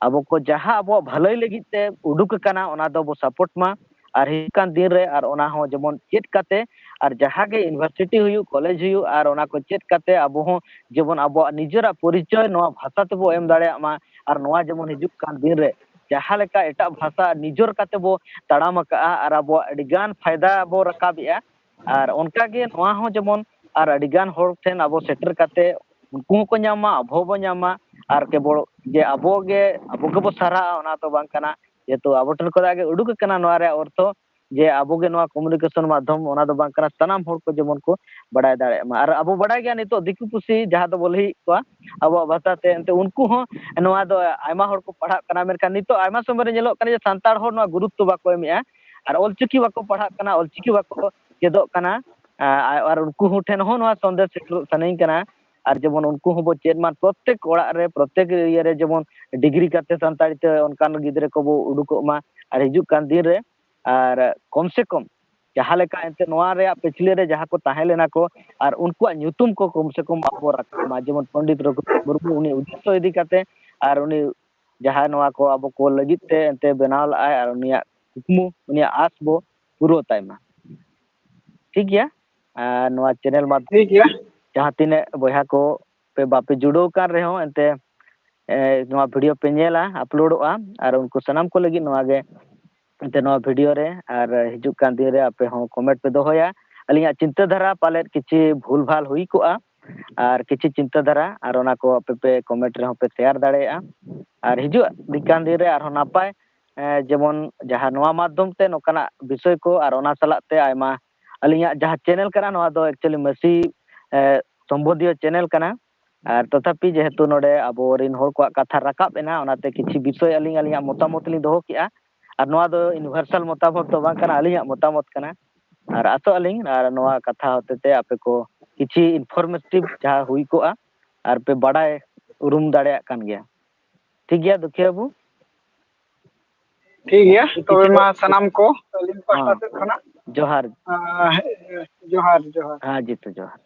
ᱟᱵᱚ ᱠᱚ ᱡᱟᱦᱟᱸ ᱟᱵᱚᱣᱟᱜ ᱵᱷᱟᱹᱞᱟᱹᱭ ᱞᱟᱹᱜᱤᱫ ᱛᱮ ᱩᱰᱩᱠ ᱟᱠᱟᱱᱟ ᱚᱱᱟ ᱫᱚᱵᱚ ᱥᱟᱯᱳᱨᱴ ᱢᱟ, ᱟᱨ ᱦᱤᱡᱩᱜ ᱠᱟᱱ ᱫᱤᱱ ᱨᱮ ᱟᱨ ᱚᱱᱟ ᱦᱚᱸ ᱡᱮᱢᱚᱱ ᱪᱮᱫ ᱠᱟᱛᱮ ᱟᱨ ᱡᱟᱦᱟᱸ ᱜᱮ ᱤᱭᱩᱱᱤᱵᱷᱟᱨᱥᱤᱴᱤ ᱦᱩᱭᱩᱜ, ᱠᱚᱞᱮᱡᱽ ᱦᱩᱭᱩᱜ, ᱟᱨ ᱚᱱᱟ ᱠᱚ ᱪᱮᱫ ᱠᱟᱛᱮ ᱟᱵᱚ ᱦᱚᱸ ᱡᱮᱢᱚᱱ ᱟᱵᱚᱣᱟᱜ ᱱᱤᱡᱮᱨᱟᱜ ᱯᱚᱨᱤᱪᱚᱭ ᱱᱚᱣᱟ ᱵᱷᱟᱥᱟ ᱛᱮᱵᱚ ᱮᱢ ᱫᱟᱲᱮᱭᱟᱜ ᱢᱟ, ᱟᱨ ᱱᱚᱣᱟ ᱡᱮᱢᱚᱱ ᱦᱤᱡᱩᱜ ᱠᱟᱱ ᱫᱤᱱ ᱨᱮ ᱡᱟᱦᱟᱸ ᱞᱮᱠᱟ ᱮᱴᱟᱜ ᱵᱷᱟᱥᱟ ᱱᱤᱡᱚᱨ ᱠᱟᱛᱮ ᱵᱚ ᱛᱟᱲᱟᱢ ᱟᱠᱟᱜᱼᱟ ᱟᱨ ᱟᱵᱚᱣᱟᱜ ᱟᱹᱰᱤ ᱜᱟᱱ ᱯᱷᱟᱭᱫᱟ ᱵᱚ ᱨᱟᱠᱟᱵᱮᱜᱼᱟ, ᱟᱨ ᱚᱱᱠᱟ ᱜᱮ ᱱᱚᱣᱟ ᱦᱚᱸ ᱡᱮᱢᱚᱱ ᱟᱨ ᱟᱹᱰᱤ ᱜᱟᱱ ᱦᱚᱲ ᱴᱷᱮᱱ ᱟᱵᱚ ᱥᱮᱴᱮᱨ ᱠᱟᱛᱮ ᱩᱱᱠᱩ ᱦᱚᱸᱠᱚ ᱧᱟᱢ ᱢᱟ, ᱟᱵᱚ ᱦᱚᱸᱵᱚ ᱧᱟᱢ ᱢᱟ, ᱟᱨ ᱠᱮᱵᱚᱞ ᱡᱮ ᱟᱵᱚ ᱜᱮ ᱟᱵᱚ ᱜᱮᱵᱚ ᱥᱟᱨᱦᱟᱜᱼᱟ ᱚᱱᱟ ᱫᱚ ᱵᱟᱝ ᱠᱟᱱᱟ, ᱡᱮᱦᱮᱛᱩ ᱟᱵᱚ ᱴᱷᱮᱱ ᱠᱷᱚᱱᱟᱜ ᱜᱮ ᱩᱰᱩᱠ ᱟᱠᱟᱱᱟ ᱱᱚᱣᱟ ᱨᱮᱭᱟᱜ ᱚᱨᱛᱷᱚ ᱡᱮ ᱟᱵᱚ ᱜᱮ ᱱᱚᱣᱟ ᱠᱚᱢᱤᱭᱩᱱᱤᱠᱮᱥᱚᱱ ᱢᱟᱫᱽᱫᱷᱚᱢ ᱚᱱᱟ ᱫᱚ ᱵᱟᱝ ᱠᱟᱱᱟ, ᱥᱟᱱᱟᱢ ᱦᱚᱲ ᱠᱚ ᱡᱮᱢᱚᱱ ᱠᱚ ᱵᱟᱰᱟᱭ ᱫᱟᱲᱮᱭᱟᱜ ᱢᱟ᱾ ᱟᱨ ᱟᱵᱚ ᱵᱟᱰᱟᱭ ᱜᱮᱭᱟ ᱱᱤᱛᱚᱜ ᱫᱤᱠᱩ ᱯᱩᱥᱤ ᱡᱟᱦᱟᱸ ᱫᱚᱵᱚ ᱞᱟᱹᱭᱮᱫ ᱠᱚᱣᱟ ᱟᱵᱚᱣᱟᱜ ᱵᱷᱟᱥᱟ ᱛᱮ, ᱮᱱᱛᱮ ᱩᱱᱠᱩ ᱦᱚᱸ ᱱᱚᱣᱟ ᱫᱚ ᱟᱭᱢᱟ ᱦᱚᱲ ᱠᱚ ᱯᱟᱲᱦᱟᱜ ᱠᱟᱱᱟ, ᱢᱮᱱᱠᱷᱟᱱ ᱱᱤᱛᱚᱜ ᱟᱭᱢᱟ ᱥᱚᱢᱚᱭ ᱨᱮ ᱧᱮᱞᱚᱜ ᱠᱟᱱᱟ ᱡᱮ ᱥᱟᱱᱛᱟᱲ ᱦᱚᱲ ᱱᱚᱣᱟ ᱜᱩᱨᱩᱛᱛᱚ ᱵᱟᱠᱚ ᱮᱢᱮᱜᱼᱟ, ᱟᱨ ᱚᱞᱪᱤᱠᱤ ᱵᱟᱠᱚ ᱯᱟᱲᱦᱟᱜ ᱠᱟᱱᱟ, ᱚᱞᱪᱤᱠᱤ ᱵᱟᱠᱚ ᱪᱮᱫᱚᱜ ᱠᱟᱱᱟ᱾ ᱟᱨ ᱩᱱᱠᱩ ᱦᱚᱸ ᱴᱷᱮᱱ ᱦᱚᱸ ᱱᱚᱣᱟ ᱥᱟᱸᱫᱮᱥ ᱥᱮᱴᱮᱨᱚᱜ ᱥᱟᱱᱟᱧ ᱠᱟᱱᱟ, ᱟᱨ ᱡᱮᱢᱚᱱ ᱩᱱᱠᱩ ᱦᱚᱸᱵᱚ ᱪᱮᱫ ᱢᱟ ᱯᱨᱚᱛᱮᱠ ᱚᱲᱟᱜ ᱨᱮ, ᱯᱨᱚᱛᱮᱠ ᱤᱭᱟᱹ ᱨᱮ ᱡᱮᱢᱚᱱ ᱰᱤᱜᱽᱨᱤ ᱠᱟᱛᱮ ᱥᱟᱱᱛᱟᱲᱤ ᱛᱮ ᱚᱱᱠᱟᱱ ᱜᱤᱫᱽᱨᱟᱹ ᱠᱚᱵᱚ ᱩᱰᱩᱠᱚᱜ ᱢᱟ, ᱟᱨ ᱦᱤᱡᱩᱜ ᱠᱟᱱ ᱫᱤᱱ ᱨᱮ ᱟᱨ ᱠᱚᱢ ᱥᱮ ᱠᱚᱢ ᱡᱟᱦᱟᱸ ᱞᱮᱠᱟ ᱮᱱᱛᱮ ᱱᱚᱣᱟ ᱨᱮᱭᱟᱜ ᱯᱤᱪᱷᱞᱟᱹ ᱨᱮ ᱡᱟᱦᱟᱸ ᱠᱚ ᱛᱟᱦᱮᱸ ᱞᱮᱱᱟ ᱠᱚ ᱟᱨ ᱩᱱᱠᱩᱣᱟᱜ ᱧᱩᱛᱩᱢ ᱠᱚ ᱠᱚᱢ ᱥᱮ ᱠᱚᱢ ᱟᱵᱚ ᱨᱟᱠᱟᱵ ᱢᱟ, ᱡᱮᱢᱚᱱ ᱯᱚᱱᱰᱤᱛ ᱨᱚᱜᱷᱩᱱᱟᱛᱷ ᱢᱩᱨᱢᱩ ᱩᱱᱤ ᱩᱫᱽᱫᱮᱥᱥᱚ ᱤᱫᱤ ᱠᱟᱛᱮ ᱟᱨ ᱩᱱᱤ ᱡᱟᱦᱟᱸ ᱱᱚᱣᱟ ᱠᱚ ᱟᱵᱚ ᱠᱚ ᱞᱟᱹᱜᱤᱫ ᱛᱮ ᱮᱱᱛᱮ ᱵᱮᱱᱟᱣ ᱞᱟᱜᱼᱟᱭ ᱟᱨ ᱩᱱᱤᱭᱟᱜ ᱠᱩᱠᱢᱩ, ᱩᱱᱤᱭᱟᱜ ᱟᱸᱥ ᱵᱚ ᱯᱩᱨᱟᱹᱣ ᱛᱟᱭ ᱢᱟ᱾ ᱴᱷᱤᱠ ᱜᱮᱭᱟ? ᱟᱨ ᱱᱚᱣᱟ ᱪᱮᱱᱮᱞ ᱢᱟᱫᱽᱫᱷᱚᱢ ᱴᱷᱤᱠ ᱜᱮᱭᱟ᱾ ᱡᱟᱦᱟᱸ ᱛᱤᱱᱟᱹᱜ ᱵᱚᱭᱦᱟ ᱠᱚ ᱯᱮ ᱵᱟᱯᱮ ᱡᱩᱲᱟᱹᱣ ᱠᱟᱱ ᱨᱮᱦᱚᱸ ᱮᱱᱛᱮ ᱮ, ᱱᱚᱣᱟ ᱵᱷᱤᱰᱤᱭᱳ ᱯᱮ ᱧᱮᱞᱟ, ᱟᱯᱞᱳᱰᱚᱜᱼᱟ, ᱟᱨ ᱩᱱᱠᱩ ᱥᱟᱱᱟᱢ ᱠᱚ ᱞᱟᱹᱜᱤᱫ ᱱᱚᱣᱟ ᱜᱮ ᱮᱱᱛᱮ ᱱᱚᱣᱟ ᱵᱷᱤᱰᱤᱭᱳ ᱨᱮ ᱟᱨ ᱦᱤᱡᱩᱜ ᱠᱟᱱ ᱫᱤᱱ ᱨᱮ ᱟᱯᱮ ᱦᱚᱸ ᱠᱚᱢᱮᱱᱴ ᱯᱮ ᱫᱚᱦᱚᱭᱟ᱾ ᱟᱹᱞᱤᱧᱟᱜ ᱪᱤᱱᱛᱟᱹ ᱫᱷᱟᱨᱟ ᱯᱟᱞᱮᱫ ᱠᱤᱪᱷᱤ ᱵᱷᱩᱞ ᱵᱷᱟᱞ ᱦᱩᱭ ᱠᱚᱜᱼᱟ, ᱟᱨ ᱠᱤᱪᱷᱤ ᱪᱤᱱᱛᱟᱹ ᱫᱷᱟᱨᱟ ᱟᱨ ᱚᱱᱟ ᱠᱚ ᱟᱯᱮ ᱯᱮ ᱠᱚᱢᱮᱱᱴ ᱨᱮᱦᱚᱸ ᱯᱮ ᱥᱮᱭᱟᱨ ᱫᱟᱲᱮᱭᱟᱜᱼᱟ᱾ ᱟᱨ ᱦᱤᱡᱩᱜ ᱫᱤᱱ ᱠᱟᱱ ᱫᱤᱱ ᱨᱮ ᱟᱨᱦᱚᱸ ᱱᱟᱯᱟᱭ ᱮ, ᱡᱮᱢᱚᱱ ᱡᱟᱦᱟᱸ ᱱᱚᱣᱟ ᱢᱟᱫᱽᱫᱷᱚᱢ ᱛᱮ ᱱᱚᱝᱠᱟᱱᱟᱜ ᱵᱤᱥᱚᱭ ᱠᱚ ᱟᱨ ᱚᱱᱟ ᱥᱟᱞᱟᱜ ᱛᱮ ᱟᱭᱢᱟ ᱟᱹᱞᱤᱧᱟᱜ ᱡᱟᱦᱟᱸ ᱪᱮᱱᱮᱞ ᱠᱟᱱᱟ, ᱱᱚᱣᱟ ᱫᱚ actually ᱢᱟᱹᱥᱤ ᱮ, ᱥᱚᱢᱵᱚᱱᱫᱷᱤᱭᱚ ᱪᱮᱱᱮᱞ ᱠᱟᱱᱟ᱾ ᱟᱨ ᱛᱚᱛᱷᱟᱯᱤ ᱡᱮᱦᱮᱛᱩ ᱱᱚᱰᱮ ᱟᱵᱚᱨᱮᱱ ᱦᱚᱲ ᱠᱚᱣᱟᱜ ᱠᱟᱛᱷᱟ ᱨᱟᱠᱟᱵ ᱮᱱᱟ, ᱚᱱᱟᱛᱮ ᱠᱤᱪᱷᱤ ᱵᱤᱥᱚᱭ ᱟᱹᱞᱤᱧ ᱟᱹᱞᱤᱧᱟᱜ ᱢᱚᱛᱟᱢᱚᱛ ᱞᱤᱧ ᱫᱚᱦᱚ ᱠᱮᱜᱼᱟ᱾ ᱟᱨ ᱱᱚᱣᱟ ᱫᱚ ᱤᱭᱩᱱᱤᱵᱷᱟᱨᱥᱟᱞ ᱢᱚᱛᱟᱢᱚᱛ ᱫᱚ ᱵᱟᱝ ᱠᱟᱱᱟ, ᱟᱹᱞᱤᱧᱟᱜ ᱢᱚᱛᱟᱢᱚᱛ ᱠᱟᱱᱟ᱾ ᱟᱨ ᱟᱥᱚᱜ ᱟᱹᱞᱤᱧ ᱟᱨ ᱱᱚᱣᱟ ᱠᱟᱛᱷᱟ ᱦᱚᱛᱮ ᱛᱮ ᱟᱯᱮ ᱠᱚ ᱠᱤᱪᱷᱤ ᱤᱱᱯᱷᱚᱨᱢᱮᱴᱤᱵᱷ ᱡᱟᱦᱟᱸ ᱦᱩᱭ ᱠᱚᱜᱼᱟ ᱟᱨ ᱯᱮ ᱵᱟᱰᱟᱭ ᱩᱨᱩᱢ ᱫᱟᱲᱮᱭᱟᱜ ᱠᱟᱱ ᱜᱮᱭᱟ᱾ ᱴᱷᱤᱠ ᱜᱮᱭᱟ ᱫᱩᱠᱷᱤᱭᱟᱹ ᱵᱟᱹᱵᱩ? ᱴᱷᱤᱠ ᱜᱮᱭᱟ, ᱛᱚᱵᱮ ᱢᱟ ᱥᱟᱱᱟᱢ ᱠᱚ ᱟᱹᱞᱤᱧ ᱯᱟᱦᱴᱟ ᱦᱮᱸ᱾ ᱥᱮᱫ ᱠᱷᱚᱱᱟᱜ ᱡᱚᱦᱟᱨ᱾ ᱟᱸ, ᱦᱮᱸ, ᱡᱚᱦᱟᱨ, ᱡᱚᱦᱟᱨ᱾ ᱦᱮᱸ ᱡᱤᱛᱩ, ᱡᱚᱦᱟᱨ᱾